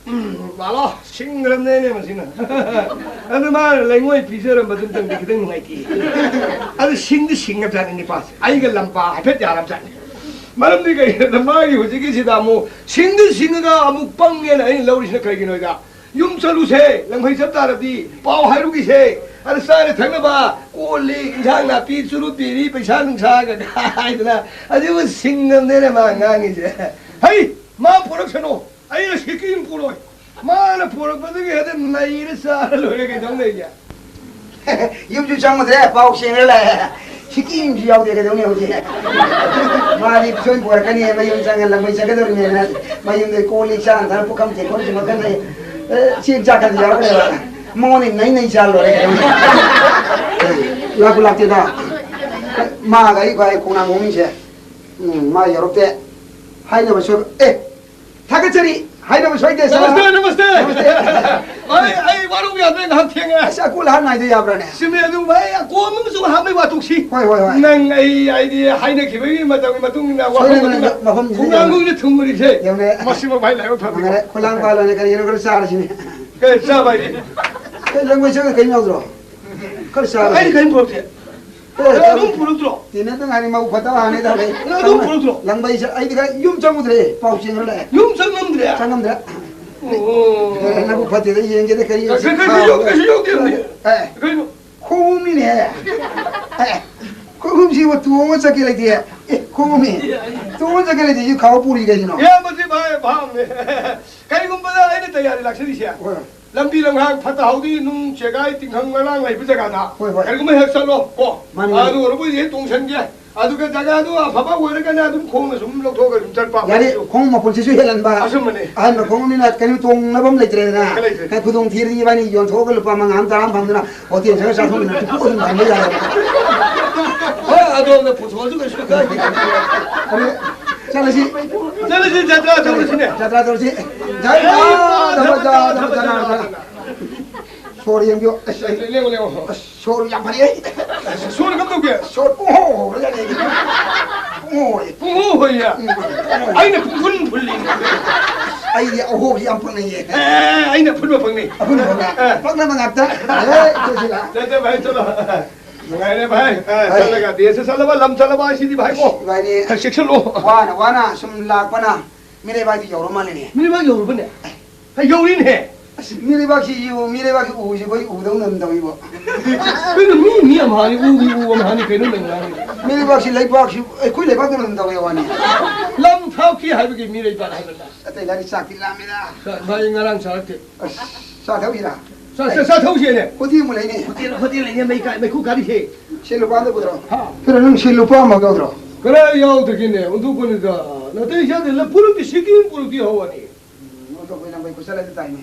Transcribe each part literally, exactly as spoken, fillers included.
ꯎꯝ, ꯂꯥꯛꯂꯣ, ꯁꯤꯡꯈ꯭ꯔꯕꯅꯦꯅꯦ ꯃꯁꯤꯅ꯫ ꯑꯗꯨ ꯃꯥꯅ ꯂꯩꯉꯣꯏ ꯄꯤꯖꯔꯝꯕꯗꯨꯝꯇꯪꯗꯤ ꯈꯤꯇꯪ ꯅꯨꯡꯉꯥꯏꯇꯦ꯫ ꯑꯗꯨ ꯁꯤꯡꯗꯤ ꯁꯤꯡꯉꯕꯖꯥꯠꯅꯤ ꯅꯤꯄꯥꯁꯦ꯫ ꯑꯩꯒ ꯂꯝꯕꯥ ꯍꯥꯏꯐꯦꯠ ꯌꯥꯔꯕꯖꯥꯠꯅꯤ꯫ ꯃꯔꯝꯗꯤ ꯀꯩꯒꯤꯅꯣꯗ ꯃꯥꯒꯤ ꯍꯧꯖꯤꯛꯀꯤꯁꯤꯗ ꯑꯃꯨꯛ ꯁꯤꯡꯗꯤ ꯁꯤꯡꯉꯒ ꯑꯃꯨꯛ ꯄꯪꯉꯦꯅ ꯑꯩꯅ ꯂꯧꯔꯤꯁꯤꯅ ꯀꯩꯒꯤꯅꯣꯗ, ꯌꯨꯝ ꯆꯠꯂꯨꯁꯦ, ꯂꯪꯐꯩ ꯆꯠ ꯇꯥꯔꯗꯤ ꯄꯥꯎ ꯍꯥꯏꯔꯨꯈꯤꯁꯦ, ꯑꯗ ꯆꯥꯅ ꯊꯛꯅꯕ ꯀꯣꯜ ꯂꯤꯛ, ꯏꯟꯁꯥꯡ ꯅꯥꯄꯤ, ꯆꯨꯔꯨꯞ ꯕꯤꯔꯤ, ꯄꯩꯁꯥ ꯅꯨꯡꯁꯥꯒ ꯍꯥꯏꯗꯅ, ꯑꯗꯨꯕꯨ ꯁꯤꯡꯉꯕꯅꯦꯅꯦ ꯃꯥ ꯉꯥꯡꯉꯤꯁꯦ꯫ ꯍꯩ, ꯃꯥ ꯄꯨꯔꯛꯁꯅꯨ꯫ ꯑꯩꯅ ꯁꯤꯀꯤꯝ ꯄꯨꯔꯣꯏ꯫ ꯃꯥꯅ ꯄꯨꯔꯛꯄꯗꯨꯒꯤ ꯍꯦꯛꯇ ꯅꯩꯔ ꯆꯥꯔ ꯂꯣꯏꯔꯦ, ꯀꯩꯗꯧ ꯂꯩꯒꯦ? ꯌꯨꯝꯁꯨ ꯆꯪꯉꯨꯗ꯭ꯔꯦ, ꯄꯥꯎ ꯁꯦꯡꯅ ꯂꯥꯛꯑꯦ꯫ ꯁꯤꯀꯤꯝꯁꯨ ꯌꯥꯎꯗꯦ, ꯀꯩꯗꯧꯅꯤ ꯍꯧꯖꯤꯛ? ꯃꯥꯗꯤ ꯁꯣꯏ ꯄꯨꯔꯛꯀꯅꯤ, ꯃꯌꯨꯝ ꯆꯪꯉ ꯂꯪꯕꯩ ꯆꯠꯀꯗꯧꯔꯤꯅꯦꯅ ꯃꯌꯨꯝꯗ ꯀꯣꯜ ꯂꯤꯛ ꯆꯥꯅ ꯊꯛꯅ ꯄꯨꯈꯝ ꯇꯦꯡꯀꯣꯠ ꯁꯨꯝꯕ ꯈꯟꯅꯩ꯫ ꯑꯦ, ꯆꯦꯡ ꯆꯥꯛꯀꯗꯤ ꯌꯥꯎꯔꯦꯕ꯫ ꯃꯉꯣꯟꯗ ꯅꯩ ꯅꯩ ꯆꯥ ꯂꯣꯏꯔꯦ, ꯀꯩꯗꯧꯅꯤ? ꯂꯥꯛꯄꯨ ꯂꯥꯛꯇꯦꯗ꯫ ꯃꯥꯒ ꯑꯩꯒ ꯑꯩ ꯈꯣꯡꯅꯥꯡ ꯍꯣꯡꯉꯤꯁꯦ꯫ ꯎꯝ, ꯃꯥ ꯌꯧꯔꯛꯇꯦ꯫ ꯍꯥꯏꯅꯕ ꯁꯣꯏꯕ꯫ ꯑꯦ, ꯊꯥꯒꯠꯆꯔꯤ꯫ ꯍꯥꯏꯅꯕ ꯁꯣꯏꯗꯦ, ꯁꯥꯔ꯫ ꯅꯃꯁꯇꯦ, ꯅꯃꯁꯇꯦ꯫ ꯅꯃꯁꯇꯦ꯫ ꯚꯥꯏ, ꯑꯩ ꯋꯥꯔꯧ ꯌꯥꯗ꯭ꯔꯦ, ꯉꯥꯏꯍꯥꯛ ꯊꯦꯡꯉꯦ꯫ ꯑꯁ, ꯑꯀꯣꯜ ꯑꯍꯥꯟ ꯍꯥꯏꯗ ꯌꯥꯕ꯭ꯔꯥꯅꯦ? ꯆꯨꯝꯃꯦ ꯑꯗꯨ, ꯚꯥꯏ, ꯑꯀꯣꯟꯕ ꯑꯃꯁꯨ ꯍꯥꯞꯅꯩ ꯋꯥꯊꯣꯛꯁꯤ꯫ ꯍꯣꯏ, ꯍꯣꯏ, ꯍꯣꯏ꯫ ꯅꯪ ꯑꯩ ꯍꯥꯏꯗꯤ ꯍꯥꯏꯅꯈꯤꯕꯒꯤ ꯃꯇꯝꯒꯤ ꯃꯇꯨꯡ ꯏꯟꯅ ꯁꯣꯏꯗꯅ ꯋꯥꯐꯝ ꯑꯗꯨꯅ ꯃꯐꯝꯁꯤꯗ ꯈꯣꯡꯅꯥꯡ ꯌꯧꯔꯦ꯫ ꯈꯣꯡꯅ ꯊꯨꯡꯕꯅꯤꯁꯦ꯫ ꯌꯧꯔꯦ꯫ ꯃꯁꯤꯃꯛ ꯚꯥꯏ ꯂꯥꯏꯕꯛ ꯐꯕꯅꯤ꯫ ꯌꯧꯔꯦ꯫ ꯈꯣꯂꯥꯡ ꯄꯥꯜꯂꯣꯅꯦ, ꯀꯔꯤꯅꯣ ꯈꯔ ꯆꯥꯔꯁꯤꯅꯦ꯫ ꯀꯩ ꯆꯥꯕ ꯍꯥꯏꯗꯤ? ꯀꯩ ꯂꯪꯕꯩ ꯆꯪꯉ ꯀꯩꯅꯣ ꯌꯥꯎꯗ꯭ꯔꯣ? ꯈꯔ ꯆꯥꯔꯁꯤ꯫ ꯑꯩꯗꯤ ꯀꯔꯤꯝ ꯄꯨꯔꯛꯇꯦ꯫ ꯑꯦ, ꯅꯪ ꯑꯗꯨꯝ ꯄꯨꯔꯛꯇ꯭ꯔꯣ? ꯇꯤꯟꯅꯗ ꯉꯥꯏꯔꯤ, ꯃꯧ ꯐꯠꯇꯕ ꯍꯥꯟꯅꯩ ꯇꯧꯔꯦ꯫ ꯅꯪ ꯑꯗꯨꯝ ꯄꯨꯔꯛꯇ꯭ꯔꯣ? ꯂꯪꯕꯩ ꯆꯠ-, ꯑꯩꯗꯤ ꯈꯔ ꯌꯨꯝ ꯆꯪꯉꯨꯗ꯭ꯔꯦ, ꯄꯥꯎ ꯆꯦꯟꯈ꯭ꯔ ꯂꯥꯛꯑꯦ꯫ ꯌꯨꯝ ꯆꯪꯉꯝꯗ꯭ꯔꯦ? ꯆꯪꯉꯝꯗ꯭ꯔꯦ꯫ ꯑꯣ꯫ ꯑꯦ, ꯅꯕꯨꯛ ꯐꯠꯇꯦꯗ, ꯌꯦꯡꯒꯦꯗ ꯀꯔꯤ ꯀꯩ-, ꯀꯩ-, ꯀꯩꯁꯨ ꯌꯥꯎ-, ꯀꯩꯁꯨ ꯌꯥꯎꯗꯦ, ꯌꯥꯎꯗꯦ꯫ ꯑꯦ, ꯀꯩꯅꯣ? ꯈꯣꯡꯎꯞꯅꯤꯅꯦ꯫ ꯑꯦ, ꯈꯣꯡꯎꯞꯁꯤꯕꯨ ꯇꯣꯡꯉ ꯆꯠꯀꯦ ꯂꯩꯇꯦ꯫ ꯑꯦ, ꯈꯣꯡꯎꯞꯅꯤ꯫ ꯇꯣꯡꯉ ꯆꯠꯀꯦ ꯂꯩꯇꯦ, ꯁꯤ ꯈꯥꯎ ꯄꯨꯔꯤ ꯀꯩꯒꯤꯅꯣ? ꯏꯌꯥꯝꯕꯁꯤ ꯚꯥꯏ ꯚꯥꯞꯅꯦ꯫ ꯀꯔꯤꯒꯨꯝꯕꯗ ꯑꯩꯅ ꯇꯌꯥꯔꯤ ꯂꯥꯛꯆꯔꯤꯁꯦ꯫ ꯍꯣꯏ꯫ ꯂꯝꯕꯤ ꯂꯝꯍꯥꯡ ꯐꯠꯇ ꯍꯥꯎꯗꯤ ꯅꯨꯡ ꯆꯦꯒꯥꯏ ꯇꯤꯡꯈꯪ ꯃꯔꯥꯡ ꯂꯩꯕ ꯖꯒꯥꯗ ꯍꯣꯏ, ꯍꯣꯏ꯫ ꯀꯔꯤꯒꯨꯝꯕ ꯍꯦꯛ ꯆꯠꯂꯣ ꯀꯣ꯫ ꯃꯥꯅꯤ, ꯃꯥꯅꯤ꯫ ꯑꯗꯨ ꯑꯣꯏꯔꯕꯨꯗꯤ ꯍꯦꯛ ꯇꯣꯡꯁꯟꯒꯦ꯫ ꯑꯗꯨꯒ ꯖꯒꯥꯗꯨ ꯑꯐꯕ ꯑꯣꯏꯔꯒꯅ ꯑꯗꯨꯝ ꯈꯣꯡꯅ ꯁꯨꯝ ꯂꯧꯊꯣꯛꯑꯒ ꯑꯗꯨꯝ ꯆꯠꯄ꯫ ꯌꯥꯅꯤ, ꯈꯣꯡꯎꯞ ꯃꯄꯨꯟꯁꯤꯁꯨ ꯍꯦꯜꯍꯟꯕ꯫ ꯑꯆꯨꯝꯕꯅꯤ꯫ ꯑꯍꯟꯕ ꯈꯣꯡꯎꯞꯅꯤꯅ ꯀꯔꯤꯝ ꯇꯣꯡꯅꯕ ꯑꯃ ꯂꯩꯇ꯭ꯔꯦꯗꯅ꯫ ꯂꯩꯇ꯭ꯔꯦ꯫ ꯈꯔ ꯈꯨꯗꯣꯡ ꯊꯤꯔꯗꯤ ꯏꯕꯥꯅꯤ ꯌꯣꯟꯊꯣꯛꯑꯒ ꯂꯨꯄꯥ ꯃꯉꯥ ꯑꯃ, ꯇꯔꯥ ꯑꯃ ꯐꯪꯗꯅ ꯍꯣꯇꯦꯜ ꯆꯠꯂꯒ ꯆꯥꯊꯣꯛꯃꯤꯟꯅ ꯇꯨꯝꯊꯣꯛ ꯑꯗꯨꯝ ꯊꯝꯕ ꯌꯥꯔꯦꯕ꯫ ꯍꯣꯏ, ꯑꯗꯣꯝꯅ ꯄꯨꯊꯣꯛꯑꯁꯨ ꯀꯩꯁꯨ ꯀꯥꯏꯗꯦ꯫ ꯑꯗꯨ ꯆꯠꯂꯁꯤ꯫ ꯆꯠꯂꯁꯤ, ꯖꯇ꯭ꯔꯥ ꯇꯧꯔꯁꯤꯅꯦ꯫ ꯖꯇ꯭ꯔꯥ ꯇꯧꯔꯁꯤ꯫ ꯖꯥꯏ ꯃꯥ, ꯙꯝꯃ ꯆꯥ, ꯙꯝꯃ ꯆꯥ, ꯙꯝꯃ ꯆꯥ꯫ ꯁꯣꯔ ꯌꯦꯡꯕꯤꯌꯨ꯫ ꯑꯁ, ꯑꯩ ꯂꯦꯡꯉꯣ, ꯂꯦꯡꯉꯣ꯫ ꯑꯁ, ꯁꯣꯔ ꯌꯥꯝ ꯐꯔꯦ ꯑꯩ꯫ ꯁꯣꯔ ꯀꯝꯗꯧꯒꯦ? ꯁꯣꯔ ꯄꯨꯡꯍꯣ ꯍꯣꯔꯖꯥꯠꯅꯤ ꯑꯩꯗꯤ꯫ ꯄꯨꯡꯍꯣ ꯍꯣꯔꯦ꯫ ꯄꯨꯡꯍꯣ ꯍꯣꯏꯌꯦ? ꯎꯝ, ꯄꯨꯡꯍꯣ ꯍꯣꯔꯦ꯫ ꯑꯩꯅ ꯄꯨꯡꯐꯨꯟ ꯐꯨꯜꯂꯤ꯫ ꯑꯩꯗꯤ ꯑꯍꯣꯕꯁꯤ ꯌꯥꯝ ꯄꯛꯅꯩꯌꯦ꯫ ꯑꯦ, ꯑꯩꯅ ꯑꯐꯨꯟꯕ ꯄꯛꯅꯩ꯫ ꯑꯐꯨꯟꯕ ꯄꯛꯅꯩ꯫ ꯑꯦ꯫ ꯄꯛꯅꯕ ꯉꯥꯛꯇ꯫ ꯑꯦ, ꯇꯧꯁꯤꯜꯂ꯫ ꯆꯠꯁꯦ ꯚꯥꯏ, ꯆꯠꯂꯣ꯫ ꯅꯨꯡꯉꯥꯏꯔꯦ ꯚꯥꯏ꯫ ꯑꯦ, ꯍꯣꯏ꯫ ꯆꯠꯂꯒ ꯗꯦꯁꯇ ꯆꯠꯂꯕ, ꯂꯝ ꯆꯠꯂꯕ ꯍꯥꯏꯁꯤꯗꯤ ꯚꯥꯏ ꯀꯣ꯫ ꯏꯕꯥꯅꯤ ꯈꯔ ꯆꯦꯛꯁꯤꯜꯂꯣ꯫ ꯋꯥꯅ ꯋꯥꯅ ꯁꯨꯝ ꯂꯥꯛꯄꯅ ꯃꯤꯔꯩꯕꯥꯛꯇꯤ ꯌꯧꯔ ꯃꯥꯜꯂꯦꯅꯦ꯫ ꯃꯤꯔꯩꯕꯥꯛ ꯌꯧꯔꯕꯅꯦ? ꯑꯦ, ꯌꯧꯔꯤꯅꯦ꯫ ꯑꯁ, ꯃꯤꯔꯩꯕꯥꯛꯁꯤ ꯌꯦꯡꯉꯨ, ꯃꯤꯔꯩꯕꯥꯛꯀꯤ ꯎꯁꯤ ꯑꯩꯈꯣꯏ ꯎꯗꯧꯅ ꯑꯗꯨꯝ ꯇꯧꯏꯕꯣ꯫ ꯀꯩꯅꯣ, ꯃꯤ, ꯃꯤ ꯑꯃꯍꯥꯅꯤ, ꯎꯒꯤ ꯎ ꯑꯃꯍꯥꯅꯤ, ꯀꯩꯅꯣ ꯅꯪ ꯉꯥꯡꯉꯤꯗꯣ? ꯃꯤꯔꯩꯕꯥꯛꯁꯤ ꯂꯩꯕꯥꯛꯁꯤ ꯑꯩꯈꯣꯏ ꯂꯩꯕꯥꯛꯇꯧꯅ ꯑꯗꯨꯝ ꯇꯧꯏ ꯋꯥꯅꯤ꯫ ꯂꯝ ꯊꯥꯎꯈꯤ ꯍꯥꯏꯕꯒꯤ ꯃꯤꯔꯩꯕꯥꯛ ꯍꯥꯏꯕ ꯅꯠꯇꯦ꯫ ꯑꯇꯩ ꯂꯥꯏꯔꯤꯛ ꯆꯥꯛꯇꯤ ꯂꯥꯝꯃꯦꯗ꯫ ꯆꯥ-, ꯚꯥꯏ, ꯉꯔꯥꯡ ꯆꯥꯔꯛꯇꯦ꯫ ꯑꯁ, ꯆꯥ ꯊꯛꯎꯁꯤꯔꯥ? ꯆꯥ-, ꯆꯥ-, ꯆꯥꯊꯧꯁꯤꯅꯦ꯫ ꯍꯣꯇꯦꯜ ꯑꯃ ꯂꯩꯅꯦ꯫ ꯍꯣꯇꯦꯜ, ꯍꯣꯇꯦꯜ ꯂꯩꯅꯦ, ꯃꯩ ꯀꯥ-, ꯃꯩꯈꯨ ꯀꯥꯔꯤꯁꯦ꯫ ꯁꯦ ꯂꯨꯄꯥ ꯑꯝꯇ ꯄꯨꯊꯣꯔꯛꯑꯣ꯫ ꯍꯥ? ꯀꯩꯅꯣ, ꯅꯪ ꯁꯦ ꯂꯨꯄꯥ ꯑꯃ ꯌꯥꯎꯗ꯭ꯔꯣ? ꯀꯗꯥꯏ ꯌꯥꯎꯗꯒꯦꯅꯦ? ꯑꯣꯟꯊꯣꯛꯄꯅꯤꯗ꯫ ꯅꯥꯇꯩ ꯆꯥꯗꯦ꯫ ꯂ-, ꯄꯨꯔꯛꯇꯤ ꯁꯤꯀꯤ ꯑꯃ ꯄꯨꯔꯛꯇꯤ ꯍꯧꯔꯅꯤ꯫ ꯎꯝ, ꯑꯣꯟꯊꯣꯛꯄꯅꯤ, ꯅꯪ ꯃꯩꯈꯨ ꯆꯠꯂꯗꯤ ꯇꯥꯏꯅꯦ꯫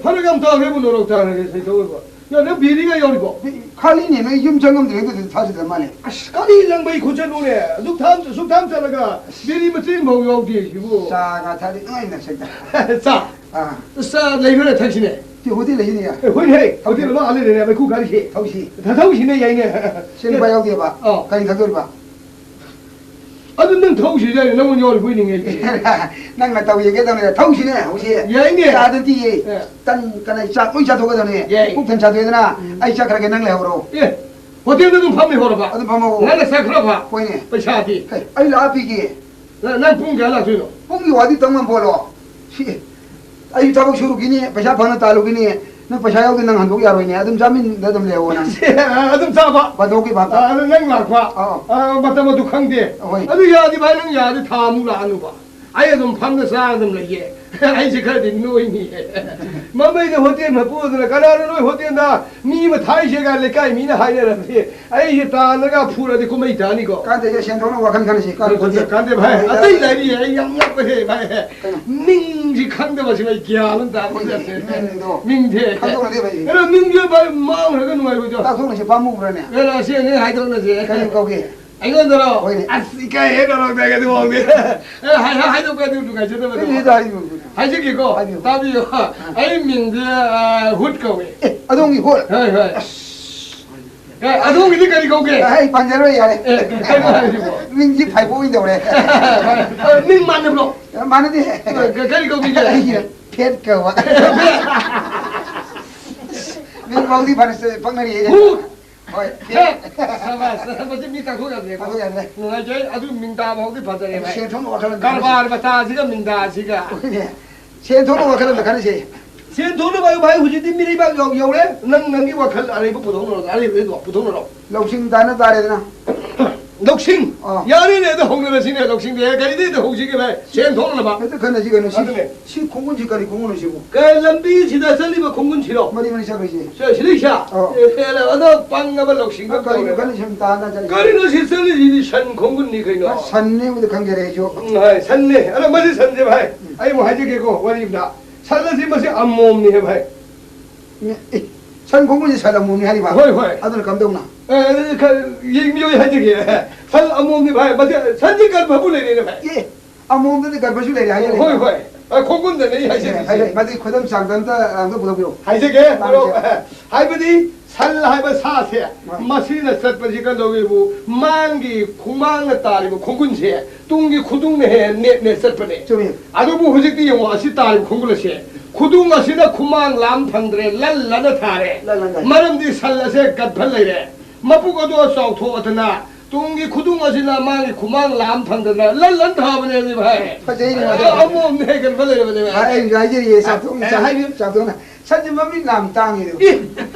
ꯐꯔꯛ ꯌꯥꯝ ꯇꯥꯈ꯭ꯔꯦꯕꯨ, ꯅꯣꯔꯣꯛ ꯇꯥꯈ꯭ꯔꯒꯦ, ꯁꯩꯇꯧ ꯑꯣꯏꯕ꯫ ꯌꯥ, ꯅꯪ ꯕꯤꯔꯤꯒ ꯌꯥꯎꯔꯤꯕꯣ? ꯈꯥꯂꯤꯅꯦ, ꯅꯣꯏ ꯌꯨꯝ ꯆꯪꯉꯝꯗ꯭ꯔꯤꯉꯩꯗꯨꯗ ꯊꯥꯖꯗ꯭ꯔ ꯃꯥꯜꯂꯦ꯫ ꯑꯁ, ꯀꯔꯤ ꯂꯪꯕꯩ ꯈꯨꯠꯆꯠꯅꯨꯅꯦ? ꯑꯗꯨꯛ ꯊꯥꯝ, ꯑꯁꯨꯛ ꯊꯥꯝ ꯆꯠꯂꯒ ꯕꯤꯔꯤ ꯃꯆꯦꯠ ꯑꯃꯐꯥꯎ ꯌꯥꯎꯗꯦ ꯁꯤꯕꯨ꯫ ꯆꯥꯒ ꯊꯛꯑꯗꯤ ꯅꯨꯡꯉꯥꯏꯅ ꯁꯩꯇ꯫ ꯆꯥ? ꯑꯥ꯫ ꯆꯥ ꯂꯩꯕ꯭ꯔꯥ ꯊꯛꯁꯤꯅꯦ? ꯁꯤ ꯍꯣꯇꯦꯜ ꯂꯩꯁꯤꯅꯦ꯫ ꯑꯦ, ꯍꯣꯏꯅꯦ, ꯍꯣꯇꯦꯜ ꯑꯃ ꯑꯥ ꯂꯩꯔꯦꯅꯦ, ꯃꯩꯈꯨ ꯀꯥꯔꯤꯁꯦ꯫ ꯊꯧꯁꯤ꯫ ꯊ-, ꯊꯧꯁꯤꯅꯦ, ꯌꯥꯏꯅꯦ꯫ ꯁꯤ ꯂꯨꯄꯥ ꯌꯥꯎꯗꯦꯕ꯫ ꯑꯥ꯫ ꯀꯔꯤ ꯊꯛꯇꯣꯔꯤꯕ? ꯑꯗꯨ ꯅꯪ ꯊꯧꯁꯤ ꯌꯥꯏꯅꯦ, ꯅꯪꯉꯣꯟꯗ ꯌꯥꯎꯔꯤ ꯀꯣꯏꯅꯤꯡꯉꯦ ꯑꯩꯗꯤ꯫ ꯅꯪꯅ ꯇꯧ ꯌꯦꯡꯒꯦ ꯇꯧꯅꯦ, ꯊꯧꯁꯤꯅꯦ ꯍꯧꯖꯤꯛ꯫ ꯌꯥꯏꯅꯦ꯫ ꯆꯥ ꯅꯠꯇꯤꯌꯦ꯫ ꯑꯦ꯫ ꯇꯟ ꯀꯅꯥ ꯆꯥꯛ ꯂꯣꯏ ꯆꯥꯊꯣꯛꯀꯗꯕꯅꯦ꯫ ꯌꯥꯏ꯫ ꯄꯨꯛ ꯊꯟ ꯆꯥꯊꯣꯛꯑꯦꯗꯅ, ꯎꯝ꯫ ꯑꯩ ꯆꯠꯈ꯭ꯔꯒꯦ, ꯅꯪ ꯂꯩꯍꯧꯔꯣ꯫ ꯑꯦ, ꯍꯣꯇꯦꯜꯗ ꯑꯗꯨꯝ ꯐꯝ ꯂꯩꯍꯧꯔꯕ? ꯑꯗꯨꯝ ꯐꯝꯍꯧꯔꯣ꯫ ꯅꯪꯅ ꯆꯠꯈ꯭ꯔꯕ? ꯍꯣꯏꯅꯦ꯫ ꯄꯩꯁꯥꯗꯤ? ꯍꯦ, ꯑꯩ ꯂꯥꯛꯑ ꯄꯤꯒꯦ꯫ ꯅ-, ꯅꯪ ꯄꯨꯡ ꯀꯌꯥ ꯂꯥꯛꯇꯣꯏꯅꯣ? ꯄꯨꯡꯒꯤ ꯋꯥꯗꯤ ꯇꯝ ꯉꯝꯄꯣꯠꯂꯣ꯫ ꯁꯤ, ꯑꯩ ꯊꯕꯛ ꯁꯨꯔꯨꯈꯤꯅꯤ, ꯄꯩꯁꯥ ꯐꯪꯅ ꯇꯥꯜꯂꯨꯈꯤꯅꯤ꯫ ꯅꯪ ꯄꯩꯁꯥ ꯌꯥꯎꯗꯦ, ꯅꯪ ꯍꯟꯗꯣꯛ ꯌꯥꯔꯣꯏꯅꯦ꯫ ꯑꯗꯨꯝ ꯆꯥꯃꯤꯟꯗ ꯑꯗꯨꯝ ꯂꯩꯍꯧꯑꯣ ꯅꯪ꯫ ꯑꯗꯨꯝ ꯆꯥꯕ? ꯕꯟꯊꯣꯛꯀꯤ ꯚꯥꯞꯇ꯫ ꯑ, ꯑꯗꯨ ꯅꯪ ꯂꯥꯛꯄ? ꯑꯥ꯫ ꯑ, ꯃꯇꯝ ꯑꯗꯨ ꯈꯪꯗꯦ꯫ ꯍꯣꯏ꯫ ꯑꯗꯨ ꯌꯥꯔꯗꯤ ꯚꯥꯏ, ꯅꯪ ꯌꯥꯔꯗꯤ ꯊꯥ ꯑꯃꯨꯛ ꯂꯥꯛꯑꯅꯨꯕ꯫ ꯑꯩ ꯑꯗꯨꯝ ꯐꯝꯅ ꯆꯥꯔ ꯑꯗꯨꯝ ꯂꯩꯌꯦ꯫ ꯑꯩꯁꯦ ꯈꯔꯗꯤ ꯅꯣꯏꯅꯤ꯫ ꯃꯃꯩꯗ ꯍꯣꯇꯦꯜ ꯃꯄꯨ ꯑꯗꯨꯅ, "ꯀꯅꯥꯅꯣ ꯅꯣꯏ ꯍꯣꯇꯦꯜꯗ ꯃꯤ ꯑꯃ ꯊꯥꯏꯁꯦꯒ?" ꯂꯩꯀꯥꯏ ꯃꯤꯅ ꯍꯥꯏꯅꯔꯕꯗꯤ ꯑꯩꯁꯦ ꯇꯥꯜꯂꯒ ꯐꯨꯔꯗꯤ ꯀꯨꯝꯍꯩ ꯇꯥꯅꯤꯀꯣ꯫ ꯀꯥꯟꯗꯦ, ꯁꯦꯟ ꯊꯣꯛꯅꯕ ꯋꯥꯈꯜ ꯈꯟꯅꯁꯤ꯫ ꯀꯥꯟꯗꯦ, ꯀꯥꯟꯗꯦ, ꯀꯥꯟꯗꯦ ꯚꯥꯏ꯫ ꯍꯣꯏ, ꯑꯇꯩ ꯌꯥꯔꯦ꯫ ꯂꯩꯔꯤ, ꯑꯩ ꯌꯥꯝ ꯉꯛꯄꯁꯦ ꯚꯥꯏ꯫ ꯀꯩꯅꯣ? ꯃꯤꯡꯁꯤ ꯈꯪꯗꯕꯁꯤ ꯚꯥꯏ, ꯒ꯭ꯌꯥꯟ ꯑꯃ ꯇꯥꯕ ꯍꯣꯏꯅꯦ, ꯅꯠꯇꯦ꯫ ꯃꯤꯡꯗꯣ ꯃꯤꯡꯁꯦ꯫ ꯈꯪꯗꯣꯛꯅꯗꯦ ꯚꯥꯏ꯫ ꯀꯩꯅꯣ, ꯃꯤꯡꯁꯦ ꯚꯥꯏ ꯃꯥꯡꯈ꯭ꯔꯒ ꯅꯨꯡꯉꯥꯏꯔꯣꯏꯗ꯭ꯔꯣ? ꯇꯥꯛꯊꯣꯛꯅꯁꯤ, ꯄꯥꯝꯃꯨꯕ꯭ꯔꯅꯦ? ꯀꯩꯅꯣ, ꯑꯁꯤ ꯑꯅꯤ ꯍꯥꯏꯗꯣꯛꯅꯁꯦ꯫ ꯀꯔꯤ ꯀꯧꯒꯦ? ꯑꯩꯉꯣꯟꯗꯔꯣ? ꯍꯣꯏꯅꯦ꯫ ꯑꯁ, ꯏꯀꯥꯏꯍꯦ, ꯅꯔꯣꯛꯇꯒꯗꯤ ꯃꯑꯣꯡꯗꯤ꯫ ꯑꯦ, ꯍꯥꯏ-, ꯍꯥꯏ-, ꯍꯥꯏꯗꯣꯛꯄ ꯑꯗꯨ ꯅꯨꯡꯉꯥꯏꯖꯗꯕꯗꯣ꯫ ꯀꯔꯤ ꯍꯥꯏꯗꯣꯛ-, ꯍꯥꯏꯗꯣꯛ-, ꯍꯥꯏꯖꯒꯦꯀꯣ? ꯍꯥꯏꯕꯤꯌꯨ꯫ ꯇꯥꯕꯤꯌꯨ꯫ ꯑꯩ ꯃꯤꯡꯁꯦ, ꯑ, ꯍꯨꯠ ꯀꯧꯋꯦ꯫ ꯑꯦ, ꯑꯗꯣꯝꯒꯤ ꯍꯨꯠ? ꯍꯣꯏ, ꯍꯣꯏ꯫ ꯑꯁ, ꯑꯦ, ꯑꯗꯣꯝꯒꯤꯗꯤ ꯀꯔꯤ ꯀꯧꯒꯦ? ꯑꯩ ꯄꯟꯖꯔꯣꯏ, ꯌꯥꯔꯦ꯫ ꯑꯦ, ꯀꯩꯅꯣ ꯍꯥꯏꯁꯤꯕꯣ? ꯃꯤꯡꯁꯤ ꯐꯥꯏꯕꯣꯛ ꯑꯣꯏꯅ ꯇꯧꯔꯦ꯫ ꯑ, ꯃꯤꯡ ꯃꯥꯟꯅꯕ꯭ꯔꯣ? ꯃꯥꯟꯅꯗꯦ꯫ ꯑ, ꯀ-, ꯀꯔꯤ ꯀꯧꯕꯤꯒꯦ? ꯑꯩꯒꯤꯅ ꯐꯦꯠ ꯀꯧꯕ꯫ ꯃꯤꯡ ꯐꯥꯎꯗꯤ ꯐꯅ ꯄꯛꯅꯔꯤꯌꯦ꯫ ꯍꯨ! ꯍꯣꯏ, ꯐꯦꯠ꯫ ꯁꯕꯥꯁ, ꯃꯁꯤ ꯃꯤ ꯇꯥꯛꯊꯣꯛ ꯌꯥꯗ꯭ꯔꯦꯀꯣ꯫ ꯇꯥꯛꯊꯣꯛ ꯌꯥꯗ꯭ꯔꯦ꯫ ꯅꯨꯡꯉꯥꯏꯖꯩ, ꯑꯗꯨ ꯃꯤꯡ ꯇꯥꯕ ꯐꯥꯎꯗꯤ ꯐꯖꯔꯦ, ꯚꯥꯏ꯫ ꯁꯦꯟ ꯊꯣꯛꯅꯕ ꯋꯥꯈꯜ ꯑꯃ ꯈꯜꯂꯁꯤ꯫ ꯀꯔꯕꯥꯔ ꯃꯆꯥꯁꯤꯒ ꯃꯤꯡꯗꯥꯁꯤꯒ꯫ ꯍꯣꯏꯅꯦ꯫ ꯁꯦꯟ ꯊꯣꯛꯅꯕ ꯋꯥꯈꯜ ꯑꯃ ꯈꯜꯂꯁꯤ꯫ ꯁꯦꯟ ꯊꯣꯛꯅꯕ ꯍꯥꯏꯕꯨ ꯚꯥꯏ, ꯍꯧꯖꯤꯛꯇꯤ ꯃꯤꯔꯩꯕꯥꯛ ꯌꯧ-, ꯌꯧꯔꯦ꯫ ꯅꯪ ꯅꯪꯒꯤ ꯋꯥꯈꯜ ꯑꯔꯩꯕ ꯄꯨꯊꯣꯛꯅꯔꯣ, ꯑꯔꯩꯕꯗꯣ ꯄꯨꯊꯣꯛꯅꯔꯣ꯫ ꯂꯧꯁꯤꯡ ꯇꯥꯟꯅ ꯇꯥꯔꯦꯗꯅ꯫ ꯂꯧꯁꯤꯡ? ꯑꯥ꯫ ꯌꯥꯔꯦꯅꯦ, ꯑꯗꯣ ꯍꯧꯅꯔꯁꯤꯅꯦ, ꯂꯧꯁꯤꯡꯗꯤ꯫ ꯀꯔꯤꯗꯤ ꯑꯗꯣ ꯍꯧꯁꯤꯒꯦ ꯚꯥꯏ, ꯁꯦꯟ ꯊꯣꯛꯅꯕ꯫ ꯍꯦꯛꯇ ꯈꯟꯅꯁꯤ ꯀꯩꯅꯣ, ꯁꯤ, ꯑꯗꯨꯅꯦ꯫ ꯁꯤ ꯈꯣꯡꯒꯨꯟꯁꯤ ꯀꯔꯤ ꯈꯣꯡꯒꯨꯟꯅꯣ ꯁꯤꯕꯨ? ꯀ-, ꯂꯝꯕꯤꯁꯤꯗ ꯆꯠꯂꯤꯕ ꯈꯣꯡꯒꯨꯟꯁꯤꯔꯣ? ꯃꯔꯤ ꯃꯔꯤ ꯆꯠꯈ꯭ꯔꯤꯁꯦ꯫ ꯁꯦ, ꯁꯤꯗꯩꯁꯤꯗ? ꯑꯥ꯫ ꯑꯦ, ꯑꯦ, ꯑꯗꯣ ꯄꯪꯉꯕ ꯂꯧꯁꯤꯡ ꯑꯃ ꯀꯔꯤꯅꯣ ꯇꯧꯔꯦ꯫ ꯈꯜꯂꯤꯁꯤ ꯁꯨꯝ ꯇꯥꯟꯅ ꯆꯠꯂꯤꯁꯦ? ꯀꯔꯤꯅꯣ ꯁꯤ ꯆꯠꯂꯤꯁꯤꯗꯤ ꯁꯟ ꯈꯣꯡꯒꯨꯟꯅꯤ ꯀꯩꯅꯣ? ꯑꯁ, ꯁꯟꯅꯦꯕꯨꯗꯤ ꯈꯪꯖꯔꯦ ꯑꯩꯁꯨ꯫ ꯎꯝ, ꯍꯣꯏ, ꯁꯟꯅꯦ꯫ ꯑꯗꯣ ꯃꯁꯤ ꯁꯟꯁꯦ ꯚꯥꯏ, ꯎꯝ꯫ ꯑꯩ ꯑꯃꯨꯛ ꯍꯥꯏꯖꯒꯦꯀꯣ, ꯋꯥꯔꯤ ꯑꯝꯗ꯫ ꯁꯟ ꯑꯁꯤ ꯃꯁꯤ ꯑꯃꯣꯝꯅꯤ ꯍꯦ ꯚꯥꯏ꯫ ꯑꯦ, ꯁꯟ ꯈꯣꯡꯒꯨꯟꯁꯦ ꯁꯟ ꯑꯃꯣꯝꯅꯤ ꯍꯥꯏꯔꯤꯕ? ꯍꯣꯏ, ꯍꯣꯏ꯫ ꯑꯗꯨꯅ ꯀꯝꯗꯧꯅ? ꯑꯦ, ꯑꯗꯨꯗꯤ ꯈꯔ ꯌꯦꯡꯕꯤꯌꯨ, ꯑꯩ ꯍꯥꯏꯖꯒꯦ꯫ ꯁꯟ ꯑꯃꯣꯝꯅꯤ ꯚꯥꯏ, ꯃꯁꯤ ꯁꯟꯁꯤ ꯒꯔꯚꯕꯨ ꯂꯩꯔꯦꯅꯦ ꯚꯥꯏ꯫ ꯑꯦ, ꯑꯃꯣꯝꯗꯗꯤ ꯒꯔꯚꯁꯨ ꯂꯩꯔꯦ ꯍꯥꯏꯌꯦ꯫ ꯍꯣꯏ, ꯍꯣꯏ꯫ ꯑ, ꯈꯣꯡꯒꯨꯟꯗꯅꯦ ꯑꯩ ꯍꯥꯏꯖꯔꯤꯁꯦ꯫ ꯍꯥꯏ, ꯍꯥꯏ, ꯃꯗꯨꯒꯤ ꯈꯨꯗꯝ ꯆꯥꯡꯗꯝꯇ ꯑꯝꯇ ꯄꯨꯊꯣꯛꯄꯤꯔꯛꯎ꯫ ꯍꯥꯏꯖꯒꯦ, ꯇꯥꯡꯁꯦ꯫ ꯃꯔꯨꯞ꯫ ꯍꯥꯏꯕꯗꯤ ꯁꯟ ꯍꯥꯏꯕ ꯁꯥꯁꯦ, ꯍꯣꯏ꯫ ꯃꯁꯤꯅ ꯆꯠꯄꯁꯤ ꯀꯝꯗꯧꯋꯦꯕꯨ, ꯃꯥꯡꯒꯤ ꯈꯣꯡꯃꯥꯡꯅ ꯇꯥꯔꯤꯕ ꯈꯣꯡꯒꯨꯟꯁꯦ ꯇꯨꯡꯒꯤ ꯈꯨꯗꯨꯡꯅ ꯍꯦꯛ ꯅꯦꯠ ꯅꯦꯠ ꯆꯠꯄꯅꯦ꯫ ꯆꯨꯝꯃꯤ꯫ ꯑꯗꯨꯕꯨ ꯍꯧꯖꯤꯛꯇꯤ ꯌꯦꯡꯉꯣ, ꯑꯁꯤ ꯇꯥꯔꯤꯕ ꯈꯣꯡꯒꯨꯟ ꯑꯁꯦ, ꯈꯨꯗꯨꯡ ꯑꯁꯤꯅ ꯈꯨꯃꯥꯡ ꯂꯥꯝ ꯐꯪꯗ꯭ꯔꯦ, ꯂꯟ ꯂꯟꯅ ꯊꯥꯔꯦ꯫ ꯂꯟ ꯂꯟꯅ ꯊꯥꯔꯦ꯫ ꯃꯔꯝꯗꯤ ꯁꯟ ꯑꯁꯦ ꯒꯠꯐꯠ ꯂꯩꯔꯦ꯫ ꯃꯄꯨꯛ ꯑꯗꯣ ꯆꯥꯎꯊꯣꯛꯑꯗꯅ ꯇꯨꯡꯒꯤ ꯈꯨꯗꯨꯡ ꯑꯁꯤꯅ ꯃꯥꯒꯤ ꯈꯨꯃꯥꯡ ꯂꯥꯝ ꯐꯪꯗꯗꯅ ꯂꯟ ꯂꯟ ꯊꯥꯕꯅꯦ ꯍꯥꯏꯕꯅꯦ ꯚꯥꯏ꯫ ꯐꯖꯩꯅꯦ, ꯐꯖꯩ꯫ ꯑꯃꯣꯝꯅ ꯍꯦꯟꯒꯠꯄ ꯂꯩꯔꯕꯅꯦ ꯚꯥꯏ꯫ ꯚꯥꯏ, ꯑꯩ ꯍꯥꯏꯖꯔꯤꯌꯦ, ꯆꯥꯎꯊꯣꯛꯅ, ꯑꯦ, ꯆꯥꯎꯊꯣꯛꯅ, ꯍꯥꯏꯕꯤꯌꯨ꯫ ꯆꯥꯎꯊꯣꯛꯅ꯫ ꯁꯟꯁꯦ ꯃꯃꯤꯠ ꯌꯥꯝ ꯇꯥꯡꯉꯤ ꯑꯗꯨ꯫ ꯑꯦ,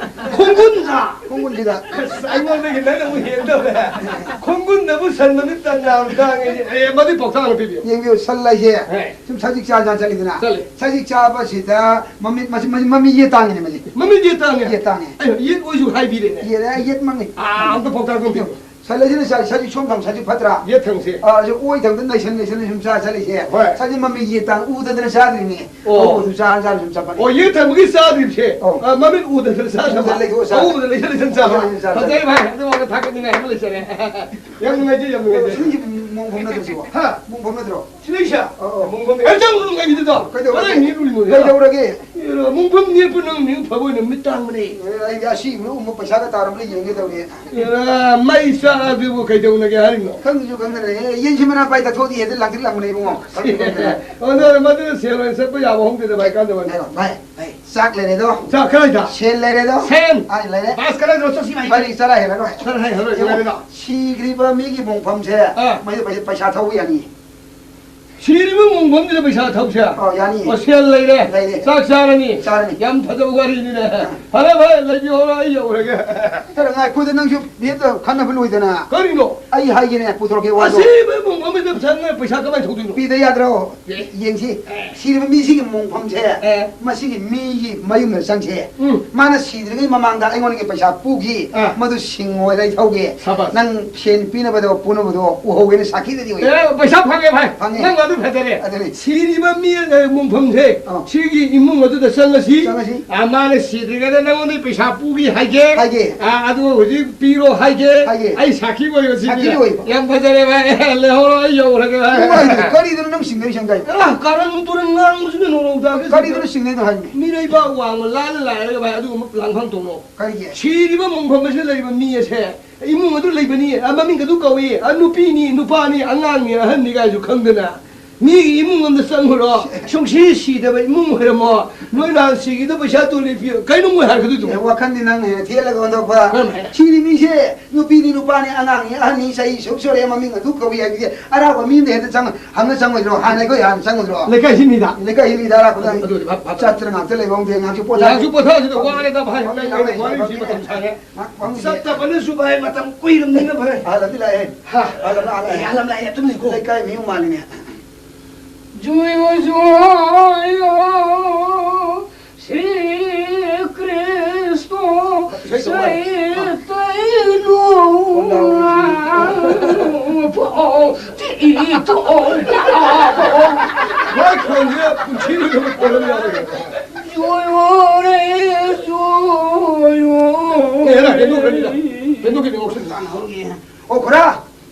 ꯈꯣꯡꯒꯨꯟꯗ? ꯈꯣꯡꯒꯨꯟꯁꯤꯗ꯫ ꯑꯁ, ꯑꯩꯉꯣꯟꯗꯒꯤ ꯅꯪꯅ ꯑꯃꯨꯛ ꯍꯦꯟꯗꯧꯔꯦ꯫ ꯈꯣꯡꯒꯨꯟꯗꯕꯨ ꯁꯟ ꯃꯃꯤꯠ ꯇꯥꯡ ꯌꯥꯝ ꯇꯥꯡꯉꯤ꯫ ꯑꯦ, ꯃꯗꯨ ꯄꯥꯎꯇꯥꯛ ꯑꯃ ꯄꯤꯕꯤꯌꯨ꯫ ꯌꯦꯡꯕꯤꯌꯨ, ꯁꯟ ꯍꯥꯏꯁꯦ ꯍꯦ꯫ ꯁꯨꯝ ꯁꯖꯤꯛ ꯆꯥ ꯆꯥ ꯆꯠꯂꯤꯗꯅ꯫ ꯆꯠꯂꯤ꯫ ꯁꯖꯤꯛ ꯆꯥꯕꯁꯤꯗ ꯃꯃꯤꯠ, ꯃꯁꯤ, ꯃꯃꯤꯠ, ꯃꯃꯤꯠ ꯌꯦꯠ ꯇꯥꯡꯉꯤꯅꯦ ꯃꯁꯤ꯫ ꯃꯃꯤꯠ ꯌꯦꯠ ꯇꯥꯡꯉꯦ? ꯌꯦꯠ ꯇꯥꯡꯉꯦ꯫ ꯑꯩ ꯌꯦꯠ ꯑꯣꯏꯁꯨ ꯍꯥꯏꯕꯤꯔꯦꯅꯦ꯫ ꯌꯦꯠ, ꯌꯦꯠ ꯃꯪꯉꯤ꯫ ꯑꯥ, ꯑꯝꯇ ꯄꯥꯎꯇꯥꯛ ꯑꯃ ꯄꯤꯕꯤꯌꯨ꯫ ꯁꯟ ꯍꯥꯏꯁꯤꯅ ꯁ-, ꯁꯖꯤꯛ ꯁꯣꯝ ꯊꯪ ꯁꯖꯤꯛ ꯐꯠꯇ꯭ꯔꯥ? ꯌꯦꯠ ꯊꯪꯁꯦ꯫ ꯑꯥ, ꯑꯁꯤ ꯑꯣꯏ ꯊꯪꯗ ꯅꯩꯁꯟ ꯅꯩꯁꯟ ꯁꯨꯝ ꯆꯥ ꯆꯠꯂꯤꯁꯦ꯫ ꯍꯣꯏ꯫ ꯁꯖꯤꯛ ꯃꯃꯤꯠ ꯌꯦꯠ ꯇꯥꯡ ꯎꯗꯗꯅ ꯆꯥꯗ꯭ꯔꯤꯅꯦ꯫ ꯑꯣ꯫ ꯑꯗꯨ ꯆꯥ ꯆꯥ ꯁꯨꯝ ꯆꯠꯄꯅꯦ꯫ ꯑꯣ, ꯌꯦꯠ ꯊꯪꯕꯒꯤ ꯆꯥꯗ꯭ꯔꯤꯕꯁꯦ꯫ ꯑꯧ꯫ ꯑꯥ, ꯃꯃꯤꯠ ꯎꯗꯅ ꯆꯥꯗꯕ꯫ ꯎꯗꯅ ꯂꯩꯊꯣꯛꯑ ꯆꯥ-, ꯑꯎꯕꯗ ꯂꯩꯁꯜ ꯂꯩꯁꯜ ꯆꯥꯕ꯫ ꯂꯩꯁꯜ ꯆꯥ-, ꯐꯖꯩ ꯚꯥꯏ, ꯑꯗꯨꯃꯥꯏꯅ ꯊꯥꯒꯠꯅꯤꯡꯉꯥꯏ ꯑꯃ ꯂꯩꯖꯔꯦ꯫ ꯌꯥꯝ ꯅꯨꯡꯉꯥꯏꯖꯩ, ꯌꯥꯝ ꯅꯨꯡꯉꯥꯏꯖꯩ꯫ ꯁꯤꯒꯤ ꯃꯑꯣꯡ ꯐꯝ ꯅꯠꯇ꯭ꯔꯣ ꯁꯤꯕꯣ? ꯍꯥ? ꯃꯑꯣꯡ ꯐꯝ ꯅꯠꯇ꯭ꯔꯣ? ꯁꯤꯗꯩꯁꯦ? ꯑꯧ, ꯑꯧ꯫ ꯃꯑꯣꯡ ꯐꯝ꯫ ꯑꯦ, ꯆꯪꯉꯨ, ꯅꯨꯡꯉꯥꯏꯕꯤꯗꯨꯗꯣ꯫ ꯀꯩꯗꯧꯔꯒꯦ? ꯀꯗꯥꯏ ꯃꯤ ꯂꯨꯔꯤꯅꯣ? ꯀꯩꯗꯧꯔꯒꯦ? ꯑꯦꯔꯥ, ꯃꯣꯡꯐꯝ ꯅꯦꯠꯄꯨ ꯅꯪ ꯅꯤꯡ ꯐꯕ ꯑꯣꯏꯅ ꯃꯤꯠ ꯇꯥꯡꯕꯅꯦ꯫ ꯑꯦ, ꯑꯩꯗꯤ ꯑꯁꯤꯕ ꯎꯃ ꯄꯩꯁꯥꯒ ꯇꯥꯔꯝꯕ꯭ꯔꯥ ꯌꯦꯡꯒꯦ ꯇꯧꯔꯤ꯫ ꯑꯦꯔꯥ, ꯃꯩ ꯆꯥꯛꯑꯗꯨꯕꯨ ꯀꯩꯗꯧꯅꯒꯦ ꯍꯥꯏꯔꯤꯅꯣ? ꯈꯪꯗ꯭ꯔꯁꯨ ꯈꯪꯗꯅ, ꯑꯦ, ꯌꯦꯟꯁꯤ ꯃꯅꯥ ꯄꯥꯏ ꯇꯛꯊꯣꯛꯑꯗꯤ ꯍꯦꯛꯇ ꯂꯥꯡꯇ꯭ꯔꯤꯛ ꯂꯥꯡꯕꯅꯦ ꯏꯕꯨꯡꯉꯣ꯫ ꯈꯪꯗ꯭ꯔꯁꯨ ꯈꯪꯗꯅ꯫ ꯑꯣ, ꯅꯪ ꯃꯗꯨꯅ ꯁꯦꯜ ꯑꯣꯏꯅ ꯆꯠꯄ ꯌꯥꯕ ꯍꯣꯡꯗꯦꯗ ꯚꯥꯏ, ꯀꯥꯟꯗꯕꯅꯤ꯫ ꯍꯥꯏꯔꯣ, ꯚꯥꯏ, ꯚꯥꯏ, ꯆꯥꯛ ꯂꯩꯔꯦꯗꯣ꯫ ꯆꯥꯛ ꯀꯗꯥꯏꯗ? ꯁꯦꯜ ꯂꯩꯔꯦꯗꯣ꯫ ꯁꯦꯟ? ꯑꯥ, ꯂꯩꯔꯦ꯫ ꯕꯥꯁ ꯀꯗꯥꯏꯗꯅꯣ? ꯆꯠꯁꯤ ꯚꯥꯏ꯫ ꯃꯔꯤ ꯆꯔꯥ ꯍꯦꯜꯂꯔꯣꯏ꯫ ꯆꯔꯥ ꯍꯦꯜꯂꯔꯣꯏ, ꯌꯦꯡꯉꯣ, ꯂꯩꯔꯦꯗꯣ꯫ ꯁꯤꯈ꯭ꯔꯤꯕ ꯃꯤꯒꯤ ꯃꯣꯡꯐꯝꯁꯦ, ꯑꯥ꯫ ꯃꯩꯗ ꯄꯩꯁꯥ, ꯄꯩꯁꯥ ꯊꯧꯕ ꯌꯥꯅꯤ꯫ ꯁꯤꯔꯤꯕ ꯃꯣꯡꯐꯝꯁꯤꯗ ꯄꯩꯁꯥ ꯊꯧꯁꯦ? ꯑꯣ, ꯌꯥꯅꯤ꯫ ꯑꯣ, ꯁꯦꯜ ꯂꯩꯔꯦ꯫ ꯂꯩꯔꯦ꯫ ꯆꯥꯛ ꯆꯥꯔꯅꯤ꯫ ꯆꯥꯔꯅꯤ꯫ ꯌꯥꯝ ꯐꯖꯕ ꯋꯥꯔꯤꯅꯤꯅꯦ꯫ ꯑꯥ꯫ ꯐꯔꯦ, ꯐꯔꯦ, ꯂꯩꯕꯤꯍꯧꯔꯣ, ꯑꯩ ꯌꯧꯔꯒꯦ꯫ ꯈꯔ ꯉꯥꯏꯈꯣꯗ, ꯅꯪꯁꯨ ꯚꯦꯞꯇ ꯈꯟꯅꯕ ꯂꯣꯏꯗꯅ꯫ ꯀꯔꯤꯅꯣ? ꯑꯩ ꯍꯥꯏꯒꯦꯅꯦ, ꯄꯨꯊꯣꯔꯛꯀꯦ ꯋꯥꯗꯣ꯫ ꯑꯁꯤꯕ ꯃꯣꯡꯐꯝꯁꯤꯗ ꯄꯩꯁꯥ, ꯄꯩꯁꯥ ꯀꯃꯥꯏꯅ ꯊꯧꯗꯣꯏꯅꯣ? ꯄꯤꯗ ꯌꯥꯗ꯭ꯔꯣ? ꯑꯦ꯫ ꯌꯦꯡꯁꯤ꯫ ꯑꯦ꯫ ꯁꯤꯔꯤꯕ ꯃꯤꯁꯤꯒꯤ ꯃꯣꯡꯐꯝꯁꯦ, ꯑꯦ꯫ ꯃꯁꯤꯒꯤ ꯃꯤꯒꯤ ꯃꯌꯨꯝꯗ ꯆꯪꯁꯦ꯫ ꯎꯝ꯫ ꯃꯥꯅ ꯁꯤꯗ꯭ꯔꯤꯉꯩ ꯃꯃꯥꯡꯗ ꯑꯩꯉꯣꯟꯗꯒꯤ ꯄꯩꯁꯥ ꯄꯨꯈꯤ, ꯑꯥ꯫ ꯃꯗꯨ ꯁꯤꯡꯉꯣ, ꯑꯩ ꯊꯧꯒꯦ꯫ ꯁꯥꯕꯥꯁ꯫ ꯅꯪ ꯁꯦꯟ ꯄꯤꯅꯕꯗꯣ, ꯄꯨꯅꯕꯗꯣ ꯎꯍꯧꯒꯦꯅ ꯁꯥꯈꯤꯗꯗꯤ ꯑꯣꯏ꯫ ꯑꯦ, ꯄꯩꯁꯥ ꯐꯪꯉꯦ, ꯚꯥꯏ꯫ ꯐꯪꯉꯦ꯫ ꯅꯪ ꯑꯗꯨ ꯐꯖꯔꯦ꯫ ꯑꯗꯨꯅꯤ꯫ ꯁꯤꯔꯤꯕ ꯃꯤ, ꯑꯦ, ꯃꯣꯡꯐꯝꯁꯦ, ꯑꯥ꯫ ꯁꯤꯒꯤ ꯏꯃꯨꯡ ꯑꯗꯨꯗ ꯆꯪꯉꯁꯤ꯫ ꯆꯪꯉꯁꯤ꯫ ꯑꯥ, ꯃꯥꯅ ꯁꯤꯗ꯭ꯔꯤꯉꯩꯗ ꯅꯪꯉꯣꯟꯗ ꯄꯩꯁꯥ ꯄꯨꯈꯤ ꯍꯥꯏꯒꯦ꯫ ꯍꯥꯏꯒꯦ꯫ ꯑꯥ, ꯑꯗꯨꯒ ꯍꯧꯖꯤꯛ ꯄꯤꯔꯣ ꯍꯥꯏꯒꯦ꯫ ꯍꯥꯏꯒꯦ꯫ ꯑꯩ ꯁꯥꯈꯤ ꯑꯣꯏꯕ ꯁꯤꯒꯤ꯫ ꯁꯥꯈꯤ ꯑꯣꯏꯕ꯫ ꯌꯥꯝ ꯐꯖꯔꯦ, ꯚꯥꯏ꯫ ꯂꯩꯍꯧꯔꯣ, ꯑꯩ ꯌꯧꯔꯒꯦ, ꯚꯥꯏ꯫ ꯀꯔꯤꯗꯨꯅꯣ, ꯀꯔꯤꯗꯨꯅꯣ ꯅꯪ ꯁꯤꯡꯅꯔꯤ ꯁꯪꯒꯥꯏ? ꯑꯥ, ꯀꯥꯔꯟ ꯇꯨꯔꯟ ꯉꯥꯡꯕꯁꯤꯅ ꯅꯣꯡꯃꯗ ꯀꯔꯤꯗꯨꯅ ꯁꯤꯡꯅꯩꯗꯣ ꯍꯥꯏꯕꯅꯤ? ꯃꯤꯔꯩꯕꯥꯛ ꯋꯥꯡꯃ ꯂꯥꯜꯂ ꯂꯥꯏꯔꯒ, ꯚꯥꯏ, ꯑꯗꯨꯒꯨꯝꯕ ꯂꯥꯡꯐꯝ ꯇꯧꯔꯣ꯫ ꯀꯔꯤꯒꯤ? ꯁꯤꯔꯤꯕ ꯃꯣꯡꯐꯝ ꯑꯁꯤꯗ ꯂꯩꯔꯤꯕ ꯃꯤ ꯑꯁꯦ ꯏꯃꯨꯡ ꯑꯗꯨ ꯂꯩꯕꯅꯤ, ꯑ, ꯃꯃꯤꯡ ꯑꯗꯨ ꯀꯧꯏ, ꯑ, ꯅꯨꯄꯤꯅꯤ, ꯅꯨꯄꯥꯅꯤ, ꯑꯉꯥꯡꯅꯤ, ꯑꯍꯟꯅꯤ ꯀꯥꯏꯁꯨ ꯈꯪꯗꯅ ꯃꯤꯒꯤ ꯏꯃꯨꯡ ꯑꯝꯗ ꯆꯪꯉꯨꯔꯣ, ꯁꯨꯡꯁꯤ ꯁꯤꯗꯕ ꯏꯃꯨꯡ ꯑꯣꯏꯔꯝꯃꯣ, ꯅꯣꯏ ꯅꯍꯥꯟ ꯁꯤꯒꯤꯗ ꯄꯩꯁꯥ ꯇꯣꯂꯤ ꯄꯤꯌꯨ, ꯀꯩꯅꯣ ꯃꯣꯏ ꯍꯥꯏꯔꯛꯀꯗꯣꯏꯗꯨꯕꯣ? ꯑꯦ, ꯋꯥꯈꯜꯗꯤ ꯅꯪꯅ ꯍꯦꯟꯅ ꯊꯦꯠꯂꯒ ꯑꯣꯟꯊꯣꯛꯄ꯫ ꯀꯔꯝ ꯍꯥꯏꯅ? ꯁꯤꯔꯤ ꯃꯤꯁꯦ ꯅꯨꯄꯤꯅꯤ, ꯅꯨꯄꯥꯅꯤ, ꯑꯉꯥꯡꯅꯤ, ꯑꯍꯟꯅꯤ, ꯆꯍꯤ ꯁꯨꯛ ꯁꯨꯔꯦ, ꯃꯃꯤꯡ ꯑꯗꯨ ꯀꯧꯏ ꯍꯥꯏꯕꯗꯤ ꯑꯔꯥꯞꯄ ꯃꯤ ꯑꯝꯗ ꯍꯦꯛꯇ ꯆꯪꯉ ꯍꯪꯉ ꯆꯪꯉꯣꯏꯗ꯭ꯔꯣ? ꯍꯥꯟꯅ ꯑꯩꯈꯣꯏ ꯍꯥꯟꯅ ꯆꯪꯉꯨꯗ꯭ꯔꯣ? ꯂꯩꯀꯥꯏꯁꯤ ꯃꯤꯗ꯫ ꯂꯩꯀꯥꯏꯁꯤ ꯃꯤꯗ ꯑꯔꯥꯞꯄꯗ ꯑꯗꯨ, ꯑꯗꯨꯗꯤ ꯚꯥꯞ, ꯚꯥꯞ ꯆꯠꯇꯅ ꯉꯥꯛꯇ ꯂꯩꯕ ꯉꯝꯗꯦ꯫ ꯉꯥꯏꯍꯥꯛꯁꯨ ꯄꯣꯊꯥꯁꯤ꯫ ꯉꯥꯏꯍꯥꯛꯁꯨ ꯄꯣꯊꯥꯁꯤꯗ ꯋꯥꯔꯦꯗ ꯚꯥꯏ꯫ ꯐꯝꯃꯤ, ꯐꯝꯃꯤ, ꯋꯥꯔꯤꯁꯤ ꯐꯝꯃꯤ꯫ ꯃꯇꯝ ꯁꯥꯡꯉꯦ꯫ ꯉꯥꯏꯍꯥꯛ ꯐꯝꯃꯤ꯫ ꯆꯠꯇꯕꯅꯁꯨ ꯚꯥꯏ ꯃꯇꯝ ꯀꯨꯏꯔꯝꯅꯤꯅ ꯚꯥꯏ꯫ ꯑꯍꯜ ꯑꯃꯗꯤ ꯂꯥꯛꯑꯦ꯫ ꯍꯥ? ꯑꯍꯜ ꯑꯃ ꯂꯥꯛꯑꯦ꯫ ꯑꯍꯜ ꯑꯃ ꯂꯥꯛꯑꯦ, ꯑꯗꯨꯝ ꯂꯩꯀꯣ꯫ ꯂꯩꯀꯥꯏ ꯃꯤꯌꯨꯝ ꯃꯥꯜꯂꯤꯅꯦ꯫ ꯖꯨꯏꯌꯣ ꯖꯨꯏꯌꯣ ꯁ꯭ꯔꯤ ꯀ꯭ꯔꯤꯁ꯭ꯅ ꯏꯁꯩ ꯇꯧ ꯍꯥꯏ꯫ ꯆꯩꯇꯟꯌ ꯄꯥꯎ ꯇꯤ ꯇꯣ ꯄꯥꯎ꯫ ꯃꯥꯏ ꯈꯣꯟꯁꯦ ꯄꯨꯟꯁꯤꯗ ꯈꯣꯟ ꯑꯃ ꯌꯥꯎꯔꯦ꯫ ꯖꯣꯌꯣ ꯔꯦ ꯖꯣꯌꯣ꯫ ꯑꯦ, ꯍꯦꯔꯥ, ꯀꯩꯅꯣ, ꯀꯩꯅꯣ, ꯀꯩꯅꯣ, ꯀꯩꯅꯣ, ꯉꯥꯎꯁꯟꯅ꯫ ꯑꯣ, ꯈꯨꯔꯥ,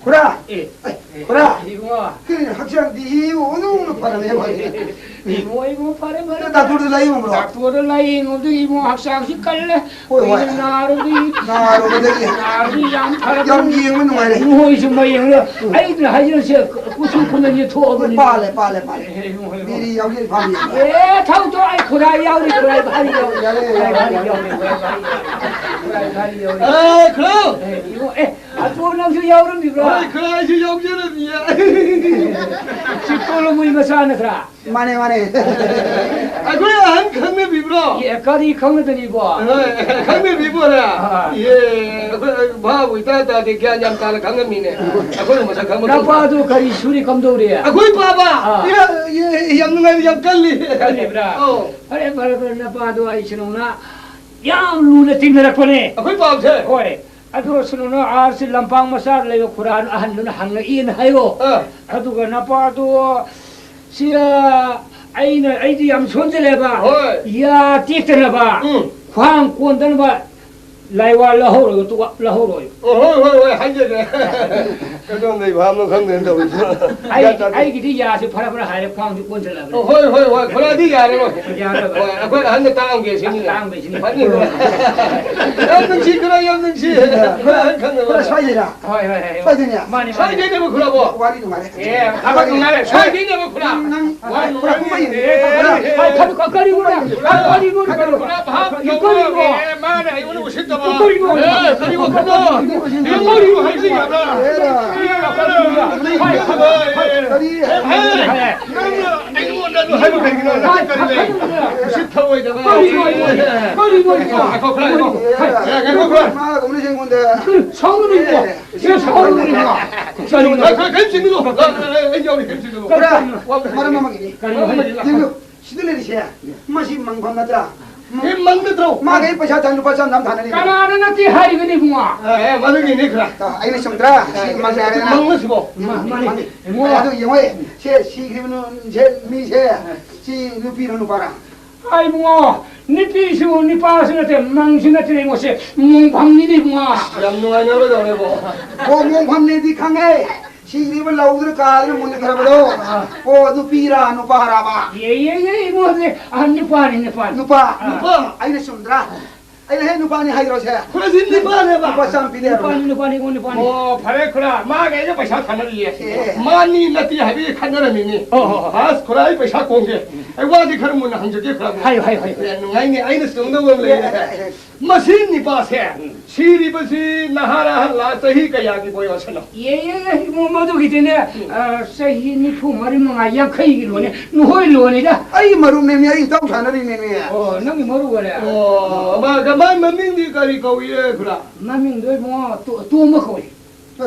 ꯈꯨꯔꯥ꯫ ꯑꯦ, ꯑꯦ, ꯈꯨꯔꯥ꯫ ꯏꯕꯨꯡꯉꯣ꯫ ꯀꯩꯅꯣ, ꯍꯛꯆꯥꯡꯗꯤ ꯏꯌꯨ ꯏꯌꯨꯅ ꯐꯔꯝꯃꯦ, ꯍꯣꯏ꯫ ꯏꯕꯨꯡꯉꯣ, ꯏꯕꯨꯡꯉꯣ, ꯐꯔꯦ, ꯐꯔꯦ, ꯅꯪ ꯐꯔꯦ꯫ ꯗꯥꯛꯇꯔꯗ ꯂꯥꯏꯌꯦꯡꯉꯨꯕ꯭ꯔꯣ? ꯗꯥꯛꯇꯔꯗ ꯂꯥꯏꯌꯦꯡꯉꯨꯕꯗꯒꯤ ꯏꯕꯨꯡꯉꯣ ꯍꯛꯆꯥꯡꯁꯤ ꯀꯜꯂꯦ꯫ ꯍꯣꯏ, ꯍꯣꯏ꯫ ꯀꯨꯏꯅ ꯅꯥꯔꯨꯕꯗꯒꯤ꯫ ꯅꯥꯔꯨꯕꯗꯒꯤ꯫ ꯅꯥꯔꯨꯕꯗꯒꯤ ꯌꯥꯝ ꯐꯔꯕꯅꯤ꯫ ꯌꯥꯝ ꯌꯦꯡꯕ ꯅꯨꯡꯉꯥꯏꯔꯦ꯫ ꯅꯣꯏꯁꯨ ꯃꯌꯦꯡꯂ? ꯎꯝ꯫ ꯑꯩꯅ ꯍꯥꯏꯖꯔꯤꯁꯦ ꯀꯨꯆꯨ ꯀꯨꯃꯦꯟꯁꯦ ꯊꯣꯛꯑꯕꯅꯤ꯫ ꯄꯥꯜꯂꯦ, ꯄꯥꯜꯂꯦ, ꯄꯥꯜꯂꯦ꯫ ꯑꯦ, ꯏꯕꯨꯡꯉꯣ, ꯏꯕꯨꯡꯉꯣ꯫ ꯕꯤꯔꯤ ꯌꯥꯎꯒꯦ ꯐꯥꯝ ꯌꯦꯡꯉꯦ꯫ ꯑꯦ, ꯊꯧ, ꯊꯧ, ꯑꯩ ꯈꯨꯔꯥꯏ ꯌꯥꯎꯔꯤ, ꯈꯨꯔꯥꯏ ꯚꯥꯔꯤ ꯌꯥꯎꯔꯤ꯫ ꯌꯥꯔꯦ, ꯈꯨꯔꯥꯏ ꯌꯥꯔꯦ, ꯚꯥꯔꯤ ꯌꯥꯔꯦ꯫ ꯌꯥꯎꯔꯤ, ꯈꯨꯔꯥꯏ ꯚꯥꯔꯤ ꯌꯥꯎꯔꯤ꯫ ꯈꯨꯔꯥꯏ ꯚꯥꯔꯤ ꯌꯥꯎꯔꯤ꯫ ꯑꯦ, ꯈꯨꯔꯥ! ꯑꯦ, ꯏꯕꯨꯡꯉꯣ, ꯑꯦ, ꯑꯄꯨ ꯅꯪꯁꯨ ꯌꯥꯎꯔꯝꯃꯤꯕ꯭ꯔꯣ? ꯍꯣꯏ, ꯈꯨꯔꯥ, ꯑꯩꯁꯨ ꯌꯥꯎꯖꯔꯝꯃꯤꯌꯦ꯫ ꯁꯤ ꯀꯣꯂꯨꯃꯩ ꯃꯆꯥ ꯅꯠꯇ꯭ꯔꯥ? ꯃꯥꯅꯦ, ꯃꯥꯅꯦ꯫ ꯑꯩꯈꯣꯏ ꯑꯍꯟ ꯈꯪꯅꯕꯤꯕ꯭ꯔꯣ? ꯑꯦ, ꯀꯔꯤ ꯈꯪꯅꯗꯣꯔꯤꯕꯣ? ꯍꯣꯏ, ꯈꯪꯅꯕꯤꯕꯣꯔꯥ? ꯑꯥ꯫ ꯑꯦ, ꯑꯩꯈꯣꯏ ꯚꯥꯕꯨ ꯏꯇꯥ ꯇꯥꯗꯦ, ꯒ꯭ꯌꯥꯟ ꯌꯥꯝ ꯇꯥꯅ ꯈꯪꯉꯝꯃꯤꯅꯦ꯫ ꯑꯩꯈꯣꯏꯅ ꯃꯁꯛ ꯈꯪꯕ ꯅꯄꯥꯗꯨ ꯀꯔꯤ ꯁꯨꯔꯤ ꯀꯝꯗꯧꯔꯤ? ꯑꯩꯈꯣꯏ ꯄꯥꯕ? ꯑꯥ꯫ ꯏꯌꯥ, ꯏꯌꯥ, ꯌꯥꯝ ꯅꯨꯡꯉꯥꯏꯔꯤ, ꯌꯥꯝ ꯀꯜꯂꯤ꯫ ꯀꯜꯂꯤꯕ꯭ꯔꯥ? ꯑꯧ꯫ ꯐꯔꯦ, ꯐꯔꯦ, ꯐꯔꯦ, ꯅꯄꯥꯗꯣ ꯑꯩ ꯁꯤꯅꯧꯅ ꯌꯥꯝ ꯂꯨꯅ ꯇꯤꯟꯅꯔꯛꯄꯅꯦ꯫ ꯑꯩꯈꯣꯏ ꯄꯥꯕꯁꯦ? ꯍꯣꯏ꯫ ꯑꯗꯨ ꯁꯨꯅꯨꯅ ꯑꯥꯔꯁꯤ ꯂꯝꯄꯥꯛ ꯃꯆꯥꯗ ꯂꯩꯕ ꯈꯨꯔꯥ ꯑꯍꯟꯗꯨꯅ ꯍꯪꯉꯛꯏꯅ ꯍꯥꯏꯌꯣ꯫ ꯑꯥ꯫ ꯑꯗꯨꯒ ꯅꯄꯥꯗꯣ ꯁꯤ, ꯑ, ꯑꯩꯅ, ꯑꯩꯗꯤ ꯌꯥꯝ ꯁꯣꯟꯖꯜꯂꯦꯕ꯫ ꯍꯣꯏ꯫ ꯌꯥ ꯇꯦꯛꯇꯅꯕ, ꯎꯝ꯫ ꯈ꯭ꯋꯥꯡ ꯀꯣꯟꯗꯅꯕ ꯂꯥꯏꯋꯥ ꯂꯧꯍꯧꯔꯣꯏ, ꯇꯨ-, ꯂꯧꯍꯧꯔꯣꯏ꯫ ꯑꯣ, ꯍꯣꯏ, ꯍꯣꯏ, ꯍꯣꯏ, ꯍꯥꯏꯖꯒꯦ꯫ ꯀꯩꯗꯧꯝꯗꯩ ꯐꯥꯕꯅꯣ ꯈꯪꯗꯦꯅ ꯇꯧꯔꯤꯁꯤ꯫ ꯑꯩ-, ꯒ꯭ꯌꯥꯟ ꯇꯥꯗꯦ꯫ ꯑꯩꯒꯤꯗꯤ ꯌꯥꯁꯦ ꯐꯔꯥ ꯐꯔꯥ ꯍꯥꯏꯔꯦ, ꯈ꯭ꯋꯥꯡꯁꯨ ꯀꯣꯟꯁꯤꯜꯂꯛꯑꯕꯅꯦ꯫ ꯑꯣ, ꯍꯣꯏ, ꯍꯣꯏ, ꯍꯣꯏ, ꯈꯨꯔꯥꯗꯤ ꯌꯥꯔꯔꯣꯏ꯫ ꯌꯥꯔꯔꯣꯏ꯫ ꯍꯣꯏ, ꯑꯩꯈꯣꯏ ꯑꯍꯟꯗ ꯇꯥꯛꯑꯝꯒꯦ ꯁꯤꯅꯤꯅꯦ꯫ ꯇꯥꯛꯑꯝꯒꯦ ꯁꯤꯅꯤ꯫ ꯐꯅꯤ꯫ ꯌꯥꯝ ꯅꯨꯡꯁꯤ, ꯈꯨꯔꯥ, ꯌꯥꯝ ꯅꯨꯡꯁꯤ꯫ ꯑꯩꯈꯣꯏ ꯑꯍꯟ ꯈꯪꯅꯕ꯫ ꯈꯨꯔꯥ ꯁ꯭ꯋꯥꯏꯗꯩꯔꯥ? ꯍꯣꯏ, ꯍꯣꯏ, ꯍꯣꯏ꯫ ꯁ꯭ꯋꯥꯏꯗꯩꯅꯦ? ꯃꯥꯅꯤ, ꯃꯥꯅꯤ꯫ ꯁ꯭ꯋꯥꯏꯗꯩꯅꯦꯕ, ꯈꯨꯔꯥꯕꯣ? ꯋꯥꯔꯤ ꯅꯨꯡꯉꯥꯏꯔꯦ꯫ ꯑꯦ, ꯊꯕꯛ ꯅꯨꯡꯉꯥꯏꯔꯦ꯫ ꯁ꯭ꯋꯥꯏꯗꯩꯅꯦꯕ, ꯈꯨꯔꯥ꯫ ꯅꯪ, ꯋꯥꯔꯤ ꯈꯨꯔꯥ ꯅꯨꯡꯉꯥꯏꯔꯦ꯫ ꯀꯨꯝꯍꯩꯅꯦ꯫ ꯑꯦ, ꯈꯨꯔꯥ꯫ ꯑꯦ, ꯀꯔꯤꯅꯣ? ꯈꯨꯔꯥ ꯚꯥꯞ ꯀꯔꯤꯅꯣ? ꯇꯧꯔꯣ꯫ ꯀꯔꯤꯅꯣ? ꯑꯦ, ꯃꯥꯅ ꯑꯩꯉꯣꯟꯗ ꯎꯁꯤꯠꯇꯕ꯫ ꯀꯔꯤꯅꯣ? ꯑꯦ, ꯀꯔꯤꯅꯣ? ꯀꯔꯤꯅꯣ? ꯀꯔꯤꯅꯣ ꯍꯥꯏꯕ ꯌꯥꯕ꯭ꯔꯥ? ꯀꯔꯤ? ꯅꯪꯅ ꯑꯩꯉꯣꯟꯗ ꯑꯗꯨ ꯍꯥꯏꯕ ꯀꯔꯤꯒꯤꯅꯣ? ꯅꯪ ꯀꯔꯤꯅꯣ? ꯎꯁꯤꯠ ꯊꯑꯣꯏꯗꯕ꯫ ꯀꯔꯤꯅꯣ? ꯀꯔꯤꯅꯣ? ꯉꯥꯏꯈꯣ, ꯈꯔ ꯉꯥꯏꯈꯣ꯫ ꯑꯦ, ꯉꯥꯏꯈꯣ, ꯈꯔ꯫ ꯃꯥ ꯀꯧꯅꯤꯁꯦ ꯑꯩꯉꯣꯟꯗ꯫ ꯁꯥꯎꯒꯅꯨ ꯏꯕꯣ꯫ ꯁꯤ ꯁꯥꯎꯒꯅꯨ ꯏꯕꯣ꯫ ꯀꯔꯤꯅꯣ? ꯉꯥꯏꯈꯣ, ꯀꯔꯤꯝ ꯆꯤꯡꯒꯅꯨ꯫ ꯑꯩ ꯌꯥꯎꯔꯤ, ꯀꯔꯤꯝ ꯆꯤꯡꯒꯅꯨ꯫ ꯈꯔ ꯃꯔꯝ ꯑꯃꯒꯤꯅꯤ꯫ ꯀꯔꯤꯅꯣ? ꯌꯦꯡꯉꯨ, ꯁꯤꯗ ꯂꯩꯔꯤꯁꯦ, ꯃꯁꯤ ꯃꯪꯐꯝ ꯅꯠꯇ꯭ꯔꯥ? ꯑꯦ, ꯃꯪ ꯅꯠꯇ꯭ꯔꯣ? ꯃꯥꯒ ꯑꯩ ꯄꯩꯁꯥ ꯊꯥꯅ ꯂꯨꯄꯥ ꯆꯥꯝ ꯆꯥꯝ ꯊꯥꯅꯔꯤꯕ꯫ ꯀꯅꯥꯅ ꯅꯠꯇꯦ ꯍꯥꯏꯔꯤꯕꯅꯤ, ꯏꯕꯨꯡꯉꯣ? ꯑꯦ, ꯑꯦ, ꯃꯗꯨꯒꯤꯅꯤ ꯈꯔ꯫ ꯑ, ꯑꯩꯅ ꯆꯨꯝꯗ꯭ꯔꯥ? ꯁꯤ ꯃꯪ ꯍꯥꯏꯔꯦꯗꯅ꯫ ꯃꯪꯂꯣ ꯁꯤꯕꯣ? ꯃꯥ-, ꯃꯥꯅꯤ꯫ ꯃꯥꯅꯤ꯫ ꯏꯕꯨꯡꯉꯣ꯫ ꯑꯗꯨ ꯌꯦꯡꯉꯣ, ꯁꯦ, ꯁꯤꯈ꯭ꯔꯤꯕ ꯅꯨ-, ꯁꯦ, ꯃꯤꯁꯦ, ꯁꯤ ꯅꯨꯄꯤꯔꯣ ꯅꯨꯄꯥꯔꯥ? ꯑꯩ ꯏꯕꯨꯡꯉꯣ, ꯅꯨꯄꯤꯁꯨ ꯅꯨꯄꯥꯁꯨ ꯅꯠꯇꯦ, ꯃꯪꯁꯨ ꯅꯠꯇꯦ, ꯏꯕꯨꯡꯉꯣ, ꯁꯦ ꯃꯣꯡꯐꯝꯅꯤꯅꯦ, ꯏꯕꯨꯡꯉꯣ꯫ ꯌꯥꯝ ꯅꯨꯡꯉꯥꯏꯅꯔꯣꯏꯗꯧꯔꯦꯕꯣ꯫ ꯑꯣ, ꯃꯣꯡꯐꯝꯅꯦꯗꯤ ꯈꯪꯉꯦ꯫ ꯁꯤꯔꯤꯕ ꯂꯧꯗꯨꯅ ꯀꯥꯗꯅ ꯃꯨꯟꯅ ꯊꯔꯕꯗꯣ꯫ ꯑꯣ, ꯅꯨꯄꯤꯔꯥ, ꯅꯨꯄꯥꯔꯥꯕ? ꯌꯦ, ꯌꯦ, ꯌꯦ, ꯏꯕꯨꯡꯉꯣꯁꯦ, ꯑ, ꯅꯨꯄꯥꯅꯤ, ꯅꯨꯄꯥꯅꯤ꯫ ꯅꯨꯄꯥ? ꯑ꯫ ꯅꯨꯄꯥ? ꯑꯩꯅ ꯆꯨꯝꯗ꯭ꯔꯥ? ꯑꯩꯅ ꯍꯦꯛ ꯅꯨꯄꯥꯅꯤ ꯍꯥꯏꯗ꯭ꯔꯣ ꯁꯦ? ꯈꯨꯔꯥ, ꯁꯤ ꯅꯨꯄꯥꯅꯦꯕ? ꯅꯨꯄꯥ ꯆꯥꯝ ꯄꯤꯅꯦ ꯍꯥꯏꯕ꯫ ꯅꯨꯄꯥꯅꯤ, ꯅꯨꯄꯥꯅꯤ, ꯏꯕꯨꯡꯉꯣ, ꯅꯨꯄꯥꯅꯤ꯫ ꯑꯣ, ꯐꯔꯦ, ꯈꯨꯔꯥ, ꯃꯥꯒ ꯑꯩꯒ ꯄꯩꯁꯥ ꯈꯟꯅꯔꯤꯌꯦ꯫ ꯑꯦ꯫ ꯃꯥꯅꯤ ꯅꯠꯇꯦ ꯍꯥꯏꯕꯒꯤ ꯈꯟꯅꯔꯝꯃꯤꯅꯤ꯫ ꯑꯣ, ꯑꯣ, ꯑꯣ꯫ ꯑꯁ, ꯈꯨꯔꯥ, ꯑꯩ ꯄꯩꯁꯥ ꯀꯣꯡꯒꯦ꯫ ꯑꯩ ꯋꯥꯗꯤ ꯈꯔ ꯃꯨꯟꯅ ꯍꯪꯖꯒꯦ, ꯈꯨꯔꯥ꯫ ꯍꯥꯏꯌꯨ, ꯍꯥꯏꯌꯨ, ꯍꯥꯏꯌꯨ꯫ ꯑꯦ, ꯅꯨꯡꯉꯥꯏꯅꯤ, ꯑꯩꯅ ꯆꯨꯝꯗꯧꯕ ꯑꯃ ꯂꯩꯔꯦ꯫ ꯑꯦ, ꯑꯦ, ꯑꯦ꯫ ꯃꯁꯤ ꯅꯤꯄꯥꯁꯦ, ꯎꯝ꯫ ꯁꯤꯔꯤꯕꯁꯤ ꯅꯍꯥꯔꯥ ꯑꯍꯜꯂꯥ, ꯆꯍꯤ ꯀꯌꯥꯒꯤ ꯕꯣꯌꯣꯁꯅꯣ? ꯌꯦ, ꯌꯦ, ꯌꯦ, ꯏꯕꯨꯡꯉꯣ, ꯃꯗꯨꯒꯤꯗꯤꯅꯦ, ꯎꯝ꯫ ꯑ, ꯆꯍꯤ ꯅꯤꯐꯨ ꯃꯔꯤ ꯃꯉꯥ, ꯌꯥꯡꯈꯩꯒꯤ ꯂꯣꯟꯅꯦ, ꯅꯨꯍꯣꯏ ꯂꯣꯟꯅꯤꯗ꯫ ꯑꯩꯒꯤ ꯃꯔꯨꯞꯅꯦꯃꯤ, ꯑꯩ ꯏꯇꯥꯎ ꯁꯥꯟꯅꯔꯤꯅꯦꯃꯤ꯫ ꯑꯣ, ꯅꯪꯒꯤ ꯃꯔꯨꯞ ꯑꯣꯏꯔꯦ? ꯑꯣ, ꯃꯥ, ꯃꯥꯏ ꯃꯃꯤꯡꯗꯤ ꯀꯔꯤ ꯀꯧꯏ, ꯈꯨꯔꯥ? ꯃꯃꯤꯡꯗꯣ ꯏꯕꯨꯡꯉꯣ, ꯇꯣ-, ꯇꯣꯝꯕ ꯀꯧꯏ꯫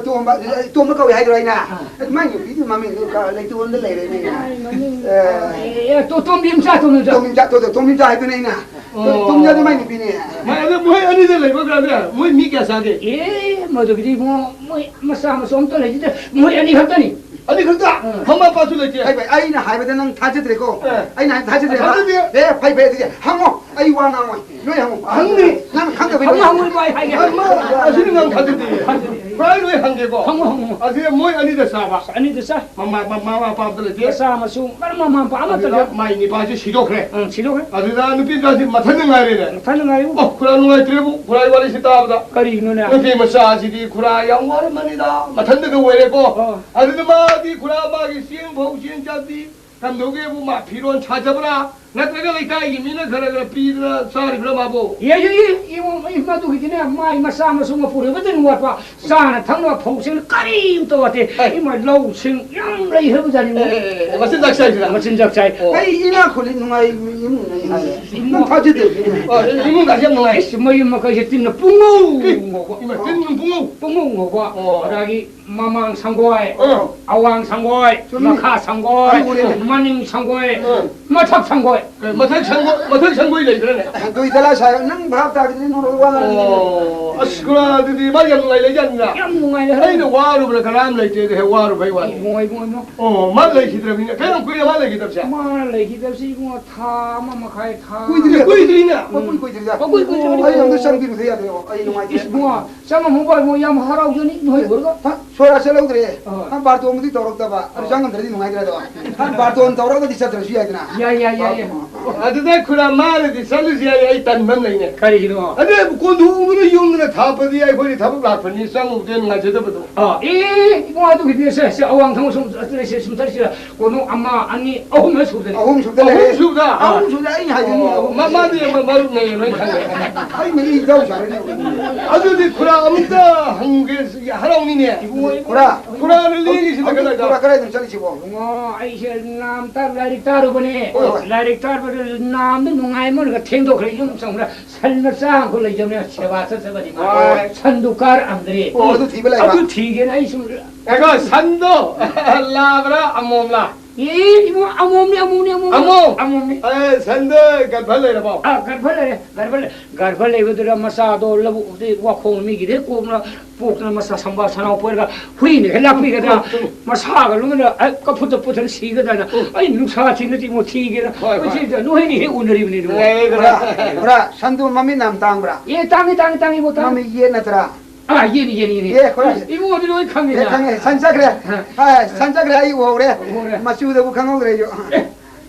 ꯇꯣꯝꯕ, ꯑꯦ, ꯇꯣꯝꯕ ꯀꯧꯏ ꯍꯥꯏꯗ꯭ꯔꯣ ꯑꯩꯅ? ꯑꯥ꯫ ꯑꯦ, ꯃꯥꯏ ꯅꯨꯄꯤꯗꯤ ꯃꯃꯤꯡꯗꯨ ꯀ-, ꯂꯩꯇꯣꯟꯗ ꯂꯩꯔꯦꯅꯦ꯫ ꯃꯥꯏ ꯃꯃꯤꯡ, ꯑꯦ꯫ ꯑꯦ, ꯑꯦ, ꯇꯣ-, ꯇꯣꯝꯕꯤ ꯃꯆꯥ, ꯇꯣꯝꯕꯤ ꯃꯆꯥ꯫ ꯇꯣꯝꯕꯤ ꯃꯆꯥ, ꯇꯣ-, ꯇꯣ-, ꯇꯣꯝꯕꯤ ꯃꯆꯥ ꯍꯥꯏꯗꯨꯅ ꯑꯩꯅ꯫ ꯇꯣ-, ꯑꯣ꯫ ꯇꯣꯝꯕꯤ ꯃꯆꯥꯗꯤ ꯃꯥꯏ ꯅꯨꯄꯤꯅꯦ꯫ ꯃꯥꯏ ꯑꯗꯨ ꯃꯣꯏ ꯑꯅꯤꯗ ꯂꯩꯕ ꯀꯥꯟꯗ ꯃꯣꯏ ꯃꯤ ꯀꯌꯥ ꯆꯥꯒꯦ? ꯑꯦ, ꯃꯗꯨꯒꯤꯗꯤ ꯏꯕꯨꯡꯉꯣ, ꯃꯣꯏ ꯃꯆꯥ ꯃꯁꯨ ꯑꯝꯇ ꯂꯩꯖꯗꯦ꯫ ꯃꯣꯏ ꯑꯅꯤ ꯈꯛꯇꯅꯤ꯫ ꯑꯅꯤ ꯈꯛꯇ? ꯎꯝ꯫ ꯃꯃꯥ ꯃꯄꯥꯁꯨ ꯂꯩꯇꯦ? ꯐꯩ, ꯐꯩ, ꯑꯩꯅ ꯍꯥꯏꯕꯗ ꯅꯪ ꯊꯥꯖꯗ꯭ꯔꯦꯀꯣ? ꯑꯦ꯫ ꯑꯩꯅ ꯍꯥꯏꯕ ꯊꯥꯖꯗ꯭ꯔꯦꯕ? ꯊꯥꯖꯗꯦ꯫ ꯑꯦ, ꯐꯩ, ꯐꯩ, ꯑꯗꯨꯗꯤ ꯍꯪꯉꯣ꯫ ꯑꯩ ꯋꯥ ꯉꯥꯡꯉꯣꯏ꯫ ꯅꯣꯏ ꯍꯪꯉꯨ꯫ ꯍꯪꯅꯤ꯫ ꯅꯪ ꯈꯪꯗꯕꯩ ꯍꯪꯉꯨ, ꯂꯣꯏ ꯍꯪꯉꯨ, ꯏꯕꯥꯏ ꯍꯥꯏꯒꯦ꯫ ꯑ, ꯃꯥ, ꯑꯁꯤꯗꯤ ꯅꯪ ꯈꯪꯗꯗꯤ꯫ ꯈꯪꯗꯗꯤ꯫ ꯄꯨꯔꯥ ꯂꯣꯏ ꯍꯪꯒꯦꯀꯣ꯫ ꯍꯪꯉꯨ, ꯍꯪꯉꯨ꯫ ꯑꯁꯤꯗ ꯃꯣꯏ ꯑꯅꯤꯗ ꯆꯥꯕ꯫ ꯑꯅꯤꯗ ꯆꯥ꯫ ꯃꯃꯥ, ꯃꯃꯥ, ꯃꯃꯥ ꯃꯄꯥ ꯑꯝꯇ ꯂꯩꯇꯦ꯫ ꯃꯆꯥ ꯃꯁꯨ ꯃꯔꯝ ꯃꯃꯥ ꯃꯄꯥ ꯑꯃꯠꯇ ꯑꯗꯨꯗ ꯂꯩ꯫ ꯃꯥꯏ ꯅꯤꯄꯥꯁꯤ ꯁꯤꯗꯣꯛꯈ꯭ꯔꯦ꯫ ꯎꯝ, ꯁꯤꯗꯣꯛꯈ꯭ꯔꯦ꯫ ꯑꯗꯨꯗ ꯅꯨꯄꯤ ꯃꯆꯥꯁꯤ ꯃꯊꯟꯗ ꯉꯥꯏꯔꯦꯅꯦ꯫ ꯃꯊꯟꯗ ꯉꯥꯏꯔꯦ꯫ ꯑꯣ, ꯈꯨꯔꯥ ꯅꯨꯡꯉꯥꯏꯇ꯭ꯔꯦꯕꯨ, ꯈꯨꯔꯥ ꯋꯥꯔꯤꯁꯤ ꯇꯥꯕꯗ꯫ ꯀꯔꯤꯅꯣꯅꯦ? ꯅꯨꯄꯤ ꯃꯆꯥꯁꯤꯗꯤ ꯈꯨꯔꯥ ꯌꯥꯝ ꯋꯥꯔꯝꯃꯅꯤꯗ, ꯃꯊꯟꯗꯒ ꯑꯣꯏꯔꯦꯀꯣ꯫ ꯑꯣ꯫ ꯑꯗꯨꯗ ꯃꯥꯗꯤ ꯈꯨꯔꯥ ꯃꯥꯒꯤ ꯆꯦꯡ ꯐꯧ, ꯆꯦꯡ ꯆꯥꯛꯇꯤ ꯀꯝꯗꯧꯒꯦꯕꯨ, ꯃꯥ ꯐꯤꯔꯣꯟ ꯁꯥꯖꯕ꯭ꯔꯥ? ꯅꯠꯇ꯭ꯔꯒ ꯂꯩꯀꯥꯏꯒꯤ ꯃꯤꯅ ꯈꯔ ꯈꯔ ꯄꯤꯗꯅ ꯆꯥꯔꯤꯕ꯭ꯔꯥ ꯃꯥꯕꯨ? ꯌꯦ, ꯌꯦ, ꯌꯦ, ꯏꯕꯨꯡ, ꯑꯩ ꯃꯗꯨꯒꯤꯗꯤꯅꯦ, ꯃꯥꯏ ꯃꯆꯥ ꯃꯁꯨ ꯃꯄꯨꯔꯣꯏꯕꯗꯅꯤ ꯋꯥꯠꯄ꯫ ꯆꯥꯅ ꯊꯛꯅꯕ ꯐꯧꯁꯤꯡ ꯀꯔꯤꯝꯇ ꯋꯥꯠꯇꯦ꯫ ꯑꯦ꯫ ꯏꯃꯥ, ꯂꯧꯁꯤꯡ ꯌꯥꯝ ꯂꯩꯈ꯭ꯔꯕꯖꯥꯠꯅꯤ꯫ ꯑꯦ, ꯑꯦ, ꯑꯦ, ꯃꯆꯤꯟꯖꯥꯛ ꯆꯥꯏꯁꯤꯔꯥ? ꯃꯆꯤꯟꯖꯥꯛ ꯆꯥꯏ꯫ ꯑꯣ꯫ ꯑꯩ ꯏꯅꯥꯛ ꯈꯨꯜꯂꯤ, ꯅꯨꯡꯉꯥꯏ ꯏꯃꯨꯡꯅꯤ ꯍꯥꯏꯔꯦ꯫ ꯏꯃꯨꯡ ꯅꯪ ꯊꯥꯖꯗꯦ꯫ ꯑꯣ, ꯏꯃꯨꯡ ꯀꯥꯁꯦ ꯌꯥꯝ ꯅꯨꯡꯉꯥꯏ꯫ ꯏꯁ, ꯃꯌꯨꯝ ꯃꯀꯩꯁꯦ ꯇꯤꯟꯅ ꯄꯨꯡꯉꯧ ꯑꯦ, ꯉꯧꯕ꯫ ꯏꯃꯥ, ꯇꯤꯟ ꯄꯨꯡꯉꯧ? ꯄꯨꯡꯉꯧ ꯉꯧꯕ꯫ ꯑꯣ꯫ ꯑꯗꯒꯤ ꯃꯃꯥꯡ ꯁꯪꯒꯣꯏ, ꯑꯥ꯫ ꯑꯋꯥꯡ ꯁꯪꯒꯣꯏ, ꯆꯨꯝꯃꯤ꯫ ꯃꯈꯥ ꯁꯪꯒꯣꯏ, ꯑꯩ ꯎꯔꯦꯅꯦ꯫ ꯃꯅꯤꯡ ꯁꯪꯒꯣꯏ, ꯑꯥ꯫ ꯃꯊꯛ ꯁꯪꯒꯣꯏ꯫ ꯀꯩ, ꯃꯊꯛ ꯁꯪꯒꯣꯏ, ꯃꯊꯛ ꯁꯪꯒꯣꯏ ꯂꯩꯕ꯭ꯔꯥꯅꯦ? ꯀꯨꯏꯗ ꯂꯥ ꯁꯥꯏ, ꯅꯪ ꯚꯥꯞ ꯇꯥꯈꯤꯗ꯭ꯔꯦ, ꯅꯣꯔꯣꯏ ꯋꯥ ꯉꯥꯡꯉꯤ꯫ ꯑꯣ, ꯑꯁ, ꯈꯨꯔꯥ, ꯑꯗꯨꯗꯤ ꯃꯥ ꯌꯥꯝ ꯅꯨꯡꯉꯥꯏ ꯂꯩꯖꯥꯠꯅꯤꯅ꯫ ꯌꯥꯝ ꯅꯨꯡꯉꯥꯏ ꯂꯩ꯫ ꯑꯩꯅ ꯋꯥꯔꯨꯕꯅ ꯀꯅꯥꯝ ꯂꯩꯇꯦ, ꯑꯗꯨ ꯍꯦꯛ ꯋꯥꯔꯨꯕꯩ ꯋꯥꯅꯤ꯫ ꯏꯕꯨꯡꯉꯣ, ꯏꯕꯨꯡꯉꯣ, ꯏꯕꯨꯡꯉꯣ꯫ ꯑꯣ, ꯃꯥ ꯂꯩꯈꯤꯗ꯭ꯔꯕꯅꯤꯅ꯫ ꯀꯌꯥꯝ ꯀꯨꯏꯔꯦ ꯃꯥ ꯂꯩꯈꯤꯗ꯭ꯔꯕꯁꯦ? ꯃꯥ ꯂꯩꯈꯤꯗꯕꯁꯤ, ꯏꯕꯨꯡꯉꯣ, ꯊꯥ ꯑꯃ ꯃꯈꯥꯏ, ꯊꯥ ꯀꯨꯏꯗ꯭ꯔꯤ, ꯀꯨꯏꯗ꯭ꯔꯤꯅ꯫ ꯃꯄꯨꯟ ꯀꯨꯏꯗ꯭ꯔꯤꯗ꯫ ꯃꯄꯨꯟ ꯀꯨꯏꯗ꯭ꯔꯤꯕꯅꯤ꯫ ꯑꯩ ꯑꯝꯇ ꯆꯪꯕꯤꯔꯨꯗ ꯌꯥꯗꯦ, ꯑꯩ ꯅꯨꯡꯉꯥꯏꯇꯦ꯫ ꯏꯁ, ꯏꯕꯨꯡꯉꯣ, ꯆꯪꯉꯝꯃꯨ ꯕꯥꯏ, ꯃꯣꯏ ꯌꯥꯝ ꯍꯔꯥꯎꯖꯅꯤ, ꯅꯣꯏ ꯎꯔꯒ꯫ ꯍꯥ? ꯁꯣꯔꯥ ꯆꯠꯍꯧꯗ꯭ꯔꯦ꯫ ꯑꯥ꯫ ꯅꯪ ꯕꯥꯔꯇꯣꯟꯕꯨꯗꯤ ꯇꯧꯔꯛꯇꯕ꯫ ꯑꯗꯨ ꯑꯥ꯫ ꯆꯪꯉꯝꯗ꯭ꯔꯗꯤ ꯅꯨꯡꯉꯥꯏꯇ꯭ꯔꯦꯗꯣ꯫ ꯅꯪ ꯕꯥꯔꯇꯣꯟ ꯇꯧꯔꯒꯗꯤ ꯆꯠꯇ꯭ꯔꯁꯨ ꯌꯥꯏꯗꯅ꯫ ꯌꯥꯏ, ꯌꯥꯏ, ꯌꯥꯏ, ꯌꯥꯏ꯫ ꯑꯗꯨꯗ ꯈꯨꯔꯥ ꯃꯥꯅꯗꯤ ꯆꯠꯂꯨꯁꯤ ꯍꯥꯏ, ꯑꯩ ꯇꯟꯕ ꯑꯃ ꯂꯩꯅꯦ꯫ ꯀꯔꯤꯒꯤꯅꯣ? ꯑꯗꯨ ꯀꯣꯟꯊꯣꯛꯎꯗꯅ ꯌꯨꯝꯗꯅ ꯊꯥꯞꯄꯗꯤ ꯑꯩꯈꯣꯏꯗꯤ ꯊꯕꯛ ꯂꯥꯛꯄꯅꯤ, ꯆꯪꯉꯨꯕꯗ ꯅꯨꯡꯉꯥꯏꯖꯗꯕꯗꯣ꯫ ꯑꯥ, ꯑꯦ, ꯏꯕꯨꯡ, ꯑꯗꯨꯒꯤꯗꯤ ꯁꯦ, ꯁꯦ, ꯑꯋꯥꯡ ꯊꯪꯕ ꯁꯨꯝ ꯆꯠꯇ꯭ꯔꯦ, ꯁꯦ, ꯁꯨꯝ ꯆꯠꯁꯤꯔ꯫ ꯀꯣꯅꯨꯡ ꯑꯃ, ꯑꯅꯤ, ꯑꯍꯨꯝ ꯍꯦꯛ ꯁꯨꯗꯅ꯫ ꯑꯍꯨꯝ ꯁꯨꯗ ꯂꯩꯔꯦ꯫ ꯑꯍꯨꯝ ꯁꯨꯕꯗ? ꯑꯍꯨꯝ ꯁꯨꯗ ꯑꯩꯅ ꯍꯥꯏꯗꯨꯅꯤ, ꯑꯣ, ꯑꯍꯨꯝ ꯃ-, ꯁꯨꯗ꯫ ꯃꯥꯗꯤ ꯃ-, ꯃꯔꯨꯞꯅꯦ, ꯂꯣꯏ ꯈꯪꯉꯦ꯫ ꯑꯩ ꯃꯔꯤ ꯏꯖꯥꯎ ꯆꯥꯔꯅꯤ꯫ ꯑꯗꯨꯗꯤ ꯈꯨꯔꯥ ꯑꯃꯨꯛꯇ ꯍꯪꯒꯦ, ꯍꯔꯥꯎꯅꯤꯅꯦ꯫ ꯈꯨꯔꯥ꯫ ꯈꯨꯔꯥꯅ ꯂꯦꯡꯉꯤꯁꯤꯅ ꯍꯧꯖꯤꯛ ꯀꯗꯥꯏꯗ? ꯈꯨꯔꯥ ꯀꯗꯥꯏꯗꯅꯣ ꯆꯠꯂꯤꯁꯤꯕꯣ? ꯏꯕꯨꯡꯉꯣ, ꯑꯩꯁꯦ ꯅꯥꯝꯇ ꯂꯥꯏꯔꯤꯛ ꯇꯥꯔꯨꯕꯅꯦ꯫ ꯍꯣꯏ, ꯍꯣꯏ꯫ ꯂꯥꯏꯔꯤꯛ ꯇꯥꯔꯨꯕꯗ ꯅꯥꯝꯗ ꯅꯨꯡꯉꯥꯏꯃꯟꯈ꯭ꯔ ꯊꯦꯡꯗꯣꯛꯈ꯭ꯔꯦ꯫ ꯌꯨꯝ ꯆꯪꯕꯗ ꯁꯟ ꯃꯆꯥ ꯑꯃꯈꯛ ꯂꯩꯖꯕꯅꯦ, ꯁꯦꯕꯥ ꯆꯠꯆꯕꯅꯤ ꯃꯥ꯫ ꯍꯣꯏ꯫ ꯁꯟꯗꯨ ꯀꯥꯔ ꯑꯝꯗ꯭ꯔꯦ꯫ ꯑꯣ, ꯑꯗꯨ ꯊꯤꯕ ꯂꯩꯕ? ꯑꯗꯨ ꯊꯤꯒꯦꯅ ꯑꯩ ꯁꯨꯝ ꯉꯥꯏꯈꯣ, ꯁꯟꯗꯣ ꯂꯥꯕ꯭ꯔꯥ ꯑꯃꯣꯝꯂꯥ? ꯑꯦ, ꯏꯕꯨꯡ, ꯑꯃꯣꯝꯅꯤ, ꯑꯃꯣꯝꯅꯤ, ꯑꯃꯣꯝꯅꯤ꯫ ꯑꯃꯣꯝ? ꯑꯃꯣꯝꯅꯤ꯫ ꯑꯦ, ꯁꯟꯗꯣ ꯒꯔꯚ ꯂꯩꯔꯕꯣ? ꯑꯥ, ꯒꯔꯚ ꯂꯩꯔꯦ, ꯒꯔꯚ ꯂꯩ-, ꯒꯔꯚ ꯂꯩꯕꯗꯨꯗ ꯃꯆꯥꯗꯣ ꯂꯧꯕꯨꯛꯇ ꯋꯥꯈꯣꯡ ꯃꯤꯒꯤꯗꯤ ꯀꯣꯛꯅ ꯄꯣꯛꯇꯅ ꯃꯆꯥ ꯁꯝꯕꯥ ꯁꯅꯥꯎ ꯄꯣꯏꯔꯒ ꯍꯨꯏꯅ ꯍꯦꯛ ꯂꯥꯛꯄꯤꯒꯗ꯭ꯔꯥ? ꯎꯝ, ꯎꯝ, ꯎꯝ꯫ ꯃꯁꯥꯒ ꯂꯣꯏꯅ, ꯑ, ꯀꯐꯨꯠꯇ ꯄꯨꯊꯅ ꯁꯤꯒꯗ꯭ꯔꯥꯅ ꯎꯝ꯫ ꯑꯩ ꯅꯨꯡꯁꯥ ꯊꯤꯅꯗꯤ ꯑꯃꯨꯛ ꯊꯤꯒꯦꯅ꯫ ꯍꯣꯏ, ꯍꯣꯏ꯫ ꯃꯁꯤꯗ ꯅꯣꯏꯅꯤ ꯍꯦꯛ ꯎꯅꯔꯤꯕꯅꯤꯗꯣ꯫ ꯑꯦ, ꯈꯨꯔꯥ, ꯈꯨꯔꯥ, ꯁꯟꯗꯨ ꯃꯃꯤꯠ ꯌꯥꯝ ꯇꯥꯡꯕ꯭ꯔꯥ? ꯑꯦ, ꯇꯥꯡꯉꯤ, ꯇꯥꯡꯉꯤ, ꯇꯥꯡꯉꯤ, ꯏꯕꯣ, ꯇꯥꯡꯉꯤ꯫ ꯃꯃꯤꯠ ꯌꯦꯠ ꯅꯠꯇ꯭ꯔꯥ? ꯑꯥ, ꯌꯦꯠꯅꯤ, ꯌꯦꯠꯅꯤ, ꯌꯦꯠꯅꯤ꯫ ꯑꯦ, ꯈꯨꯔꯥ꯫ ꯏꯕꯨꯡꯉꯣꯗꯤ ꯂꯣꯏ ꯈꯪꯉꯤꯅ꯫ ꯑꯦ, ꯈꯪꯉꯦ꯫ ꯁꯟ ꯆꯠꯈ꯭ꯔꯦ꯫ ꯑ꯫ ꯑ, ꯁꯟ ꯆꯠꯈ꯭ꯔꯦ, ꯑꯩ ꯎꯍꯧꯔꯦ꯫ ꯎꯍꯧꯔꯦ꯫ ꯃꯆꯨꯗꯕꯨ ꯈꯪꯍꯧꯗ꯭ꯔꯦ ꯑꯩꯁꯨ꯫ ꯑꯦ,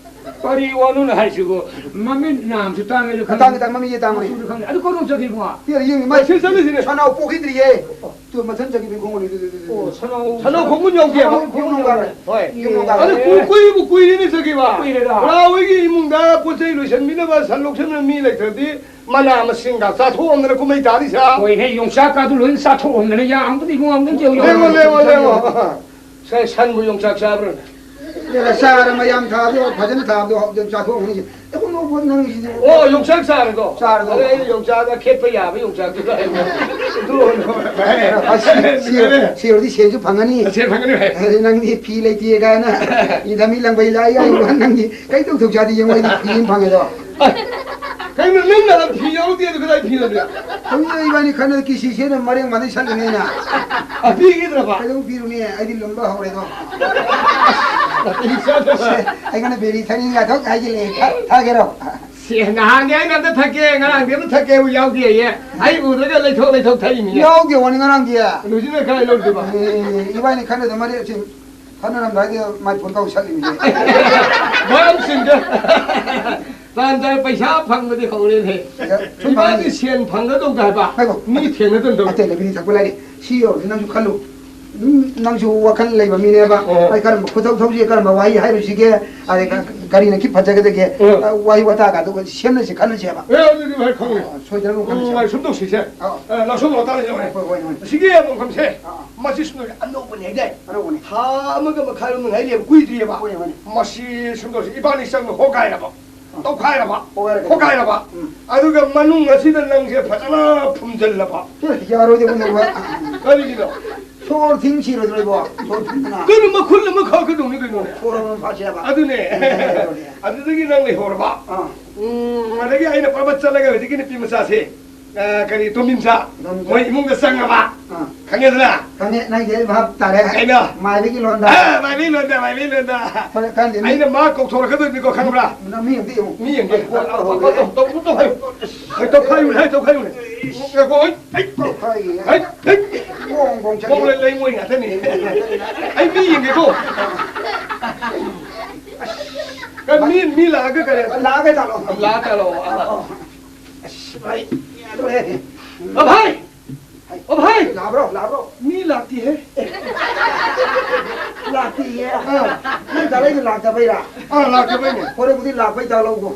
ꯀꯔꯤ ꯋꯥꯅꯣꯅꯦ ꯍꯥꯏꯁꯤꯕꯣ? ꯃꯃꯤꯠ ꯅꯥꯝꯁꯨ ꯇꯥꯡꯉꯦ, ꯑꯗꯨ ꯈꯪꯉꯦ꯫ ꯇꯥꯡꯉꯦ, ꯇꯥꯡꯉꯦ, ꯃꯃꯤꯠ ꯌꯦ ꯇꯥꯡꯕꯅꯦ꯫ ꯃꯆꯨꯗꯨ ꯈꯪꯉꯦ꯫ ꯑꯗꯨ ꯀꯔꯣꯝ ꯆꯠꯈꯤꯕꯣ? ꯌꯦ, ꯌꯦꯡꯉꯦ, ꯃꯥ ꯃꯁꯤ ꯆꯠꯂꯤꯁꯤꯅꯦ꯫ ꯁꯅꯥꯎ ꯄꯣꯛꯈꯤꯗ꯭ꯔꯤꯌꯦ꯫ ꯇꯨ ꯃꯊꯟ ꯆꯠꯈꯤꯕꯩ ꯈꯣꯡꯒꯅꯤ, ꯇꯨ, ꯇꯨ, ꯇꯨ, ꯇꯨ꯫ ꯑꯣ, ꯁꯅꯥꯎ꯫ ꯁꯅꯥꯎ ꯈꯣꯡꯒꯨꯟ ꯌꯧꯗꯦꯕ? ꯁꯅꯥꯎ ꯈꯣꯡꯒꯨꯟ ꯌꯧꯗꯦ꯫ ꯍꯣꯏ꯫ ꯌꯨꯝ ꯌꯧꯗꯦ꯫ ꯑꯗꯨ ꯀꯨꯏ-, ꯀꯨꯏꯕꯨ ꯀꯨꯏꯔꯦꯅꯦ ꯆꯠꯈꯤꯕ꯫ ꯀꯨꯏꯔꯦꯗ꯫ ꯄꯨꯔꯥ ꯍꯣꯏꯒꯤ ꯏꯃꯨꯡꯗ ꯄꯣꯠ ꯆꯩ ꯂꯣꯏꯁꯟꯕꯤꯅꯕ, ꯁꯟ ꯂꯧꯁꯟꯕꯤꯅꯕ ꯃꯤ ꯂꯩꯇ꯭ꯔꯗꯤ ꯃꯅꯥ ꯃꯁꯤꯡꯒ ꯆꯥꯊꯣꯛꯑꯝꯗꯅ ꯀꯨꯝꯍꯩ ꯇꯥꯔꯤ ꯁꯥ꯫ ꯍꯣꯏꯅꯦ, ꯌꯣꯡꯆꯥꯛꯀꯥꯗꯨ ꯂꯣꯏꯅ ꯆꯥꯊꯣꯛꯑꯝꯗꯅ ꯌꯥꯝꯕꯗꯤ ꯏꯕꯨꯡ ꯑꯝꯇꯪ ꯌꯦꯡꯉꯨ, ꯌꯦꯡꯉꯨ, ꯌꯦꯡꯉꯨ, ꯌꯦꯡꯉꯨ꯫ ꯁꯦ, ꯁꯟꯕꯨ ꯌꯣꯡꯆꯥꯛ ꯆꯥꯕ꯭ꯔꯥꯅꯦ? ꯑꯦ, ꯆꯥꯔ ꯃꯌꯥꯝ ꯊꯥꯕꯗꯣ, ꯐꯖꯅ ꯊꯥꯕꯗꯣ, ꯑꯗꯨꯝ ꯆꯥꯊꯣꯛꯑꯝꯒꯅꯤ꯫ ꯑꯩꯈꯣꯏ ꯅꯪꯒꯤꯁꯤꯗꯤ꯫ ꯑꯣ, ꯌꯣꯡꯆꯥꯛ ꯆꯥꯔꯗꯣ? ꯆꯥꯔꯗꯣ꯫ ꯑꯗ ꯑꯩꯅ ꯌꯣꯡꯆꯥꯛꯗ ꯈꯦꯠꯄ ꯌꯥꯕ ꯌꯣꯡꯆꯥꯛꯇꯨꯗ ꯑꯩꯅ꯫ ꯑꯗꯨ ꯑꯣꯏꯅ꯫ ꯑꯁ, ꯁꯤ-, ꯁꯤꯔꯗꯤ ꯁꯦꯟꯁꯨ ꯐꯪꯒꯅꯤ꯫ ꯁꯦꯟ ꯐꯪꯒꯅꯤ, ꯚꯥꯏ꯫ ꯑꯗꯩ ꯅꯪꯗꯤ ꯐꯤ ꯂꯩꯇꯦ ꯀꯥꯏꯅ ꯏꯟꯊꯝꯃꯤ ꯂꯪꯕꯩ ꯂꯥꯛ ꯌꯥꯏ ꯋꯥ ꯅꯪꯗꯤ꯫ ꯀꯩꯗꯧ ꯊꯧ ꯆꯥꯗꯦ ꯌꯦꯡꯉꯣ, ꯑꯩꯗꯤ ꯐꯤ ꯑꯃ ꯐꯪꯉꯦꯗꯣ꯫ ꯀꯩꯅꯣ, ꯅꯪꯅ ꯐꯤ ꯌꯥꯎꯗꯦ ꯑꯗꯨ ꯀꯗꯥꯏ ꯐꯤꯅꯣ ꯑꯗꯨꯗꯤ? ꯍꯧꯖꯤꯛ ꯏꯕꯥꯅꯤ ꯈꯟꯅ ꯀꯤꯁꯤ ꯁꯦꯅ ꯃꯔꯦꯡ ꯃꯥꯟꯗꯩ ꯁꯠꯂꯤꯅꯦꯅ꯫ ꯑ, ꯄꯤꯈꯤꯗ꯭ꯔꯕ? ꯀꯩꯗꯧ ꯄꯤꯔꯨꯅꯤ? ꯑꯩꯗꯤ ꯂꯨꯝꯕ ꯍꯧꯔꯦꯗꯣ꯫ ꯅꯥꯇꯩ ꯆꯥꯗꯕ꯫ ꯁꯦ, ꯑꯩꯉꯣꯟꯗ ꯕꯦꯔꯤ ꯊꯛꯅꯤꯡꯒ ꯊꯛ ꯍꯥꯏꯖꯤꯜꯂꯛꯑꯦ꯫ ꯊꯛ-, ꯊꯛꯑꯒꯦꯔꯣ? ꯁꯦ, ꯅꯍꯥꯟꯗꯤ ꯑꯩꯅ ꯑꯝꯇ ꯊꯛꯀꯦ, ꯉꯔꯥꯡꯗꯤ ꯑꯝꯇ ꯊꯛꯀꯦꯕꯨ ꯌꯥꯎꯗꯦꯌꯦ꯫ ꯑꯩ ꯎꯗ꯭ꯔꯒ ꯂꯩꯊꯣꯛ ꯂꯩꯊꯣꯛ ꯊꯛꯏꯅꯤꯅꯦ꯫ ꯌꯥꯎꯗꯦ ꯋꯥꯅꯤ ꯉꯔꯥꯡꯗꯤ꯫ ꯍꯧꯖꯤꯛꯅ ꯀꯗꯥꯏ ꯂꯧꯗꯣꯏꯕ? ꯑꯦ, ꯏꯕꯥꯅꯤ ꯈꯟꯅꯗ ꯃꯔꯦ-, ꯁꯤ ꯈꯟꯅꯔꯝꯗꯥꯏꯗ ꯃꯥꯏ ꯐꯣꯟ ꯀꯥꯎ ꯁꯠꯂꯤꯃꯤꯅꯦ꯫ ꯃꯔꯝꯁꯤꯡꯗ ꯇꯥꯟ ꯆꯥꯔꯦ, ꯄꯩꯁꯥ ꯐꯪꯕꯗꯤ ꯍꯧꯔꯦꯅꯦ꯫ ꯄꯩꯁꯥ ꯁꯨꯝ ꯏꯕꯥꯅꯤ ꯐꯪꯉꯤ꯫ ꯁꯦꯟ ꯐꯪꯒꯗꯧꯗ ꯍꯥꯏꯕ, ꯉꯥꯏꯈꯣ꯫ ꯃꯤ ꯊꯦꯡꯅꯗꯧꯗ꯫ ꯑꯇꯩ ꯂꯩꯕꯤꯔꯤ ꯊꯛꯄ ꯂꯩꯔꯤ꯫ ꯁꯤ ꯌꯧꯔꯗꯤ ꯅꯪꯁꯨ ꯈꯜꯂꯨ꯫ ꯎꯝ, ꯅꯪꯁꯨ ꯋꯥꯈꯜ ꯂꯩꯕ ꯃꯤꯅꯦꯕ꯫ ꯑꯣ꯫ ꯑꯩ ꯀꯔꯝꯕ ꯈꯨꯊꯧ ꯊꯧꯁꯤꯒꯦ, ꯀꯔꯝꯕ ꯋꯥꯍꯩ ꯍꯥꯏꯔꯨꯁꯤꯒꯦ, ꯑꯗꯩ ꯀ-, ꯀꯔꯤꯅ ꯈꯤ ꯐꯖꯒꯗꯒꯦ? ꯑꯣ꯫ ꯑ, ꯋꯥꯍꯩ ꯋꯥꯇꯥꯒ ꯑꯗꯨꯒ ꯁꯦꯝꯅꯁꯤ ꯈꯜꯂꯁꯦꯕ꯫ ꯑꯦ, ꯑꯗꯨꯗꯤ ꯚꯥꯏ ꯈꯪꯉꯦ꯫ ꯑ, ꯁꯣꯏꯗꯅ ꯑꯃꯨꯛ ꯎꯝ, ꯈꯜꯂꯁꯦꯕ꯫ ꯚꯥꯏ, ꯁꯨꯝ ꯇꯧꯁꯤꯁꯦ꯫ ꯑ꯫ ꯑ, ꯂꯧꯁꯜꯂꯣ, ꯇꯥꯔꯁꯤ ꯌꯦꯡꯉꯣꯅꯦ꯫ ꯍꯣꯏ, ꯍꯣꯏ, ꯍꯣꯏ꯫ ꯑꯁꯤꯒꯤ ꯃꯐꯝꯁꯦ, ꯑ, ꯑ꯫ ꯃꯁꯤ ꯁꯨꯝ ꯑꯅꯧꯕꯅꯦ ꯍꯥꯏꯗꯥꯏ? ꯑꯅꯧꯕꯅꯦ꯫ ꯊꯥ ꯑꯃꯒ ꯃꯈꯥꯏꯔꯣꯝ ꯉꯥꯏꯔꯤꯑꯕ, ꯀꯨꯏꯗ꯭ꯔꯤꯑꯕ꯫ ꯍꯣꯏ, ꯍꯣꯏ꯫ ꯃꯁꯤ ꯁꯨꯝ ꯇꯧꯁꯤ, ꯏꯕꯥꯅꯤ ꯆꯪꯕ ꯍꯣꯒꯥꯏꯔꯕ꯫ ꯇꯧꯈꯥꯏꯔꯕ꯫ ꯍꯣꯒꯥꯏꯔꯒ꯫ ꯍꯣꯒꯥꯏꯔꯕ꯫ ꯎꯝ꯫ ꯑꯗꯨꯒ ꯃꯅꯨꯡ ꯑꯁꯤꯗ ꯅꯪꯁꯦ ꯐꯖꯅ ꯐꯨꯝꯖꯤꯜꯂꯕ꯫ ꯑꯦ, ꯌꯥꯔꯣꯏꯗꯕ ꯅꯪꯕ꯫ ꯀꯔꯤꯒꯤꯅꯣ? ꯁꯣꯔ ꯊꯤꯡ ꯁꯤꯔꯣꯏꯗ꯭ꯔꯣ ꯏꯕꯣ? ꯁꯣꯔ ꯊꯤꯡꯗꯅ꯫ ꯀꯩꯅꯣ ꯃꯈꯨꯜ ꯑꯃ ꯈꯥꯛꯀꯗꯧꯅꯤ ꯀꯩꯅꯣꯅꯦ꯫ ꯁꯣꯔ ꯑꯃ ꯐꯥꯁꯦꯕ꯫ ꯑꯗꯨꯅꯦ꯫ ꯎꯝ, ꯌꯥꯔꯣꯏꯅꯦ꯫ ꯑꯗꯨꯗꯒꯤ ꯅꯪ ꯂꯩꯍꯧꯔꯕ꯫ ꯑꯥ꯫ ꯎꯝ, ꯑꯗꯒꯤ ꯑꯩꯅ ꯄ꯭ꯔꯕꯠ ꯆꯠꯂꯒ ꯍꯧꯖꯤꯛꯀꯤ ꯅꯨꯄꯤ ꯃꯆꯥꯁꯦ꯫ ꯑ, ꯀꯔꯤ, ꯇꯣꯝꯕꯤꯝꯆꯥ, ꯇꯣꯝꯕꯤꯝꯆꯥ꯫ ꯃꯣꯏ ꯏꯃꯨꯡꯗ ꯆꯪꯉꯕ? ꯑꯥ꯫ ꯈꯪꯉꯦꯗꯅ? ꯈꯪꯉꯦ, ꯅꯪꯒꯤꯗꯤ ꯑꯩ ꯚꯥꯞ ꯇꯥꯔꯦ꯫ ꯀꯩꯅꯣ? ꯃꯥꯏꯕꯒꯤ ꯂꯣꯟꯗ꯫ ꯑ, ꯃꯥꯏꯕꯒꯤ ꯂꯣꯟꯗ, ꯃꯥꯏꯕꯒꯤ ꯂꯣꯟꯗ꯫ ꯍꯣꯏ, ꯈꯪꯗꯦ, ꯃꯤ ꯑꯩꯅ ꯃꯥ ꯀꯧꯊꯣꯔꯛꯀꯗꯣꯏꯅꯤꯀꯣ, ꯈꯪꯕ꯭ꯔꯥ? ꯅꯪ ꯃꯤ ꯑꯝꯇ ꯌꯦꯡꯉꯨ꯫ ꯃꯤ ꯌꯦꯡꯒꯦ꯫ ꯍꯣꯏ, ꯍꯣꯏ, ꯍꯣꯏ, ꯍꯣꯏ꯫ ꯇꯧ-, ꯇꯧ-, ꯇꯧ-, ꯍꯥꯏꯌꯨ꯫ ꯍꯣꯏ, ꯇꯧꯈꯥꯏꯌꯨꯅꯦ, ꯍꯥꯏ, ꯇꯧꯈꯥꯏꯌꯨꯅꯦ꯫ ꯉꯥꯏꯈꯣ, ꯍꯣꯏ, ꯍꯩ, ꯇꯧꯈꯥꯏꯌꯦ꯫ ꯍꯩ, ꯍꯩ꯫ ꯕꯣꯡ, ꯕꯣꯡ ꯆꯠꯂꯦ꯫ ꯕꯣꯡ ꯂꯩ, ꯂꯩꯉꯣꯏ ꯉꯥꯛꯇꯅꯤ꯫ ꯑꯩ ꯃꯤ ꯌꯦꯡꯒꯦꯀꯣ꯫ ꯀ-, ꯃꯤ, ꯃꯤ ꯂꯥꯛꯑꯒ ꯀꯔꯤ? ꯂꯥꯛꯑꯒ ꯆꯠꯂꯣ꯫ ꯂꯥꯛꯑꯒ ꯆꯠꯂꯣ꯫ ꯑ, ꯑ꯫ ꯑꯁ, ꯚꯥꯏ, ꯌꯥꯗꯣꯔꯦ꯫ ꯑ, ꯚꯥꯏ! ꯑꯣ, ꯚꯥꯏ! ꯂꯥꯛꯑꯕ꯭ꯔꯣ? ꯂꯥꯛꯑꯕ꯭ꯔꯣ? ꯃꯤ ꯂꯥꯛꯇꯤꯍꯦ꯫ ꯂꯥꯛꯇꯤꯌꯦ? ꯑꯥ꯫ ꯅꯪ ꯗꯥ ꯂꯩꯗꯣ ꯂꯥꯛꯇꯕꯩꯔꯥ? ꯑꯥ, ꯂꯥꯛꯇꯕꯩꯅꯦ꯫ ꯍꯣꯔꯦꯟꯕꯨꯗꯤ ꯂꯥꯛꯄꯩ ꯗꯥ ꯂꯧꯒꯣ꯫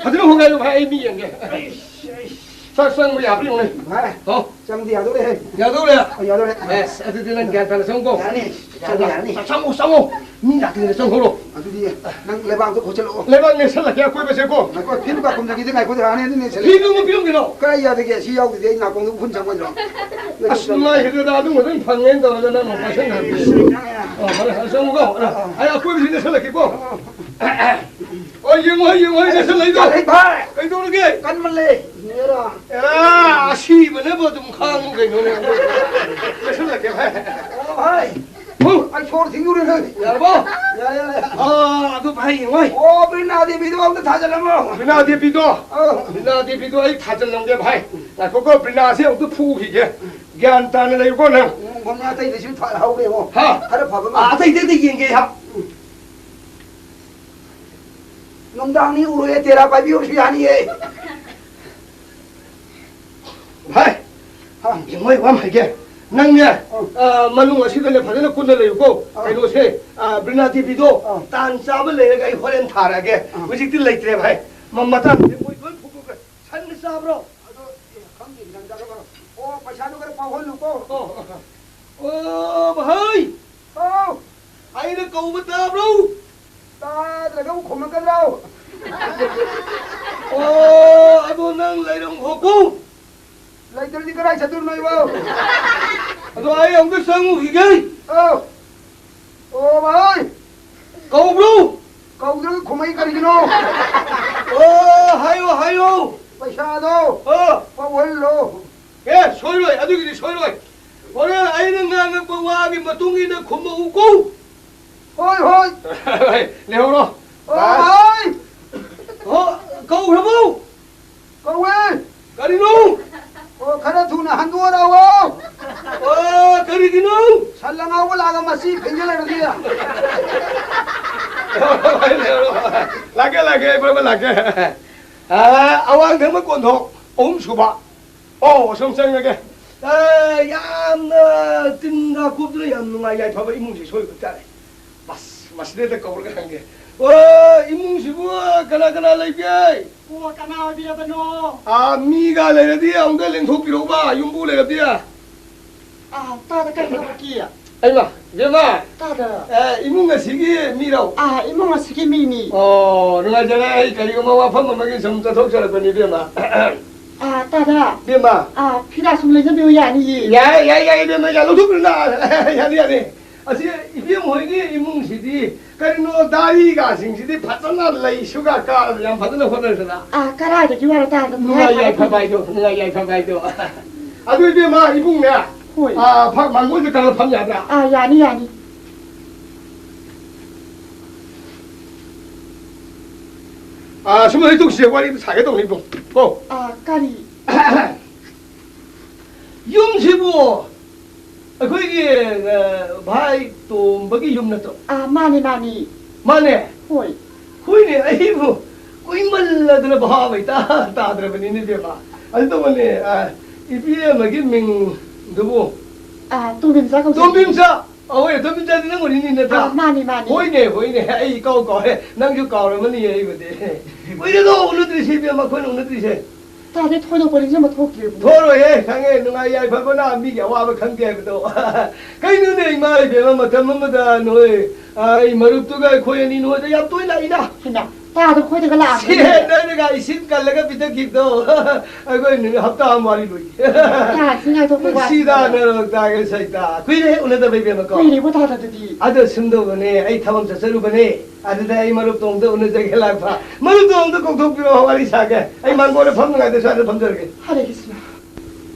ꯐꯖꯅ ꯍꯣꯡꯒꯥꯏꯌꯨ, ꯚꯥꯏ, ꯑꯩ ꯃꯤ ꯌꯦꯡꯒꯦ꯫ ꯑꯩꯁ, ꯑꯩꯁ꯫ ꯆꯥꯛ ꯆꯪꯕ ꯌꯥꯕ꯭ꯔꯥ ꯌꯦꯡꯉꯨꯅꯦ꯫ ꯚꯥꯏ, ꯑꯣ꯫ ꯆꯪꯗꯤ ꯌꯥꯗꯧꯔꯦꯍꯦ꯫ ꯌꯥꯗꯧꯔꯦ? ꯑꯣ, ꯌꯥꯗꯧꯔꯦ꯫ ꯑꯦꯁ, ꯑꯗꯨꯗꯤ ꯅꯪ ꯒ꯭ꯌꯥꯟ ꯇꯥꯅ ꯆꯪꯉꯨꯀꯣ꯫ ꯌꯥꯅꯤ, ꯆꯪꯕ ꯌꯥꯅꯤ꯫ ꯆꯪꯉꯣ, ꯆꯪꯉꯣ꯫ ꯃꯤ ꯂꯥꯛꯇ꯭ꯔꯤꯉꯩꯗ ꯆꯪꯍꯧꯔꯣ꯫ ꯑꯗꯨꯗꯤ ꯅꯪ ꯂꯩꯕꯥꯛꯇꯣ ꯈꯣꯠꯆꯜꯂꯛꯑꯣ꯫ ꯂꯩꯕꯥꯛ ꯅꯦꯠꯁꯜꯂꯛꯀꯦ ꯑꯀꯣꯏꯕꯁꯦꯀꯣ꯫ ꯉꯥꯏꯈꯣ, ꯐꯤꯝ ꯀꯥꯞꯐꯝꯗꯒꯤꯗꯤ ꯉꯥꯏꯈꯣ, ꯍꯥꯟꯅ ꯑꯗꯨ ꯅꯦꯠꯁꯜꯂꯛꯑꯦ꯫ ꯐꯤꯗꯨ ꯑꯃ ꯄꯤꯔꯝꯒꯦꯔꯣ? ꯀꯗꯥꯏ ꯌꯥꯗꯒꯦ? ꯁꯤ ꯌꯥꯎꯗ꯭ꯔꯗꯤ ꯑꯩ ꯅꯥꯀꯣꯡꯗ ꯎꯐꯨꯟ ꯆꯪꯉꯣꯏꯗ꯭ꯔꯣ? ꯑꯁ, ꯅꯨꯡꯉꯥꯏꯈꯤꯗ꯭ꯔꯦꯗ, ꯑꯗꯨꯝꯕ ꯑꯗꯨꯝ ꯐꯪꯉꯦꯅ ꯇꯧꯔꯒ ꯅꯪ ꯑꯃꯨꯛ ꯄꯥꯏꯁꯟꯈ꯭ꯔꯕꯅꯤ꯫ ꯑ, ꯐꯔꯦ, ꯐꯔꯦ, ꯆꯪꯉꯨꯀꯣ꯫ ꯑ, ꯑꯩ ꯑꯀꯣꯏꯕꯁꯤ ꯅꯦꯠꯁꯜꯂꯛꯀꯦꯀꯣ꯫ ꯑꯣ, ꯌꯦꯡꯉꯣ, ꯌꯦꯡꯉꯣ, ꯑꯩ ꯅꯦꯠꯁꯜꯂꯛꯏꯗꯣ꯫ ꯌꯥꯔꯦ, ꯚꯥꯏ꯫ ꯀꯩꯗꯧꯔꯒꯦ? ꯀꯟꯃꯜꯂꯦ꯫ ꯅꯦꯔꯥ꯫ ꯑꯦꯔꯥ, ꯑꯁꯤꯕꯅꯕꯨ ꯑꯗꯨꯝ ꯈꯥꯡꯉꯨ ꯀꯩꯅꯣꯅꯦ꯫ ꯅꯦꯠꯁꯜꯂꯛꯀꯦ, ꯚꯥꯏ꯫ ꯑꯣ, ꯚꯥꯏ꯫ ꯍꯨ! ꯑꯩ ꯁꯣꯔ ꯊꯤꯡꯗꯣꯔꯦ, ꯅꯪ꯫ ꯌꯥꯔꯕꯣ? ꯌꯥꯔꯦ, ꯌꯥꯔꯦ꯫ ꯑꯥ, ꯑꯗꯨ ꯚꯥꯏ, ꯌꯦꯡꯉꯣ꯫ ꯑꯣ, ꯕ꯭ꯔꯤꯅꯥ ꯗꯦꯕꯤꯗꯣ ꯑꯝꯇ ꯊꯥꯖꯜꯂꯝꯃꯣ꯫ ꯕ꯭ꯔꯤꯅꯥ ꯗꯦꯕꯤꯗꯣ? ꯑꯧ꯫ ꯕ꯭ꯔꯤꯅꯥ ꯗꯦꯕꯤꯗꯣ ꯑꯩ ꯊꯥꯖꯜꯂꯝꯒꯦ, ꯚꯥꯏ꯫ ꯉꯥꯏꯈꯣꯀꯣ, ꯕ꯭ꯔꯤꯅꯥꯁꯦ ꯑꯃꯨꯛꯇ ꯐꯨꯈꯤꯒꯦ꯫ ꯒ꯭ꯌꯥꯟ ꯇꯥꯅ ꯂꯩꯌꯨꯀꯣ, ꯅꯪ꯫ ꯎꯝ, ꯃꯃꯥ ꯑꯇꯩꯗꯁꯨ ꯊꯥꯍꯧꯔꯦꯉꯣ꯫ ꯍꯥ? ꯈꯔ ꯐꯕ ꯑꯃ꯫ ꯑꯥ, ꯑꯇꯩꯗꯤ ꯑꯝꯇ ꯌꯦꯡꯒꯦ, ꯍꯥ? ꯎꯝ꯫ ꯅꯨꯡꯗꯥꯡꯅꯤ ꯎꯔꯣꯏꯌꯦ, ꯇꯦꯔꯥ ꯄꯥꯏꯕꯤ ꯑꯣꯏꯔꯁꯨ ꯌꯥꯅꯤꯌꯦ꯫ ꯚꯥꯏ, ꯍꯥ? ꯃꯣꯏ ꯋꯥ ꯑꯃ ꯍꯥꯏꯒꯦ꯫ ꯅꯪꯅꯦ, ꯑ꯫ ꯑ, ꯃꯅꯨꯡ ꯑꯁꯤꯗꯅꯦ ꯐꯖꯅ ꯀꯨꯟꯅ ꯂꯩꯌꯨꯀꯣ꯫ ꯑ꯫ ꯀꯩꯅꯣꯁꯦ, ꯑ, ꯕ꯭ꯔꯤꯅꯥ ꯗꯦꯕꯤꯗꯣ ꯑ꯫ ꯇꯥꯟ ꯆꯥꯕ ꯂꯩꯔꯒ ꯑꯩ ꯍꯣꯔꯦꯟ ꯊꯥꯔꯛꯑꯒꯦ꯫ ꯑ꯫ ꯍꯧꯖꯤꯛꯇꯤ ꯂꯩꯇ꯭ꯔꯦ, ꯚꯥꯏ꯫ ꯃ-, ꯃꯇꯥꯡꯁꯤꯗꯤ ꯃꯣꯏ ꯂꯣꯏ ꯐꯨꯗꯣꯛꯈ꯭ꯔꯦ꯫ ꯁꯟꯅ ꯆꯥꯕ꯭ꯔꯣ? ꯑꯗꯣ, ꯑꯦ, ꯈꯪꯗꯦ, ꯒ꯭ꯌꯥꯟ ꯇꯥꯗꯕ꯫ ꯑꯣ, ꯄꯩꯁꯥꯗꯣ ꯈꯔ ꯄꯥꯎꯍꯜꯂꯨꯀꯣ꯫ ꯑꯣ, ꯑꯣ, ꯚꯥꯏ! ꯑꯧ! ꯑꯩꯅ ꯀꯧꯕ ꯇꯥꯕ꯭ꯔꯣ? ꯇꯥꯗ꯭ꯔꯒꯕꯨ ꯈꯨꯝꯃꯛꯀꯗ꯭ꯔꯣ? ꯑꯣ, ꯑꯗꯣ ꯅꯪ ꯂꯩꯔꯝꯈꯣꯀꯣ꯫ ꯂꯩꯇ꯭ꯔꯗꯤ ꯀꯗꯥꯏ ꯆꯠꯇꯣꯏꯅꯣ ꯑꯩꯕꯣ? ꯑꯗꯣ ꯑꯩ ꯑꯃꯨꯛꯇ ꯆꯪꯉꯨꯈꯤꯒꯦ꯫ ꯑꯧ! ꯑꯣ, ꯚꯥꯏ! ꯀꯧꯕ꯭ꯔꯣ? ꯀꯧꯗ꯭ꯔꯒ ꯈꯨꯝꯃꯛꯏ ꯀꯔꯤꯒꯤꯅꯣ? ꯑꯣ, ꯍꯥꯏꯌꯣ, ꯍꯥꯏꯌꯣ꯫ ꯄꯩꯁꯥꯗꯣ ꯑꯣ꯫ ꯄꯥꯎꯍꯜꯂꯣ꯫ ꯑꯦ, ꯁꯣꯏꯔꯣꯏ, ꯑꯗꯨꯒꯤꯗꯤ ꯁꯣꯏꯔꯣꯏ꯫ ꯍꯣꯔꯦꯟ ꯑꯩꯅ ꯉꯥꯡꯉꯛꯄ ꯋꯥꯒꯤ ꯃꯇꯨꯡ ꯏꯟꯅ ꯈꯨꯝꯃꯛꯎꯀꯣ꯫ ꯍꯣꯏ, ꯍꯣꯏ꯫ ꯂꯩꯍꯧꯔꯣ꯫ ꯑꯣ, ꯕꯥꯁ꯫ ꯍꯣꯏ꯫ ꯍꯣ, ꯀꯧꯈ꯭ꯔꯕꯣ? ꯀꯧꯋꯦ꯫ ꯀꯔꯤꯅꯣ? ꯑꯣ, ꯈꯔ ꯊꯨꯅ ꯍꯟꯗꯣꯔꯛꯑꯣ꯫ ꯑꯣ, ꯀꯔꯤꯒꯤꯅꯣ? ꯁꯟ ꯑꯉꯥꯎꯕ ꯂꯥꯛꯑꯒ ꯃꯆꯤ ꯐꯩꯖꯤꯜ ꯂꯩꯔꯝꯅꯤ꯫ ꯂꯥꯛꯀꯦ, ꯂꯥꯛꯀꯦ, ꯑꯩ ꯐꯕ ꯂꯥꯛꯀꯦ꯫ ꯑꯥ, ꯑꯋꯥꯡ ꯊꯪꯕ ꯀꯣꯟꯊꯣꯡ ꯑꯍꯨꯝ ꯁꯨꯕ꯫ ꯑꯣ, ꯑꯁꯣꯝ ꯆꯪꯉꯒꯦ꯫ ꯑꯥ, ꯌꯥꯝꯅ ꯇꯤꯟꯗ ꯀꯨꯞꯇꯅ ꯌꯥꯝ ꯅꯨꯡꯉꯥꯏ ꯌꯥꯏꯐꯕ ꯏꯃꯨꯡꯁꯦ ꯁꯣꯏꯕ ꯇꯥꯔꯦ꯫ ꯑꯁ, ꯃꯁꯤꯗꯩꯗ ꯀꯧꯔꯒ ꯍꯪꯒꯦ꯫ ꯑꯣ, ꯏꯃꯨꯡꯁꯤꯕꯨ ꯀꯅꯥ ꯀꯅꯥ ꯂꯩꯒꯦ? ꯑꯣ, ꯀꯅꯥ ꯑꯣꯏꯕꯤꯔꯕꯅꯣ? ꯑꯥ, ꯃꯤꯒ ꯂꯩꯔꯗꯤ ꯑꯃꯨꯛꯇ ꯂꯦꯡꯊꯣꯛꯄꯤꯔꯛꯎꯕ, ꯌꯨꯝꯕꯨ ꯂꯩꯔꯕꯗꯤ꯫ ꯑꯥ, ꯇꯥꯗ, ꯀꯔꯤ ꯊꯕꯛꯀꯤ? ꯑꯩꯃ, ꯏꯕꯦꯝꯃ꯫ ꯇꯥꯗ꯫ ꯑꯦ, ꯏꯃꯨꯡ ꯑꯁꯤꯒꯤ ꯃꯤꯔꯣ? ꯑꯥ, ꯏꯃꯨꯡ ꯑꯁꯤꯒꯤ ꯃꯤꯅꯤ꯫ ꯑꯣ, ꯅꯨꯡꯉꯥꯏꯖꯔꯦ꯫ ꯑꯩ ꯀꯔꯤꯒꯨꯝꯕ ꯋꯥꯐꯝ ꯑꯃꯒꯤ ꯁꯨꯝ ꯆꯠꯊꯣꯛꯆꯔꯛꯄꯅꯤ, ꯏꯕꯦꯝꯃ꯫ ꯑꯥ, ꯇꯥꯗ꯫ ꯏꯕꯦꯝꯃ꯫ ꯑꯥ, ꯐꯤꯗꯥ ꯁꯨꯝ ꯂꯩꯖꯕꯤꯌꯨ, ꯌꯥꯅꯤꯌꯦ꯫ ꯌꯥꯏ, ꯌꯥꯏ, ꯌꯥꯏ, ꯏꯕꯦꯝꯃ, ꯌꯥꯏ, ꯂꯧꯊꯣꯛꯄꯤꯔꯨꯅ꯫ ꯌꯥꯅꯤ, ꯌꯥꯅꯤ꯫ ꯑꯁꯤ ꯏꯕꯦꯝ ꯍꯣꯏꯒꯤ ꯏꯃꯨꯡꯁꯤꯗꯤ ꯀꯔꯤꯅꯣ, ꯗꯥꯔꯤꯒꯁꯤꯡꯁꯤꯗꯤ ꯐꯖꯅ ꯂꯩꯁꯨꯒ ꯀꯥꯔꯗꯅ ꯌꯥꯝ ꯐꯖꯅ ꯍꯣꯠꯅꯔꯗꯅ꯫ ꯑꯥ, ꯀꯔꯥꯏꯗꯒꯤ ꯋꯥꯔ ꯇꯥꯗ ꯅꯨꯡꯉꯥꯏ ꯌꯥꯏꯐꯕ ꯍꯥꯏꯗꯣ, ꯅꯨꯡꯉꯥꯏ ꯌꯥꯏꯐꯕ ꯍꯥꯏꯗꯣ꯫ ꯑꯗꯨ ꯏꯕꯦꯝꯃ, ꯏꯕꯨꯡꯅꯦ, ꯍꯣꯏ꯫ ꯑꯥ, ꯐ-, ꯃꯥꯡꯒꯣꯜꯗ ꯀꯥꯈꯠꯂ ꯐꯝ ꯌꯥꯕ꯭ꯔꯥ? ꯑꯥ, ꯌꯥꯅꯤ, ꯌꯥꯅꯤ꯫ ꯑꯥ, ꯁꯨꯝ ꯂꯩꯊꯣꯛꯁꯦ, ꯋꯥꯔꯤ ꯑꯝꯇ ꯁꯥꯒꯦ ꯇꯧꯅꯤ ꯏꯕꯨꯡ꯫ ꯀꯣ? ꯑꯥ, ꯀꯔꯤ? ꯌꯨꯝꯁꯤꯕꯨ ꯑꯩꯈꯣꯏꯒꯤ, ꯑ, ꯚꯥꯏ ꯇꯣꯝꯕꯒꯤ ꯌꯨꯝ ꯅꯠꯇ꯭ꯔꯣ? ꯑꯥ, ꯃꯥꯅꯤ, ꯃꯥꯅꯤ꯫ ꯃꯥꯅꯦ? ꯍꯣꯏ꯫ ꯍꯣꯏꯅꯦ, ꯑꯩꯕꯨ ꯀꯨꯏꯃꯜꯂꯗꯅ ꯚꯥꯕ ꯏꯇꯥ ꯇꯥꯗ꯭ꯔꯕꯅꯤꯅꯦ, ꯏꯕꯦꯝꯃ꯫ ꯑꯗꯨ ꯇꯧꯕꯅꯦ, ꯑ, ꯏꯕꯦꯝꯃꯒꯤ ꯃꯤꯡꯗꯨꯕꯨ? ꯑꯥ, ꯇꯣꯝꯕꯤꯝꯆꯥ ꯀꯧꯖꯩ꯫ ꯇꯣꯝꯕꯤꯝꯆꯥ? ꯑ, ꯍꯣꯏ, ꯇꯣꯝꯕꯤꯝꯆꯥꯗꯤ ꯅꯪ ꯑꯣꯏꯔꯤꯅꯤ ꯅꯠꯇ꯭ꯔꯥ? ꯑꯥ, ꯃꯥꯅꯤ, ꯃꯥꯅꯤ꯫ ꯍꯣꯏꯅꯦ, ꯍꯣꯏꯅꯦ, ꯑꯩ ꯏꯀꯥꯎ ꯀꯥꯎꯔꯦ꯫ ꯅꯪꯁꯨ ꯀꯥꯎꯔꯝꯃꯅꯤ ꯑꯩꯕꯨꯗꯤ꯫ ꯀꯨꯏꯔꯦꯗꯣ ꯎꯅꯗ꯭ꯔꯤꯁꯦ, ꯏꯕꯦꯝꯃ, ꯑꯩꯈꯣꯏꯅ ꯎꯅꯗ꯭ꯔꯤꯁꯦ꯫ ꯇꯥꯗꯦ, ꯊꯣꯏꯗꯣꯛꯄ ꯅꯤꯡꯁꯤꯡꯕ ꯊꯣꯛꯇ꯭ꯔꯦꯕꯨ꯫ ꯊꯣꯛꯑꯔꯣꯏꯍꯦ, ꯈꯪꯉꯦ, ꯅꯨꯡꯉꯥꯏ ꯌꯥꯏꯐꯕꯅ ꯃꯤꯒꯤ ꯑꯋꯥꯕ ꯈꯪꯗꯦ ꯍꯥꯏꯕꯗꯣ꯫ ꯀꯩꯅꯣꯅꯦ, ꯏꯃꯥ ꯏꯕꯦꯝꯃ, ꯃꯇꯝ ꯑꯃꯗ ꯅꯣꯏ, ꯑ, ꯑꯩ ꯃꯔꯨꯞꯇꯨꯒ ꯑꯩꯈꯣꯏ ꯑꯅꯤ ꯅꯣꯏꯗ ꯌꯥꯝ ꯇꯣꯏꯅ ꯂꯥꯛꯏꯗ꯫ ꯍꯩꯃꯥ, ꯇꯥꯗ ꯈꯣꯏꯗꯒ ꯂꯥꯛꯑꯝꯃꯦꯅꯦ꯫ ꯁꯤ ꯅꯣꯏꯅꯒ ꯏꯁꯤꯡ ꯀꯜꯂꯒ ꯄꯤꯊꯛꯈꯤꯕꯗꯣ꯫ ꯑꯩꯈꯣꯏ ꯅꯨꯃꯤꯠ ꯍꯞꯇꯥ ꯑꯃ ꯋꯥꯔꯤ ꯂꯣꯏꯈꯤ꯫ ꯇꯥ, ꯁꯤ ꯉꯥꯏꯊꯣꯛꯄ ꯅꯨꯡꯁꯤꯗ ꯋꯥꯁꯤꯗ꯫ ꯅꯔꯣꯛꯇꯥꯒ ꯁꯩꯇꯥ꯫ ꯀꯨꯏꯔꯦ ꯎꯅꯗꯕ ꯏꯕꯦꯝꯃꯀꯣ꯫ ꯀꯨꯏꯔꯦꯕꯣ ꯇꯥꯗ ꯑꯗꯨꯗꯤ꯫ ꯑꯗꯣ ꯁꯨꯝ ꯇꯧꯕꯅꯦ, ꯑꯩ ꯊꯕꯛ ꯆꯠꯆꯔꯨꯕꯅꯦ꯫ ꯑꯗꯨꯗ ꯑꯩ ꯃꯔꯨꯞ ꯇꯣꯝꯗ ꯎꯅꯖꯒꯦ ꯂꯥꯛꯄ꯫ ꯃꯔꯨꯞ ꯇꯣꯝꯗ ꯀꯧꯊꯣꯛꯄꯤꯔꯛꯑꯣ, ꯋꯥꯔꯤ ꯁꯥꯒꯦ꯫ ꯑꯩ ꯃꯥꯡꯒꯣꯜꯗ ꯐꯝꯅꯉꯥꯏꯗ ꯁ꯭ꯋꯥꯏꯗ ꯐꯝꯖꯔꯒꯦ꯫ ꯍꯔꯦ ꯀ꯭ꯔꯤꯁꯅ꯫